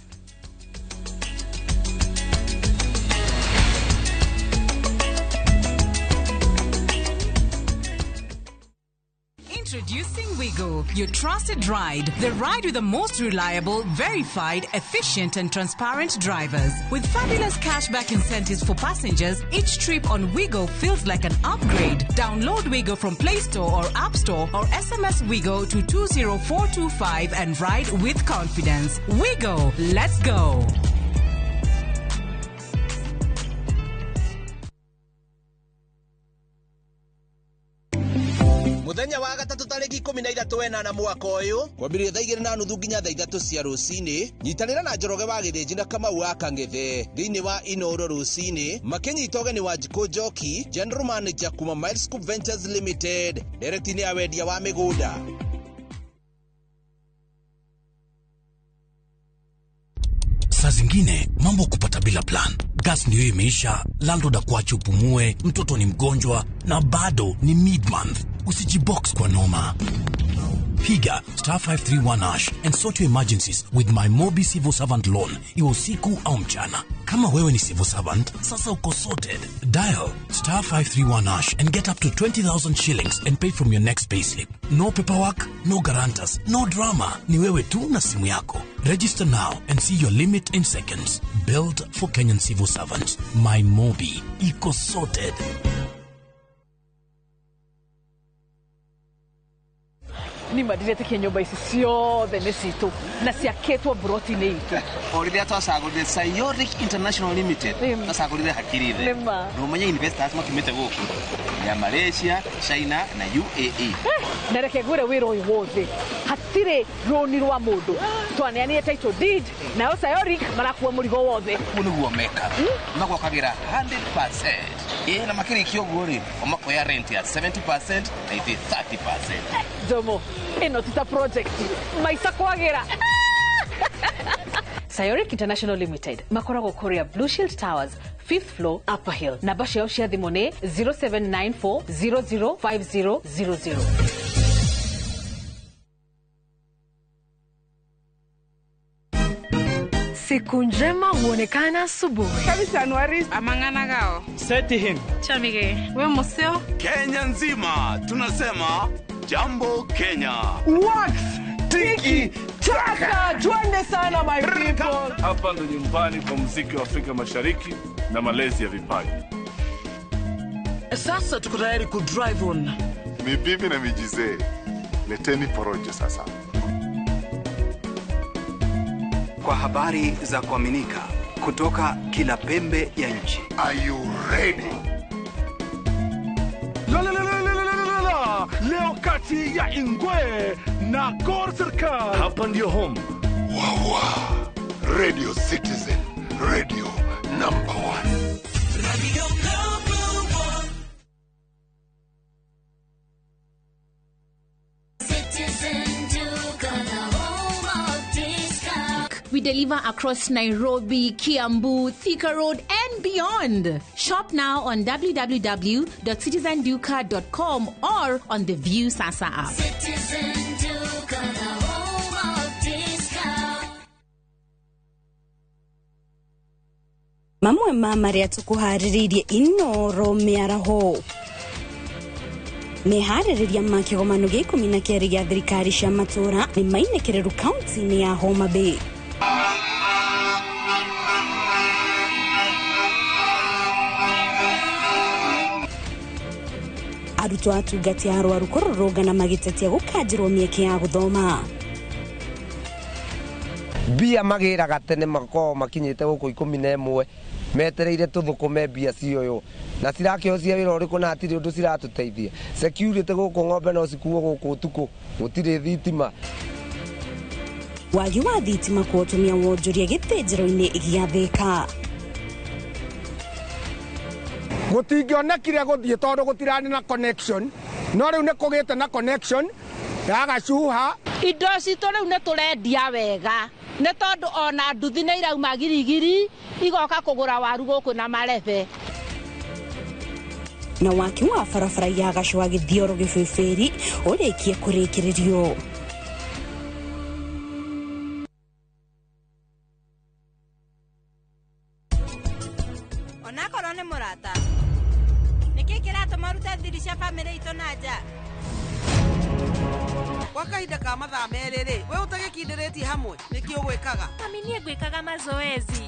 Introducing Wigo, your trusted ride. The ride with the most reliable, verified, efficient, and transparent drivers. With fabulous cashback incentives for passengers, each trip on Wigo feels like an upgrade. Download Wigo from Play Store or App Store or SMS Wigo to 20425 and ride with confidence. Wigo, let's go.
Muthenya wa gatatũ tarĩki 13 enana mwaka ũyũ kwambĩrĩria thaa 2:30 nginya thaa 3 cia rũcinĩ. Nyitanĩra na Njoroge wa Gĩthĩnji na Kamau wa Kang'ethe thĩinĩ wa Inooro rũcinĩ makĩnyita ũgeni wa Njikũ Njoki, General Manager kuma Miles Scoop Ventures Limited, ndereti-inĩ ya wendia wa mĩgũnda.
Saa zingine mambo kupata bila plan. Gas ndio imeisha, landlord akuache upumue, mtoto ni mgonjwa na bado ni mid-month. Usijibox kwa noma. Piga star 531 hash and sort your emergencies with my Mobi Civil Servant Loan, iwe usiku au mchana. Kama wewe ni civil servant, sasa uko sorted. Dial star 531 hash and get up to 20,000 shillings and pay from your next payslip. No paperwork, no guarantors, no drama. Ni wewe tu na simu yako. Register now and see your limit in seconds. Built for Kenyan civil servants. My Mobi. Iko sorted.
Nĩ ndiretĩkia nyũmba ici ciothe nĩ citũ na ciakĩtwo mburoti-inĩ itũ.
O rĩrĩa twacagũrire Sayoric International Limited, twacagũrire hakiri the.
Nĩ ma.
Na ũmenye investors makiumĩte gũkũ ya Malaysia, China na UAE.
Na reke ngwĩre wĩra ũyũ wothe hatirĩ rũni rwa mũndũ, twaneanire title deed nayo Sayoric marakua mũrigo wothe.
Ũguo nĩguo mekaga, magwakagĩra 100%. Ĩ na makĩrĩkia ũguo rĩ, o makoya rent ya 70% na ithuĩ 30%.
Njomo, ĩno ti ta project maica kwagĩra. Sayoric International Limited makoragwo kũrĩa Blue Shield Towers, 5th floor, Upper Hill. Namba ciao cia thimũ nĩ 0794005000.
Siku njema huonekana asubuhi.
Amang'ana gao.
Seti him.
Chamige. We museo.
Kenya nzima tunasema jambo Kenya.
Wax tiki taka, twende sana my people.
Hapa ndo nyumbani kwa muziki wa Afrika Mashariki na malezi ya vipaji.
Sasa tuko tayari ku drive on.
Mibibi na mijizee, leteni porojo sasa.
Kwa habari za kuaminika kutoka kila pembe ya nchi.
Are you ready?
La la la la la la la la. Leo kati ya Ingwe na Gor Serikal.
Hapa ndio home.
Wawa. Radio Citizen, radio number 1.
Radio number 1. Citizen Duka, the home of discount.
We deliver across Nairobi, Kiambu, Thika Road, and beyond. Shop now on www.citizenduka.com or on the View Sasa app.
Citizen Duka, the home of discount.
Mamwe ma marĩa tũkũharĩrĩirie Inooro mĩaraho. Meharĩrĩria ma kĩgomano gĩa 12 gĩa thirikari cia matũũra nĩ mainĩkĩrĩru kaunti-inĩ ya Homa Bay. Arutwo atungati a arwaru kũrũrũngana magĩtetia gũkanjĩrwo mĩeke ya gũthoma.
Mbia magĩraga tene makoragwo makinyĩte gũkũ 11 metereire tũthũkũme mbia cioywo na cirakĩo cia wĩra ũrĩkũ na hatirĩ ũndũ ciratũteithia. Security gũkũ ng'ombe no cikuo gũkũ ũtukũ, gũtirĩ thitima.
Wagi wa thitima kuotumia wonjoria gĩthĩnjĩro-inĩ gĩa Thĩka.
Gũtingĩonekire gũthiĩ tondũ gũtirarĩ na connection, no rĩu nĩ kũgĩte na connection ya gacuha.
Indo citũ rĩu nĩ tũrendia wega nĩ tondũ ona nduthi nĩ irauma girigiri igoka kũgũra waru gũkũ na marebe.
Na waki wa barabara ya Gacũa Gĩthioro Gĩbĩbĩri ũrĩkie kũrĩkĩrĩrio.
Onakorwo nĩ mũrata, nĩkĩ kĩratũma ũrute thiri cia bamĩrĩ itũ na nja?
Kwa kahinda ka mathaa merĩ rĩ, we ũtagĩkindĩrĩtie hamwe nĩkĩ ũgwĩkaga?
Mami, niĩ ngwĩkaga mazoezi.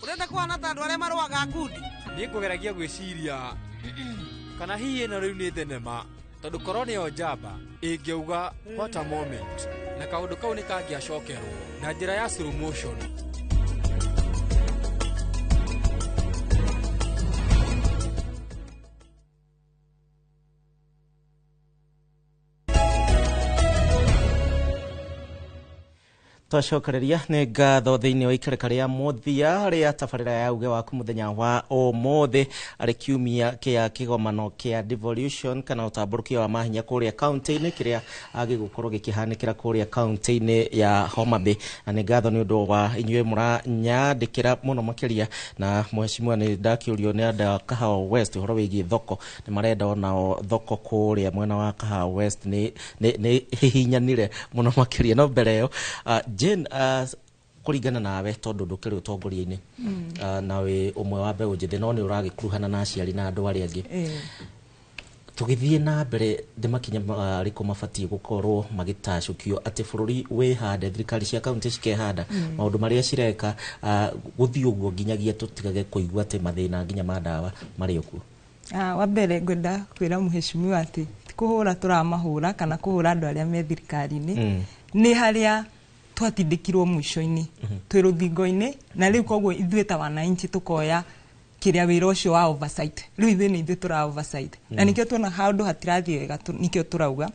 Ũrenda kũhana ta andũ arĩa marũaga ngundi?
Niĩ ngũgeragia gwĩciria kana hihi ĩno rĩu nĩ thenema, tondũ korwo nĩyo njamba ĩngĩauga what a moment, na kaũndũ kau nĩ kangĩacokerwo na njĩra ya slow motion.
Twacokereria nĩ ngatho thĩinĩ wa ikereka rĩa mũthia rĩa tabarĩra ya uge waku mũthenya wa ũmũthĩ, arĩ kiumia kĩa kĩgomano kĩa devolution kana ũtambũrũkia wa mahinya kũrĩa kaunti-inĩ, kĩrĩa gĩgũkorwo gĩkĩhanĩkĩra kũrĩa kaunti-inĩ ya Homa Bay. Na nĩ ngatho nĩ ũndũ wa inyuĩ mũranyandĩkĩra mũno makĩria. Na mheshimiwa, nĩ ndakĩũrio nĩ andũ a Kahawa West ũhoro wĩgiĩ thoko, nĩ marenda onao thoko kũrĩa mwena wa Kahawa West nĩ hihinyanire mũno makĩria. No mbere ĩyo, Jane, kũringana nawe, tondũ ndũkĩrĩ ũtongoria-inĩ, na wĩ ũmwe wa mbeũ njĩthĩ, no nĩ ũragĩkuruhana na aciari na andũ arĩa angĩ, tũgĩthiĩ na mbere, nĩ makinya marĩkũ mabatiĩ gũkorwo magĩtacũkio atĩ bũrũri wĩhande, thirikari cia kaunti cikehanda, maũndũ marĩa cireka, gũthiĩ ũguo nginyagia tũtigage kũigua atĩ mathĩna nginya ma ndawa marĩ o kuo?
Wa mbere ngwenda kwĩra mũheshimiwa atĩ ti kũhũra tũramahũra kana kũhũra andũ arĩa me thirikari-inĩ, nĩ harĩa twatindĩkirwo mũico-inĩ, twĩ rũthingo-inĩ, na rĩu koguo ithuĩ ta wananchi tũkoya kĩrĩa wĩra ũcio wa oversight. Rĩu ithuĩ nĩ ithuĩ tũra oversight, na nĩkĩo tuona handũ hatirathiĩ wega, nĩkĩo tũrauga.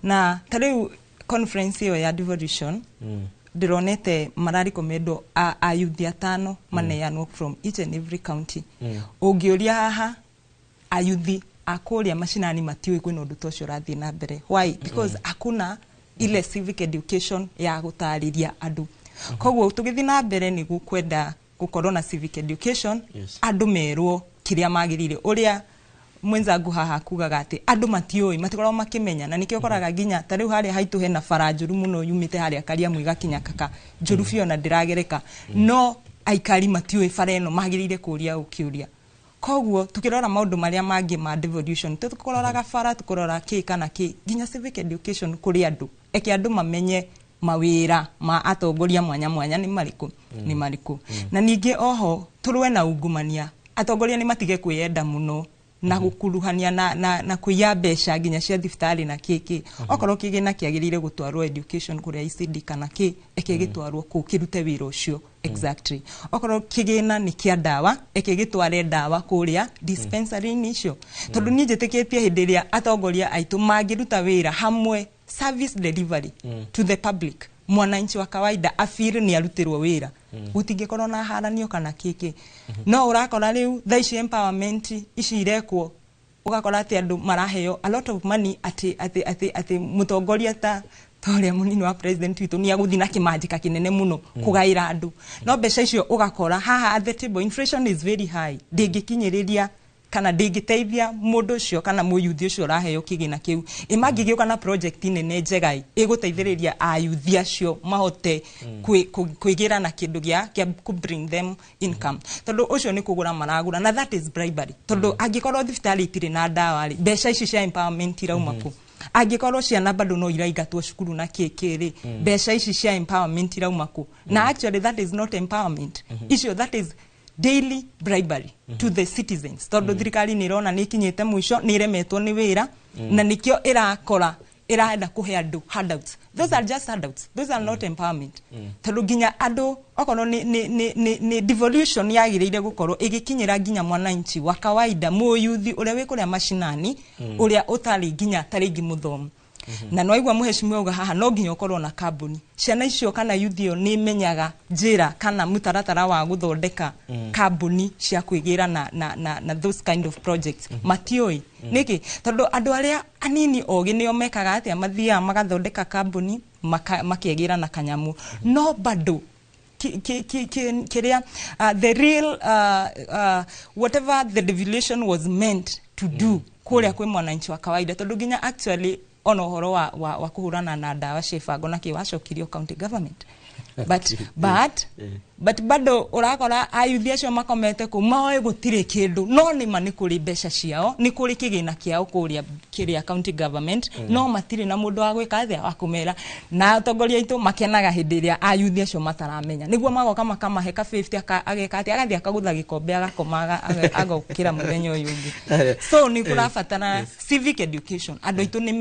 Na ta rĩu conference ĩyo ya devolution, ndĩronete mararecommendwo ayuthi 5 maneanwo from each and every county. Ũngĩũria haha ayuthi a kũrĩa macinani, matiũĩ kwĩna ũndũ ta ũcio ũrathiĩ na mbere. Why? Because hakuna ile civic education ya gũtarĩria andũ. Koguo tũgĩthiĩ na mbere nĩ gũkwenda gũkorwo na civic education, andũ merwo kĩrĩa magĩrĩire. Ũrĩa mwenzangu haha kugaga atĩ andũ matiũĩ, matikoragwo makĩmenya, na nĩkĩo ũkoraga nginya ta rĩu harĩa haitũ hena bara njũru mũno yumĩte harĩa Kariamu ĩgakinya Kaka, njũru biũ na ndĩragereka, no aikari matiũĩ bara ĩno magĩrĩire kũria ũkĩũria. Koguo tukĩrora maũndũ marĩa mangĩ ma devolution, tũkũroraga bara, tũkũrora kĩ kana kĩ, nginya civic education kũrĩ andũ, eke andũ mamenye mawĩra ma atongoria mwanya mwanya nĩ marĩkũ, nĩ marĩkũ. Na ningĩ oho tũrũe na ungumania, atongoria nĩ matige kwĩyenda mũno na gũkuruhania na kũiya mbeca nginya cia thibitarĩ na kĩkĩ. Okorwo kĩgĩna kĩagĩrĩire gũtwarwo education kũrĩa ECD kana kĩ, eke gĩtwarwo kũu kĩrute wĩra ũcio exactly. Okorwo kĩgĩna nĩ kĩa ndawa, eke gĩtware ndawa kũrĩa dispensary-inĩ icio, tondũ niĩ njĩtĩkĩtie hĩndĩ ĩrĩa atongoria aitũ mangĩruta wĩra hamwe, service delivery to the public, mwananchi wa kawaida afeel nĩ arutĩrwo wĩra, gũtingĩkorwo na haranio kana kĩkĩ. No ũrakora rĩu thaa ici empowerment ici irekwo, ũgakora atĩ andũ maraheo a lot of money, atĩ mũtongoria ta ũrĩa mũnini wa president witũ nĩ agũthiĩ na kĩmanjĩka kĩnene mũno kũgaĩra andũ, no mbeca icio ũgakora haha at the table inflation is very high, ndĩngĩkinyĩrĩria kana ndĩngĩteithia mũndũ ũcio kana mũyuthi ũcio ũraheo kĩgĩna kĩu. Ĩ mangĩgĩũka na project nene njega ĩ ĩgũteithĩrĩria ayuthi acio mahote kwĩgĩra na kĩndũ gĩa kũ bring them income, tondũ ũcio nĩ kũgũra maragũra, na that is bribery, tondũ angĩkorwo thibitarĩ itirĩ na ndawa rĩ, mbeca ici cia empowerment irauma kũ? Angĩkorwo ciana bado no iraingatwo cukuru na kĩkĩ rĩ, mbeca ici cia empowerment irauma kũ? Na actually that is not empowerment icio, that is daily bribery to the citizens, tondũ thirikari nĩ ĩrona nĩ ĩkinyĩte mũico, nĩ ĩremetwo nĩ wĩra, na nĩkĩo ĩrakora ĩrenda kũhe andũ handouts. Those are just handouts, those are not empowerment, tondũ nginya andũ okorwo nĩ devolution yagĩrĩire gũkorwo ĩgĩkinyĩra nginya mwananchi wa kawaida, mũyuthi ũrĩa wĩ kũrĩa macinani, ũrĩa ũtarĩ nginya tarĩngĩ mũthomu. Na no aigua mũheshimiwa auga haha no nginya ũkorwo na kambuni, ciana icio kana yuthi ĩyo nĩ imenyaga njĩra kana mũtaratara wa gũthondeka kambuni cia kwĩgĩra na those kind of projects, matiũĩ. Nĩkĩ? Tondũ andũ arĩa anini ogĩ nĩo mekaga atĩa, mathiaga magathondeka kambuni, makegĩra na kanyamu, no bado kĩrĩa the real whatever the devolution was meant to do kũrĩa kwĩ mwananchi wa kawaida, tondũ nginya actually ona ũhoro wa kũhũrana na ndawa cia ibango na kĩ wacokirio county government, but bado ũrakora ayuthi acio makomete kũu moĩ gũtirĩ kĩndũ, no nĩma nĩ kũrĩ mbeca ciao, nĩ kũrĩ kĩgĩna kĩao kũrĩa kĩrĩa county government, no matirĩ na mũndũ wa gwĩka atĩa, wa kũmera. Na atongoria aitũ makenaga hĩndĩ ĩrĩa ayuthi acio mataramenya, nĩguo magoka makamahe ka 50, ageka atĩa, agathiĩ akagũtha gĩkombe, agakoma, agokĩra mũthenya ũyũ ũngĩ. So nĩ kũrabatara civic education, andũ aitũ nĩ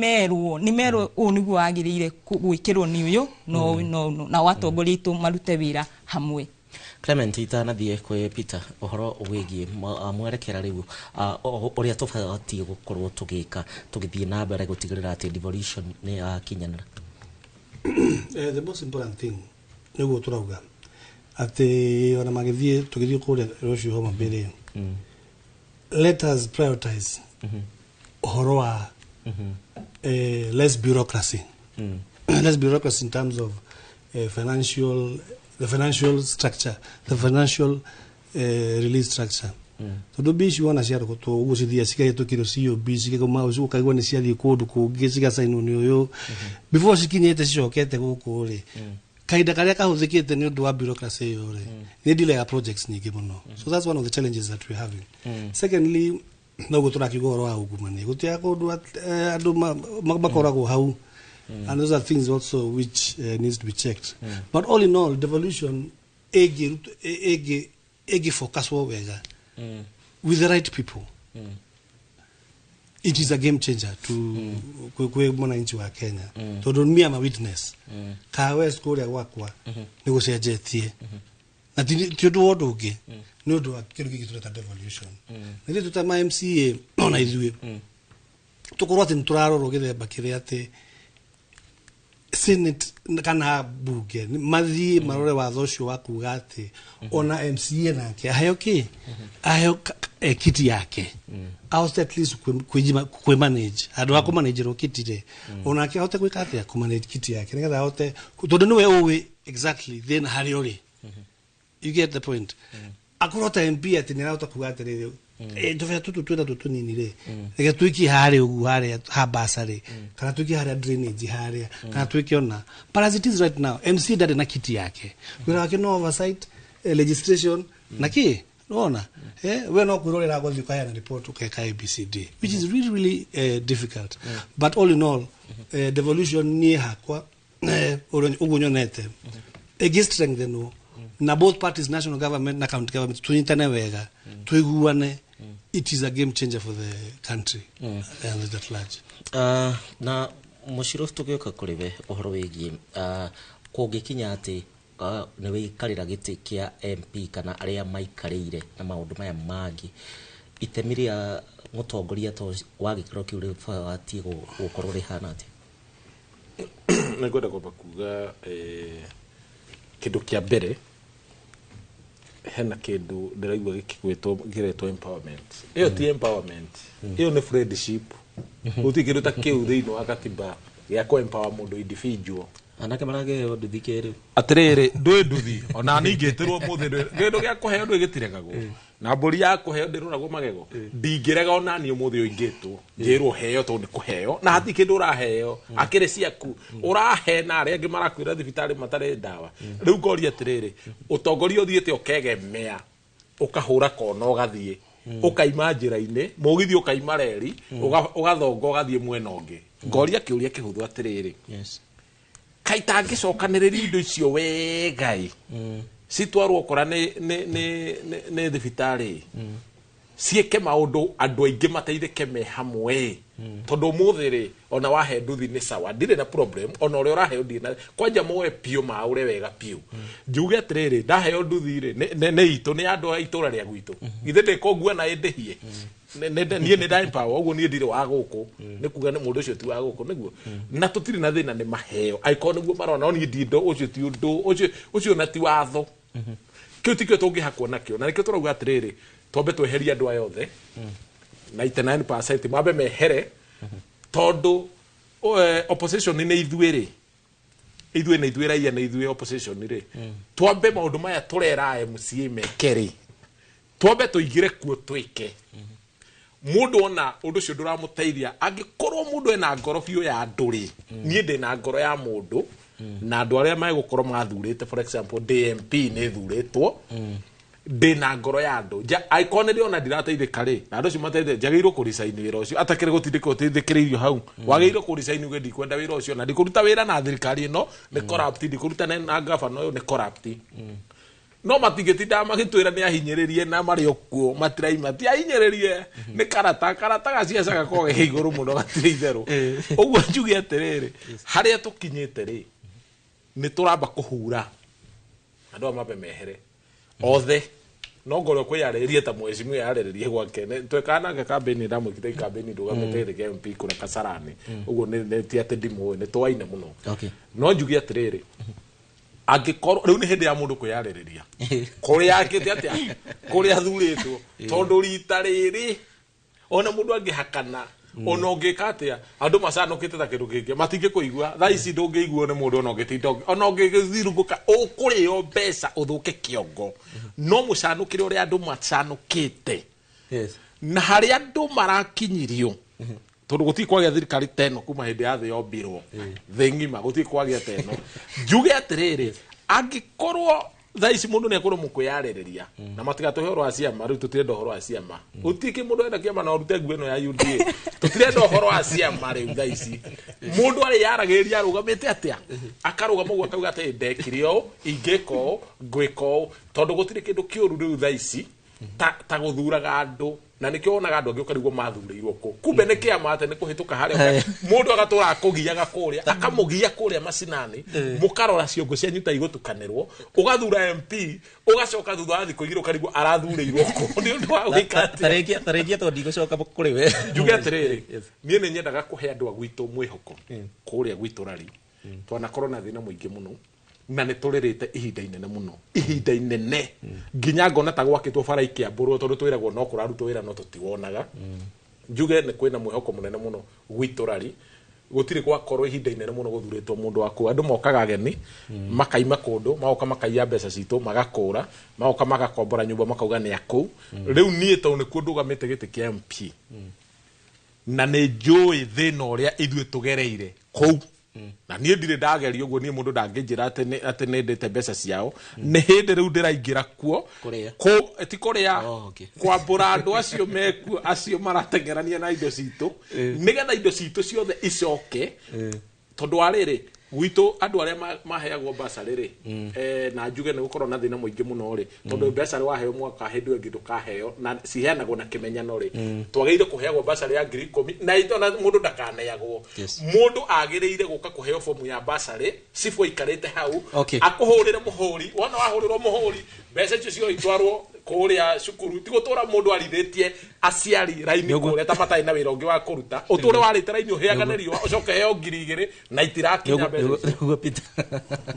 merwo ũũ nĩguo wagĩrĩire gwĩkĩrwo nĩ ũyũ na ũyũ na ũyũ, nao atongoria aitũ marute wĩra hamwe.
Clement, itanathiĩ kwĩ Peter, ũhoro wĩgiĩ mwerekera rĩu, ũrĩa tũbatiĩ gũkorwo tũgĩka tũgĩthiĩ na mbere gũtigĩrĩra atĩ devolution nĩ yakinyanĩra.
The most important thing nĩguo tũrauga atĩ ona magĩthiĩ tũgĩthiĩ kũrĩa rũciũ Homa Bay rĩ, let us prioritize ũhoro wa less bureaucracy, less bureaucracy in terms of financial the financial structure, the financial release structure, tondũ mbia ici wona ciarogotwo ũguo cithiaga cikahĩtũkĩrwo COB, cikagoma ũkaigua nĩ ciathiĩ kũndũ kũngĩ, cigacainwo nĩ ũyũ before cikinyĩte cicokete gũkũ rĩ. Kahinda karĩa kahũthĩkĩte nĩ ũndũ wa bureaucracy ĩyo rĩ, nĩ delay ya projects nyingĩ mũno. So that's one of the challenges that we're having. Secondly, noguo tũrakiuga ũhoro wa ungumania, gũtiaga kũndũ andũ makoragwo hau, and those are things also which needs to be checked. But all in all, devolution ĩngĩ focuswo wega with the right people, it is a game changer to kwĩ mwananchi wa Kenya, tondũ me am a witness. Ka West kũrĩa gwakwa nĩ gũcenjetie, na ti ũndũ wa ũndũ ũngĩ, nĩ ũndũ wa kĩndũ gĩkĩ tũreta devolution. Na ithuĩ tũta ma MCA, ona ithuĩ tũkorwo atĩ nĩ tũrarorwo gĩthemba kĩrĩa atĩ Senate kana bunge mathiĩ marore watho ũcio wa kuga atĩ ona MCA nake aheo kĩ, aheo kitty yake, ahote at least kwĩ manage handũ ha kũmanagerwo kitty rĩ, onake ahote gwĩka atĩa, kũmanage kitty yake, nĩgetha ahote, tondũ nĩwe ũĩ exactly thĩna harĩa ũrĩ. You get the point? Akorwo ta MP atĩ nĩ arahota kuga atĩrĩrĩ, tũbea tũtũ twĩna tũ tũnini rĩ, reke twĩkie harĩa ũguo, harĩa ha basarĩ, kana twĩkie harĩa drainage harĩa, kana twĩke ona. But as it is right now, MC ndarĩ na kitty yake. Wĩra wake no oversight, legislation na kĩ nona, we no kwĩrorera gũthiĩ ũkaheana report, ũkeka ABCD, which is really really difficult. But all in all, devolution niĩ hakwa, ũguo nyonete ĩngĩ strengthenwo na both parties, national government na county government, tunyitane wega, tuiguane, it is a game changer for the country and at large.
Na mũcirũ, tũgĩũka kũrĩ we ũhoro wĩgiĩ kũngĩkinya atĩ nĩ wĩikarĩra gĩtĩ kĩa MP kana arĩa maikarĩire na maũndũ maya mangĩ, itemi rĩa mũtongoria ta wa gĩkĩro kĩu rĩbatiĩ gũkorwo rĩhana atĩa?
Nĩ ngwenda kwamba kuga kĩndũ kĩa mbere, hena kĩndũ ndĩraigua gĩkĩgwĩtwo kĩretwo empowerment. Ĩyo ti empowerment, ĩyo nĩ friendship. Gũtirĩ kĩndũ ta kĩu thĩinĩ wa katiba gĩa kũ empower mũndũ individual.
Anake marageo nduthi kĩrĩu.
Atĩrĩrĩ, ndũĩ nduthi ona ningĩtĩrwo mũthĩ kĩndũ gĩa kũheo ndũĩ gĩtiregagwo, na mbũri ya kũheo ndĩroragwo magego. Ndingĩrega ona niĩ ũmũthĩ ũyũ ingĩtwo njĩrwo heo, tondũ nĩ kũheo na hatirĩ kĩndũ ũraheo akĩrĩ ciaku, ũrahe na arĩa angĩ marakuĩra thibitarĩ matarĩ ndawa. Rĩu ngoria atĩrĩrĩ, ũtongoria ũthiĩte ũkegemea, ũkahũra kona, ũgathiĩ ũkaima njĩra-inĩ, mũgithi ũkaima reri, ũgathonga ũgathiĩ mwena ũngĩ. Ngoria kĩũria kĩhũthũ atĩrĩrĩ, kaĩ tangĩcokanĩrĩria indo icio wega ĩ, citwarwo kora nĩ thibitarĩ, ciĩke maũndũ andũ aingĩ mateithĩke me hamwe? Tondũ ũmũthĩ rĩ, ona wahe nduthi nĩ sawa, ndirĩ na problem, ona ũrĩa ũraheo ndirĩ na kwanja, moe biũ maũre wega biũ. Njuge atĩrĩrĩ, ndaheo nduthi rĩ, nĩ itũ, nĩ andũ a itũra rĩa gwitũ, githĩ ndĩkũngua na ĩndĩhie? Niĩ nĩ nda empower ũguo, niĩ ndirĩ wa gũkũ, nĩ kuga nĩ mũndũ ũcio ti wa gũkũ nĩguo, na tũtirĩ na thĩna nĩ maheo angĩkorwo nĩguo marona. No niĩ ndindũ ũcio ti ũndũ ũcio, ũcio na ti watho, kĩu tikĩo tũngĩhakwo nakĩo. Na nĩkĩo tũrauga atĩrĩrĩ, twambe tweherie andũ aya othe 99% mambe mehere, tondũ opposition nĩ ithuĩ rĩ, ithuĩ nĩ ithuĩ raia, nĩ ithuĩ opposition rĩ. Twambe maũndũ maya tũrera MCA meke rĩ, twambe tũigire kuo twĩke. Mũndũ ona ũndũ ũcio ndũramũteithia, angĩkorwo mũndũ ena ngoro biũ ya andũ rĩ, niĩ ndĩ na ngoro ya mũndũ na andũ arĩa megũkorwo mathurĩte. For example, ndĩ MP, nĩ thurĩtwo, ndĩ na ngoro ya andũ. Angĩkorwo nĩ ndĩrona ndirateithĩka rĩ, na andũ acio mateithĩka, njagĩrĩirwo kũ-resign wĩra ũcio atakĩrĩ gũtindĩka ũtindĩkĩrĩirio hau. Wagĩrĩirwo kũ-resign uge ndikwenda wĩra ũcio na ndikũruta wĩra na thirikari ĩno nĩ corrupt, ndikũruta na gavana ũyũ nĩ corrupt. No matingĩtinda magĩtwĩra nĩ ahinyĩrĩrie na marĩ o kuo matiraima. Ti ahinyĩrĩrie, nĩ karata karata ga ciaca gakoragwo ge igũrũ mũno, gatirĩ itherũ. Ũguo njuge atĩrĩrĩ, harĩa tũkinyĩte rĩ, nĩ tũramba kũhura andũ aya mambe mehere othe. No ngorwo kwĩyarĩrĩria ta mheshimiwa yarĩrĩrie gwake. Twekaga nake kambĩini, ndamwĩkĩte kambĩini ndũgamĩte gĩtĩ kĩa MP kũrĩa Kasarani. Ũguo nĩ ti atĩ ndimũĩ, nĩ twaine mũno. No njuge atĩrĩrĩ, angĩkorwo rĩu nĩ hĩndĩ ya mũndũ kwĩyarĩrĩria kũrĩa akĩte atĩa, kũrĩa athurĩtwo, tondũ rita rĩrĩ ona mũndũ angĩhakana, ona ũngĩka atĩa, andũ macanũkĩte ta kĩndũ kĩngĩ matingĩkũigua. Thaa ici ndũngĩiguo nĩ mũndũ, ona ũngĩtinda, ona ũngĩthirungũka, ũkũrĩo mbeca ũthũke kĩongo, no mũcanũkĩre ũrĩa andũ macanũkĩte. Na harĩa andũ marakinyirio, tondũ gũtirĩ kwagĩa thirikari ta ĩno kuma hĩndĩ ya thĩ yombirwo, thĩ ng'ima gũtirĩ kwagĩa ta ĩno. Njuge atĩrĩrĩ, angĩkorwo thaa ici mũndũ nĩ ekũremwo kwĩyarĩrĩria na matigatũhe ũhoro wa ciama, rĩu tũtirenda ũhoro wa ciama. Gũtirĩ kĩ mũndũ enda kĩama na ũrute nguo ĩno ya UDA. Tũtirenda ũhoro wa ciama rĩu. Thaa ici mũndũ arĩyaragĩrĩria arũgamĩte atĩa, akarũgama ũguo akauga atĩ ndekire ũũ, ingĩka ũũ, ngwĩka ũũ, tondũ gũtirĩ kĩndũ kĩũru rĩu thaa ici ta gũthuraga andũ, na nĩkĩo wonaga andũ angĩ ũkarigwo mathurĩirwo kũ, kumbe nĩ kĩama atĩ nĩ kũhĩtũka harĩa mũndũ agatũra akũgiaga kũrĩa, akamũgia kũrĩa macinani, mũkarora ciongo cianyu ta igũtukanĩrwo, ũgathura MP, ũgacoka thutha wa thikũ 2 ũkarigwo arathurĩirwo kũ nĩ ũndũ wa gwĩka atĩa.
Tarĩkia tondũ ndigũcoka kũrĩ we.
Njuge atĩrĩrĩ, niĩ nĩ nyendaga kũhe andũ a gwitũ mwĩhoko. Kũrĩa gwitũ rari twanakorwo na thĩna mũingĩ mũno, na nĩ tũrĩrĩte ihinda inene mũno, ihinda inene, nginya ngona ta gwakĩtwo bara ikĩambũrwo, tondũ twĩragwo no kũrarutwo wĩra no tũtiwonaga. Njuge nĩ kwĩna mwĩhoko mũnene mũno gwitũ rari. Gũtirĩ gwakorwo ihinda inene mũno gũthurĩtwo mũndũ wa kũu. Andũ mokaga ageni, makaima kũndũ, magoka makaiya mbeca citũ, magakũra, magoka magakombora nyũmba, makauga nĩ akũu. Rĩu niĩ tondũ nĩkuo ndũgamĩte gĩtĩ kĩa MP, na nĩ njũĩ thĩna ũrĩa ithuĩ tũgereire kũu, na niĩ ndirĩ ndageria ũguo, niĩ mũndũ ndangĩnjĩra atĩ nĩ ndĩte mbeca ciao. Nĩ hĩndĩ rĩu ndĩraingĩra kuo.
Kũrĩa?
Ti kũrĩa, kwambũra andũ acio mekuo, acio marateng'erania na indo citũ, nĩgetha indo citũ ciothe icoke, tondũ wa rĩrĩ gwitũ andũ arĩa maheagwo basarĩ rĩ, na njuge nĩ gũkorwo na thĩna mũingĩ mũno rĩ, tondũ basarĩ waheo mwaka hĩndĩ ĩyo ĩngĩ ndũkaheo, na ciheanagwo na kĩmenyano rĩ, twagĩrĩire kũheagwo basarĩ ya 10,000, na ona mũndũ ndakaneagwo. Mũndũ agĩrĩire gũka kũheo bomu ya basarĩ, cibũ aikarĩte hau, akũhũrĩre mũhũri, wona wahũrĩrwo mũhũri, mbeca icio ciothe itwarwo kũrĩa cukuru. Ti gũtũra mũndũ arithĩtie aciari raini kũrĩa ta matarĩ na wĩra ũngĩ wa kũruta, ũtũre warĩte raini ũhĩagane riũa, ũcoke heo 2,000 na itirakinya mbeca icio.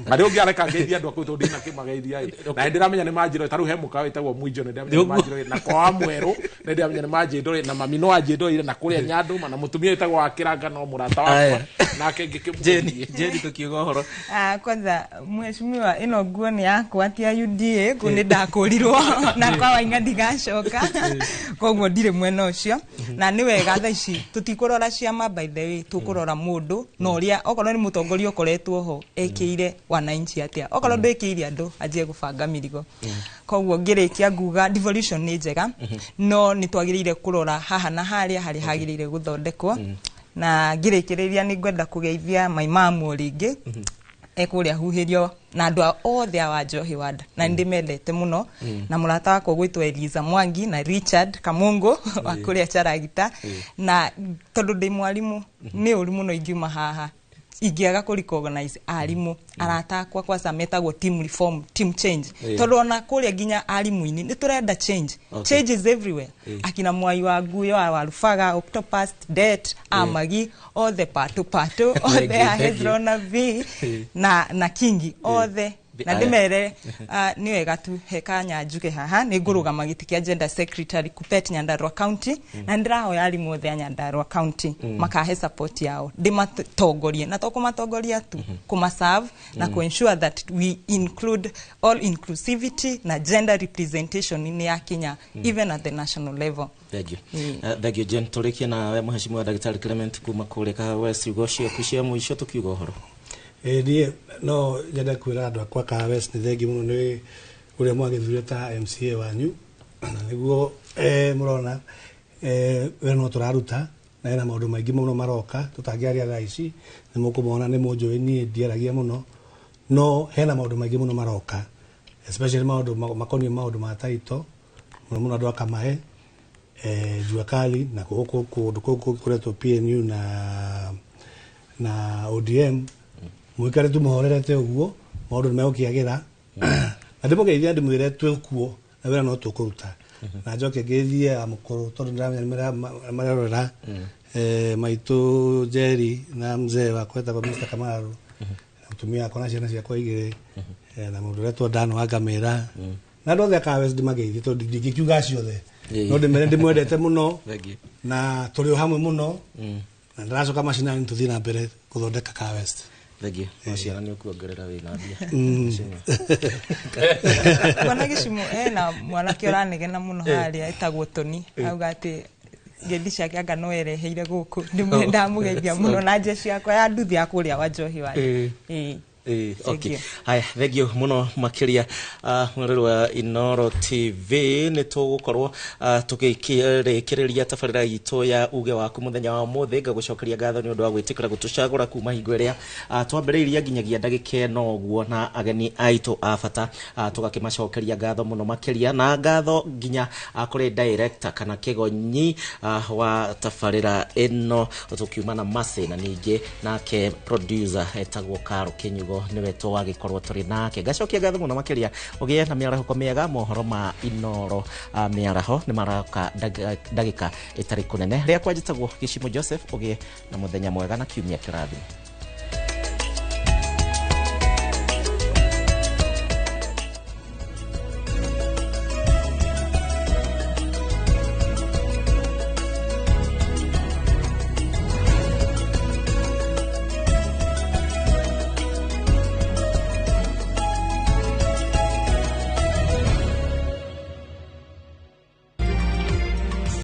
Na rĩu ũngĩ ngeithia andũ akũu tondũ ndinakĩmageithia ĩ, na nĩndĩramenya nĩ manjĩro. Ta rĩu he mũkawa wĩtagwo Mwijo, nĩndĩramenya nĩ manjĩro, na kwa Mwerũ nĩndĩramenya nĩ manjĩndorire, na mami no anjĩndorire, na kũrĩa Nyandũma, na mũtumia wĩtagwo wa Kĩranga no mũrata wakwa, nake ngĩkĩmũgeithie.
Jeni, tukiuga ũhoro.
Kwanza mheshimiwa, ĩno nguo nĩ yakwa, ti ya UDA. Kũ nĩ ndakũrirwo na kwa Waing'a ndigacoka, koguo ndirĩ mwena ũcio. Na nĩ wega thaa ici tũtikũrora ciama, by the way, tũkũrora mũndũ na ũrĩa, okorwo nĩ mũtongoria ũkoretwo ho ekĩire wananchi atĩa, okorwo ndwĩkĩire andũ, anjie gũbanga mĩrigo. Koguo ngĩrĩkia nguga devolution nĩ njega, no nĩ twagĩrĩire kũrora haha na harĩa harĩa hagĩrĩire gũthondekwo. Na ngĩrĩkĩrĩria nĩ ngwenda kũgeithia maimamu o rĩngĩ ekũrĩa huhĩrio, na andũ othe a Wanjohi Ward, na nĩndĩmendete mũno, na mũrata wakwa ũgwĩtwo Eliza Mwangi na Richard Kamungu wa kũrĩa Charagita. Na tondũ ndĩ mwarimũ, nĩ ũru mũno ingiuma haha ingĩaga kũ recognize arimũ arata akwa, kwanza metagwo team reform, team change, tondũ ona kũrĩa nginya arimũ-inĩ nĩ tũrenda change. Change is everywhere. Akina Mwai wa Nguyo wa Warubaga, Octopus Det Amagi, othe pato pato, othe a
Thank you.
Hezrona V na Kingi othe, na ndĩmere nĩ wega tu he kanya njuge haha nĩ ngũrũgama gĩtĩ kĩa gender secretary Kupet Nyandarua County, na nĩndĩrahoya arimũ othe a Nyandarua County makahe support yao, ndĩmatongorie, na to kũmatongoria tu, kũmaserve na kũ-ensure that we include all inclusivity na gender representation nĩ yakinya even at the national level.
Thank you. Thank you, Jen. Tũrĩkie nawe mheshimiwa Ndagĩtarĩ Clement kuma kũrĩa Kahawa West, ciugo ciaku cia mũico tũkiuga ũhoro.
Niĩ no nyende kwĩra andũ akwa Kahawa West nĩ thengi mũno nĩ ũrĩa mwagĩthurire ta MCA wanyu, na nĩguo mũrona wĩra no tũraruta, na hena maũndũ maingĩ mũno maroka tũtangĩaria thaa ici, nĩ mũkũmona, nĩ mũnjũĩ niĩ ndiaragia mũno, no hena maũndũ maingĩ mũno maroka, especially maũndũ makoniĩ maũndũ ma taito mũno mũno, andũ a Kamahe, Jua Kali, na gũkũ kũndũ kũu kũretwo PNU na ODM. Mũikare tu mũhorerete ũguo, maũndũ nĩ megũkĩagĩra, na ndĩmũgeithia, ndĩmwĩre twĩ kuo Na wĩra no tũkũruta na njoke ngeithie amũkũrũ tondũ ndĩramenya nĩ marerorera maitũ Jerry na mzee wakwa etagwo Mr. Kamaru na mũtumia wakwa na ciana ciakwa igĩrĩ na mũndũ ũretwo Dan wa Ngamĩra na andũ othe a Kahawa West ndĩmageithie tondũ ndingĩkiuga ciothe no ndĩmere ndĩmwendete mũno
Thengiũ.
Na tũrĩ o hamwe mũno na ndĩracoka macinani tũthiĩ na mbere gũthondeka Kahawa West.
Thengiũ. No ciana nĩ ũkuongerera wĩna mbia.
Bwana Gĩcumo ena mwanake ũranegena mũno harĩa etagwo Toni auga atĩ ngeithi ciake anga no ereheire gũkũ ndamũgeithia mũno na njeci yakwa ya nduthi ya kũrĩa wa njohi wa Ĩĩ.
Okay. Haya, thengio muno makiria mwĩrori wa Inoro TV nĩ tũgũkorwo tũgĩkĩrĩkĩrĩria tabarĩra itũ ya uge waku mũthenya wa ũmũthĩ. Ngagũcokeria ngatho nĩ ũndũ wa gwĩtĩkĩra gũtũcagũra kuma hingo ĩrĩa twambĩrĩirie nginyagia ndagĩka ĩno ũguo na ageni aitũ a bata tũgakĩmacokeria ngatho mũno makĩria na ngatho nginya kũrĩ director kana kĩgonyi wa tabarĩra ĩno tũkiuma na Mercy na ningĩ nake producer etagwo Karo Kinyugo niwe twagĩkorwo tũrĩ nake. Ngacokia ngatho mũno makĩria ũgĩe na mĩarahũko mĩega. Mohoro ma Inoro mĩaraho nĩ maroka ndagĩka ĩtarĩ kũnene. Rĩakwa njĩtagwo Gĩcimo Joseph, ũgĩe na mũthenya mwega na kiumia kĩrathime.